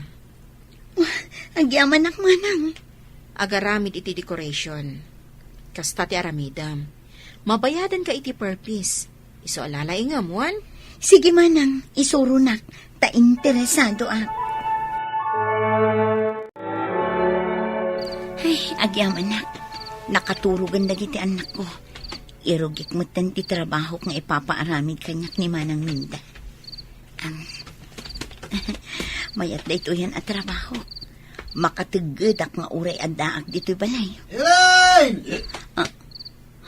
Agyamanak, manang. Agaramid iti decoration. Kasta ti aramidem. Mabayadanka iti per piece. Isu a lalaingem, wen? Sige, manang, isuronak, ta interesadoak. Ay, agyamanak. Nakaturogen dagiti annakko. Irugik metten ti trabahok nga ipapaaramid kaniak ni Manang Minda. Am, mayat daytoyen a trabaho. Makateggedak nga uray addaak ditoy balay. Elaine! Ah.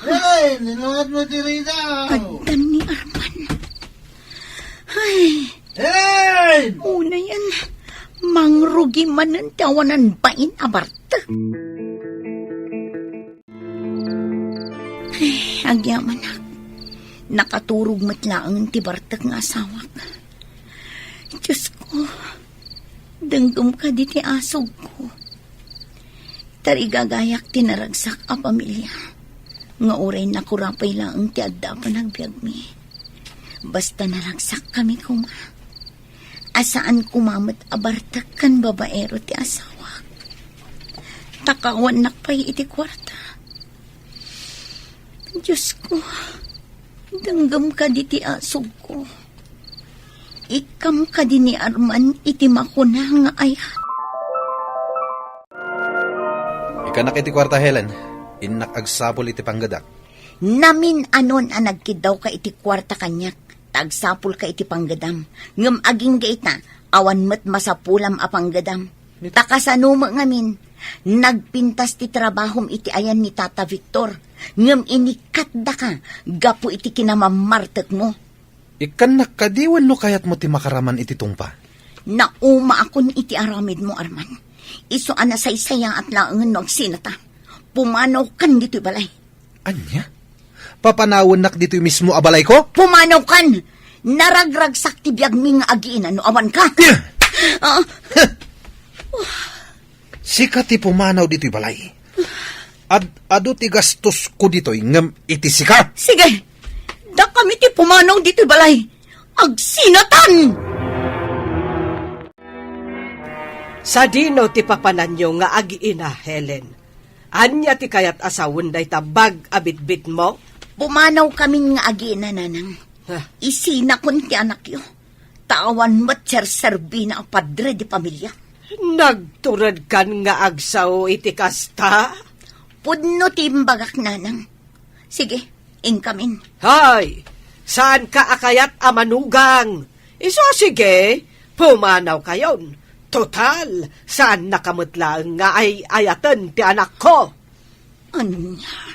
Elaine, inuwatmo ti ridaw! Addan ni Arman. Ay. Elaine! Unayen, mangrugi manen ti awanan bain a bartek. Ay, agyamanak. Nakaturog met laeng ti bartek nga asawak. Diosko, denggem kadi ti asugko. Tarigagayak ti naragsak a pamilia. Nga uray nakurapay laeng ti adda a panagbiagmi. Basta naragsak kami koma. A saan koma met a bartek ken babaero ti asawak. Takawannak pay iti kuarta. Diosko, denggem kadi ti asugko. Ikkam kadi ni Arman iti makuna nga ayat. Ikkannak iti kuarta, Helen. Innak agsapul iti panggedak. Namin-anon a nagkiddawka iti kuarta kaniak, ta agsapulka iti panggedam. Ngem agingga ita, awan met masapulam a panggedam. Ni- Ta kasano met ngamin, nagpintas ti trabahom iti ayan ni Tata Victor, ngem inikkatdaka gapu iti kinamammartekmo. Ikkannak kadi wenno kayatmo ti makaraman iti tungpa? Naumaakon iti aramidmo, Arman. Isu a nasaysayaat laengen no agsinata. Pumanawkan ditoy balay. Ania? Papanawennak ditoy mismo a balayko? Pumanawkan! Naragragsak ti biagmi nga agiina no awanka. Ah. Sika ti pumanaw ditoy balay. Ad-adu ti gastosko ditoy ngem iti sika. Sige, dakami ti pumanaw ditoy balay. Agsinatan! Sadino ti papananyo nga agiina, Helen? Ania ti kayat a sawen dayta bag a bitbitmo? Pumanawkamin nga agiina, Nanang. Ah. Isinakon ti anakyo. Ta awan met serserbina a padre di pamilia. Nagturedkan nga agsao iti kasta? Pudno ti imbagak, Nanang. Sige, inkamin. Hay! Saanka a kayat a manugang? Isu a sige, pumanawkayon. Total, saannaka met laeng nga ay-ayaten ti anakko. Ania?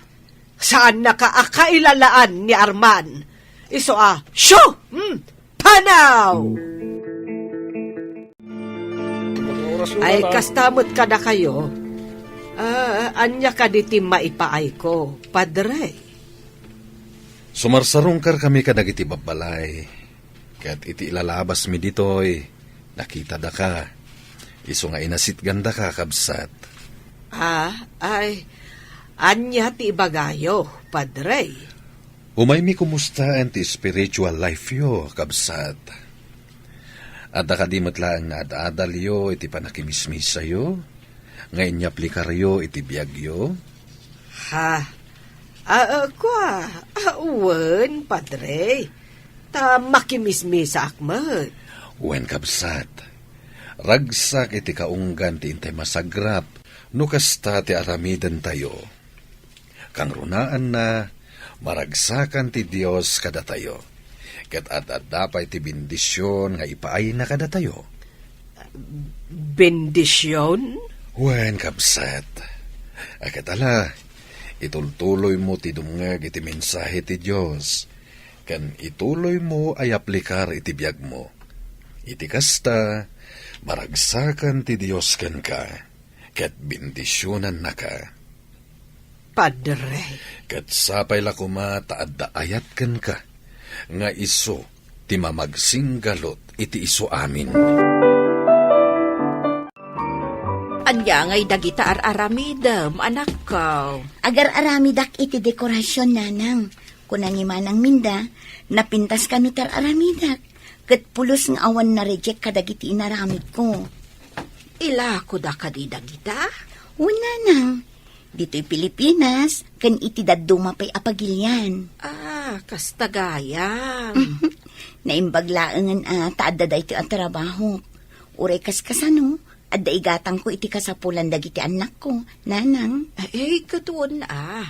Saannaka a kailalaan ni Arman. Isu a, shoo! Hmm? Panaw! Ay, kasta met kadakayo. Ah, ania kadi ti maipaayko, Padre? Sumarsarungkarkami kadagiti babbalay. Ket iti ilalabasmi ditoy, nakitadaka. Isu nga inasitgandaka, kabsat. Ah, ay, ania ti ibagayo, Padre? Umaymi kumustaen ti spiritual life-yo, kabsat. Adda kadi met laeng nga ad-adalyo iti panakimismisayo nga inyaplikaryo iti biagyo? Ha? Ah, ah, kua, ah, wen, Padre. Ta makimismisaak met. Wen, kabsat. Ragsak iti kaunggan ti intay masagrap no kasta ti aramidentayo. Kangrunaanna, maragsakan ti Dios kadatayo, ket ad-adda pay ti bendision nga ipaayna kadatayo. Bendision? Wen, kabsat. A, ket ala, itultuloymo ti dumngeg iti mensahe ti Dios, ken ituloymo a yaplikar iti biagmo. Iti kasta, maragsakan ti Dios kenka, ket bendisionannaka. Padre. Ket sapay la koma ta adda ayat kenka, nga isu ti mamagsinggalut iti isu amin. Ania ngay dagita ar-aramidem, anakko? Agar-aramidak iti dekorasyon, nanang. Kuna ni Manang Minda, napintas kano ti ar-aramidek, ket pulos nga awan na-reject kadagiti inaramidko. Ilakoda kadi dagita? Wen, nanang. Ditoy Pilipinas, ken iti dadduma pay a pagilian. Ah, kasta gayam. Naimbag laengen a ta adda daytoy a trabahok. Uray kaskasano, adda igatangko iti kasapulan dagiti annakko, nanang. Ay, ket wen a.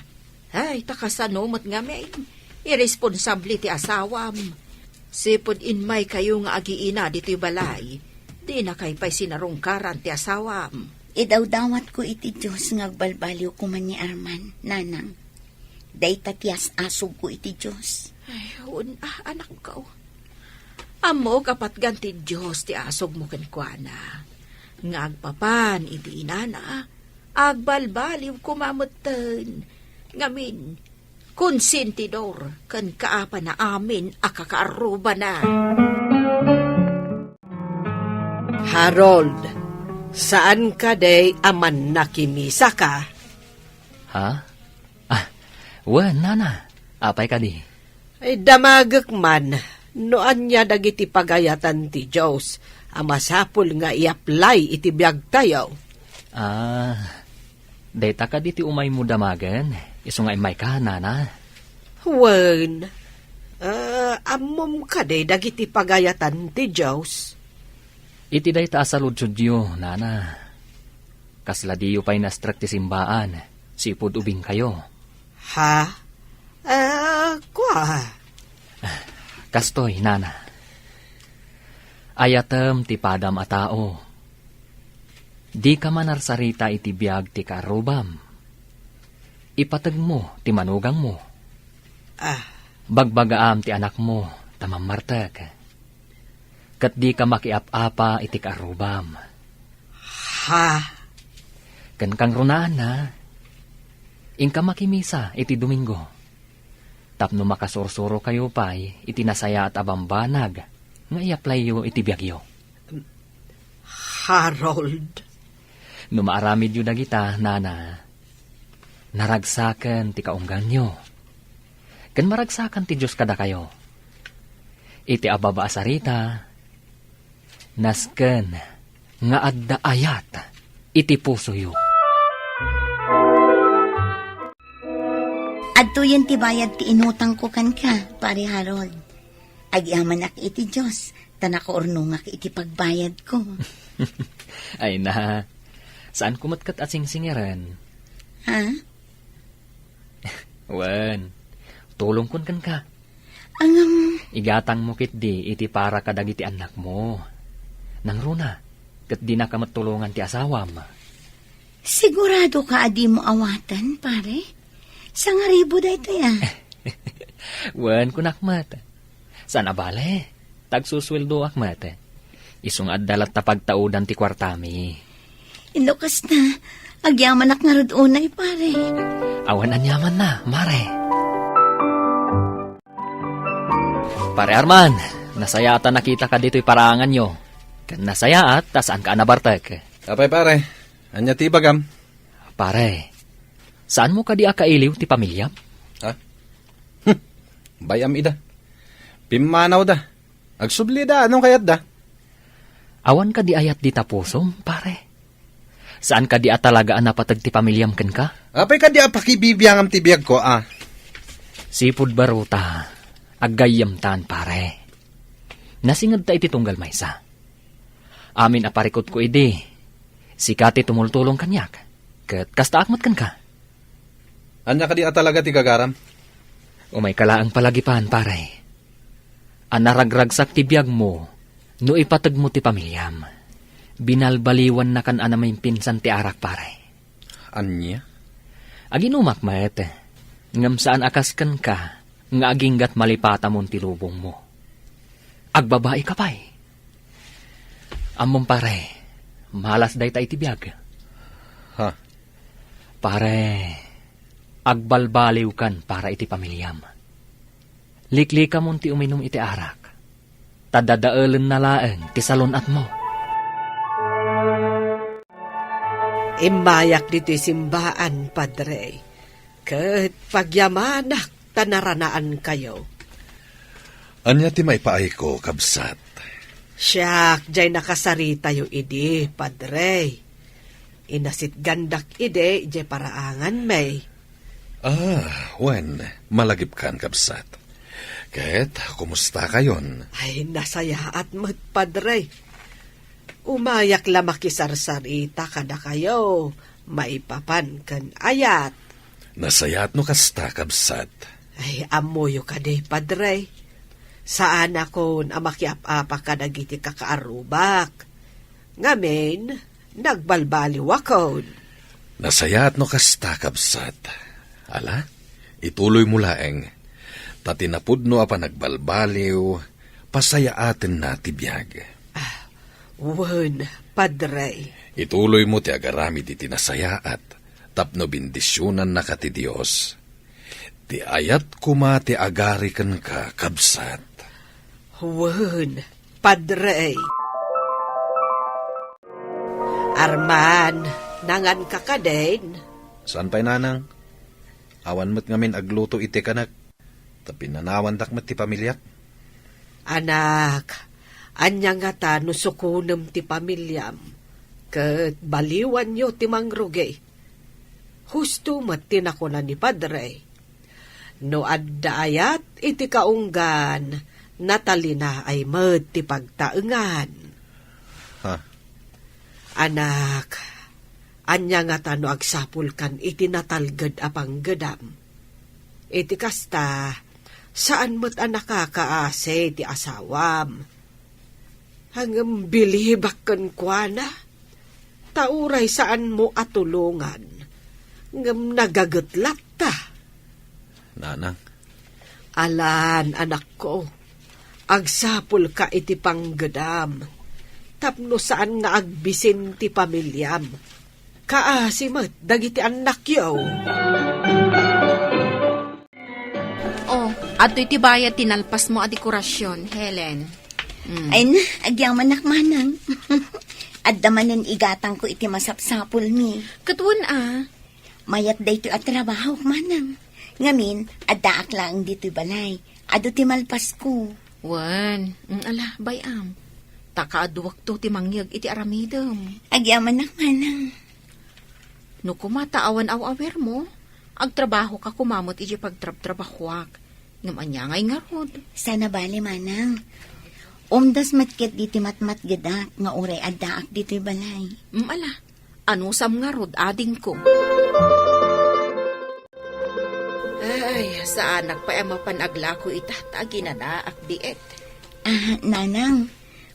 Ay, ta kasano met ngamin? Irresponsable ti asawam. Sipud immaykayo nga agiina ditoy balay, dinakay pay sinarungkaran ti asawam. Idawdawatko iti Dios nga agbalbaliw koma ni Arman, nanang. Dayta ti as-asugko iti Dios. Ay, wen a, anakko. Ammok a patgan ti Dios ti asugmo kenkuana. Nga agpapan iti inana, agbalbaliw koma metten. Ngamin, konsentidor ken kaapana amin a kakaarrubana. Harold, saan kadi a mannakimisaka? Ha? Ah, wen, nana. Apay kadi? Ay, damagek man no ania dagiti pagayatan ti Dios a masapul nga i-apply iti biagtayo. Ah, dayta kadi ti umaymo damagen, isu nga immayka, nana? Wen, ah, ammom kadi dagiti pagayatan ti Dios? Iti dayta a saludsodyo, nana, kasla diyo pay nastrek ti simbaan, sipud ubingkayo. Ha? Ah, kua? Kastoy, nana. Ayatem ti padam a tao. Dika manarsarita iti biag ti kaarrubam. Ipategmo ti manugangmo. Ah. Bagbagaam ti anakmo ta mammartek. Ket dika makiap-apa iti kaarrubam. Ha? Ken kangrunaanna, inka makimisa iti Domingo, tapno makasursurokayo pay iti nasayaat a bambanag nga i-applyyo iti biagyo. Harold. No maaramidyo dagita, nana, naragsaken ti kaungganyo. Ken maragsakan ti Dios kadakayo. Iti ababa a sarita, nasken nga adda ayat iti pusoyo. Adtoyen ti bayad ti inutangko kenka, Pare Harold. Agyamanak iti Dios, ta nakaurnongak iti pagbayadko. Ay na, saanko met ket a singsingeren. Ha? Wen, tulongkon kenka. Ngem, igatangmo ketdi iti para kadagiti annakmo. Nangruna, ket dinaka met tulongan ti asawam. Sigurado ka a dimo awaten, pare? Sangaribo daytoy, a. Wen, kunak met. Saan a bale, ta agsusueldoak met. Isu nga adda latta pagtaudan ti kuartami. No kasta, agyamanak ngarud unay, pare. Awan aniamanna, mare. Pare Arman, nasayaat a nakitaka ditoy paraanganyo. Ken nasayaat ta saanka a nabartek. Apay, pare, ania ti ibagam? Pare, saanmo kadi a kailiw ti pamiliam? Ha? Hm, bay-am ida. Pimmanawda. Agsubli da, anong kayatda? Awan kadi ayat dita pusom, pare? Saan kadi a talaga a napateg ti pamiliam kenka? Apay kadi a pakibibiangam ti biagko, a? Sipud baruta, aggayyemtan, pare. Nasingedta iti tunggal maysa. Amin a parikutko idi, sika ti tumultulong kaniak, ket kastaak met kenka. Ania kadi a talaga ti gagaram? Umayka laeng palagipan, pare. A naragragsak ti biagmo no ipategmo ti pamiliam. Binalbaliwannakan a namimpinsan ti arak, pare. Ania? Aginumak met, ngem saan a kas kenka nga aginggat malipatamon ti lubongmo. Agbabaika pay. Ammom, pare, malas dayta iti biag. Ha? Pare, agbalbaliwkan para iti pamiliam. Liklikamon ti uminum iti arak, ta dadaelenna laeng ti salun-atmo. Immayak ditoy simbaan, Padre, ket pagyamanak ta naranaankayo. Ania ti maipaayko, kabsat? Siak jay nakasaritayo idi, Padre. Inasitgandak idi jay paraanganmi. Ah, wen, malagipkan, kabsat. Ket, kumustakayon? Ay, nasayaat met, Padre. Umayak la makisarsarita kadakayo, maipapan ken ayat. Nasayaat no kasta, kabsat. Ay, ammoyo kadi, Padre. Saanakon a makiap-apa kadagiti kakaarrubak. Ngamin, nagbalbaliwakon. Nasayaat no kasta, kabsat. Ala, ituloymo laeng. Ta ti napudno a panagbalbaliw, pasayaatenna ti biag. Ah, wen, Padre. Ituloymo ti agaramid iti nasayaat, tapno bendisionannaka ti Dios. Ti ayat koma ti agari kenka, kabsat. Wen, Padre. Arman, nanganka kadin? Saan pay, nanang. Awan met ngamin agluto iti kanek, ta pinanawandak met ti pamiliak. Anak, ania ngata no sukonem ti pamiliam, ket baliwanyo ti mangrugi? Husto met ti nakuna ni Padre. No adda ayat iti kaunggan, natalinaay met ti pagtaengan. Ha? Anak, ania ngata no agsapulkan iti natalged a panggedam? Iti kasta, saan met a nakakaasi ti asawam. Ngem bilibak kenkuana, ta uray saanmo a tulongan, ngem nagaget latta. Nanang. Alan, anakko, agsapulka iti panggedam, tapno saan nga agbisin ti pamiliam. Kaasi met dagiti annakyo. Oh, adtoy ti bayad ti nalpasmo a dekorasyon, Helen. Mm. Ay na, agyamanak manang. Adda manen igatangko iti masapsapulmi. Ket wen a. Mayat daytoy a trabahok, manang. Ngamin, addaak laeng ditoy balay. Adu ti malpasko. Wen, mm, ala, bay-am. Ta kaaduakto ti mangyeg iti aramidem. Agyamanak manang. No koma ta awan aw-awermo, agtrabahoka koma met idiay pagtrabtrabahoak. Ngem ania ngay ngarud? Saan a bale, manang. Umdas met ketdi ti matmatgedak nga uray addaak ditoy balay. Mm, ala, anusam ngarud, adingko. Ay, saanak pay a mapan aglako ita, ta aginanaak biit. Ah, nanang,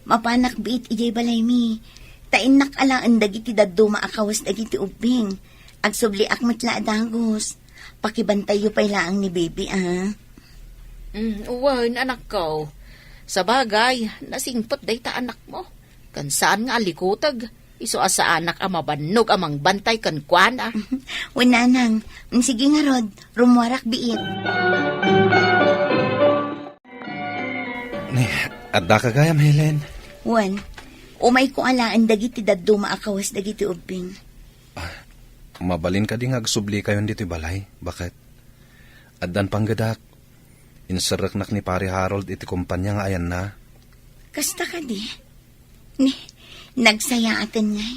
mapanak biit idiay balaymi. Ta innak alaen dagiti dadduma a kawes dagiti ubbing. Agsubliak met la a dagus. Pakibantayyo pay laeng ni baby, ah. Mm, wen, anakko. Sabagay, nasingpet dayta anakmo. Ken saan nga alikuteg, isu a saanak a mabannog a mangbantay kenkuana. Wen, nanang. Mm, sige ngarud, rummuarak biit. Ni, addaka gayam, Helen? Wen, umayko alaen dagiti dadduma a kawes dagiti ubbing. Ah, mabalin kadi nga agsublikayon ditoy balay? Baket? Addan panggedak. Inserreknak ni Pare Harold iti kompania nga ayanna. Kasta kadi? Ni, nagsayaaten ngay?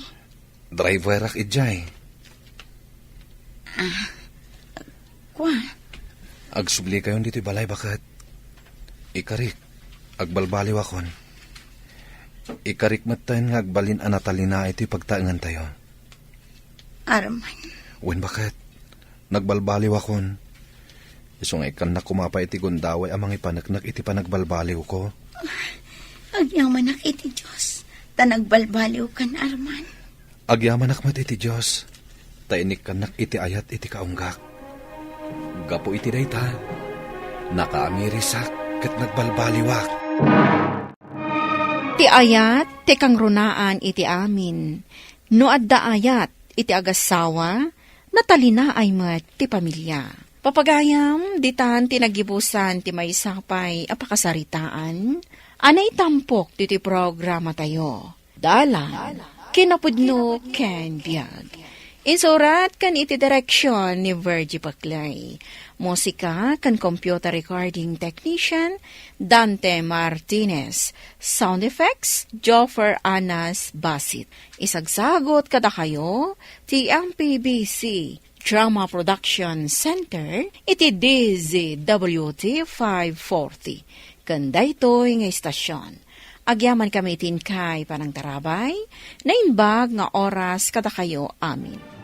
Driverak idiay. Ah, kua? Agsublikayon ditoy balay, baket? Ikarik, agbalbaliwakon. Ikarik metten nga agbalin a natalinaay ti pagtaengantayo. Arman. Wen baket, nagbalbaliwakon. Isu nga ikkannak koma pay iti gundaway a mangipaneknek iti panagbalbaliwko. Agyamanak iti Dios, ta nagbalbaliwkan, Arman. Agyamanak met iti Dios, ta inikkannak iti ayat iti kaunggak. Gapu iti dayta, nakaamirisak ket nagbalbaliwak. Ti ayat, ti kangrunaan iti amin. No adda ayat iti agassawa, natalinaay met ti pamilia. Papagayam, ditan ti nagibusan ti maysa pay a pakasaritaan a naitampok ditoy programatayo. Dalan, kinapudno ken biag. Insurat ken iti direksyon ni Virgie Paclay. Musika ken computer recording technician, Dante Martinez. Sound effects, Joffer Anas Basit. Isagsagot kadakayo ti M P B C Drama Production Center iti D Z W T five forty. Ken daytoy nga istasyon, agyamankami iti inkay panangtarabay, naimbag nga oras kadakayo amin.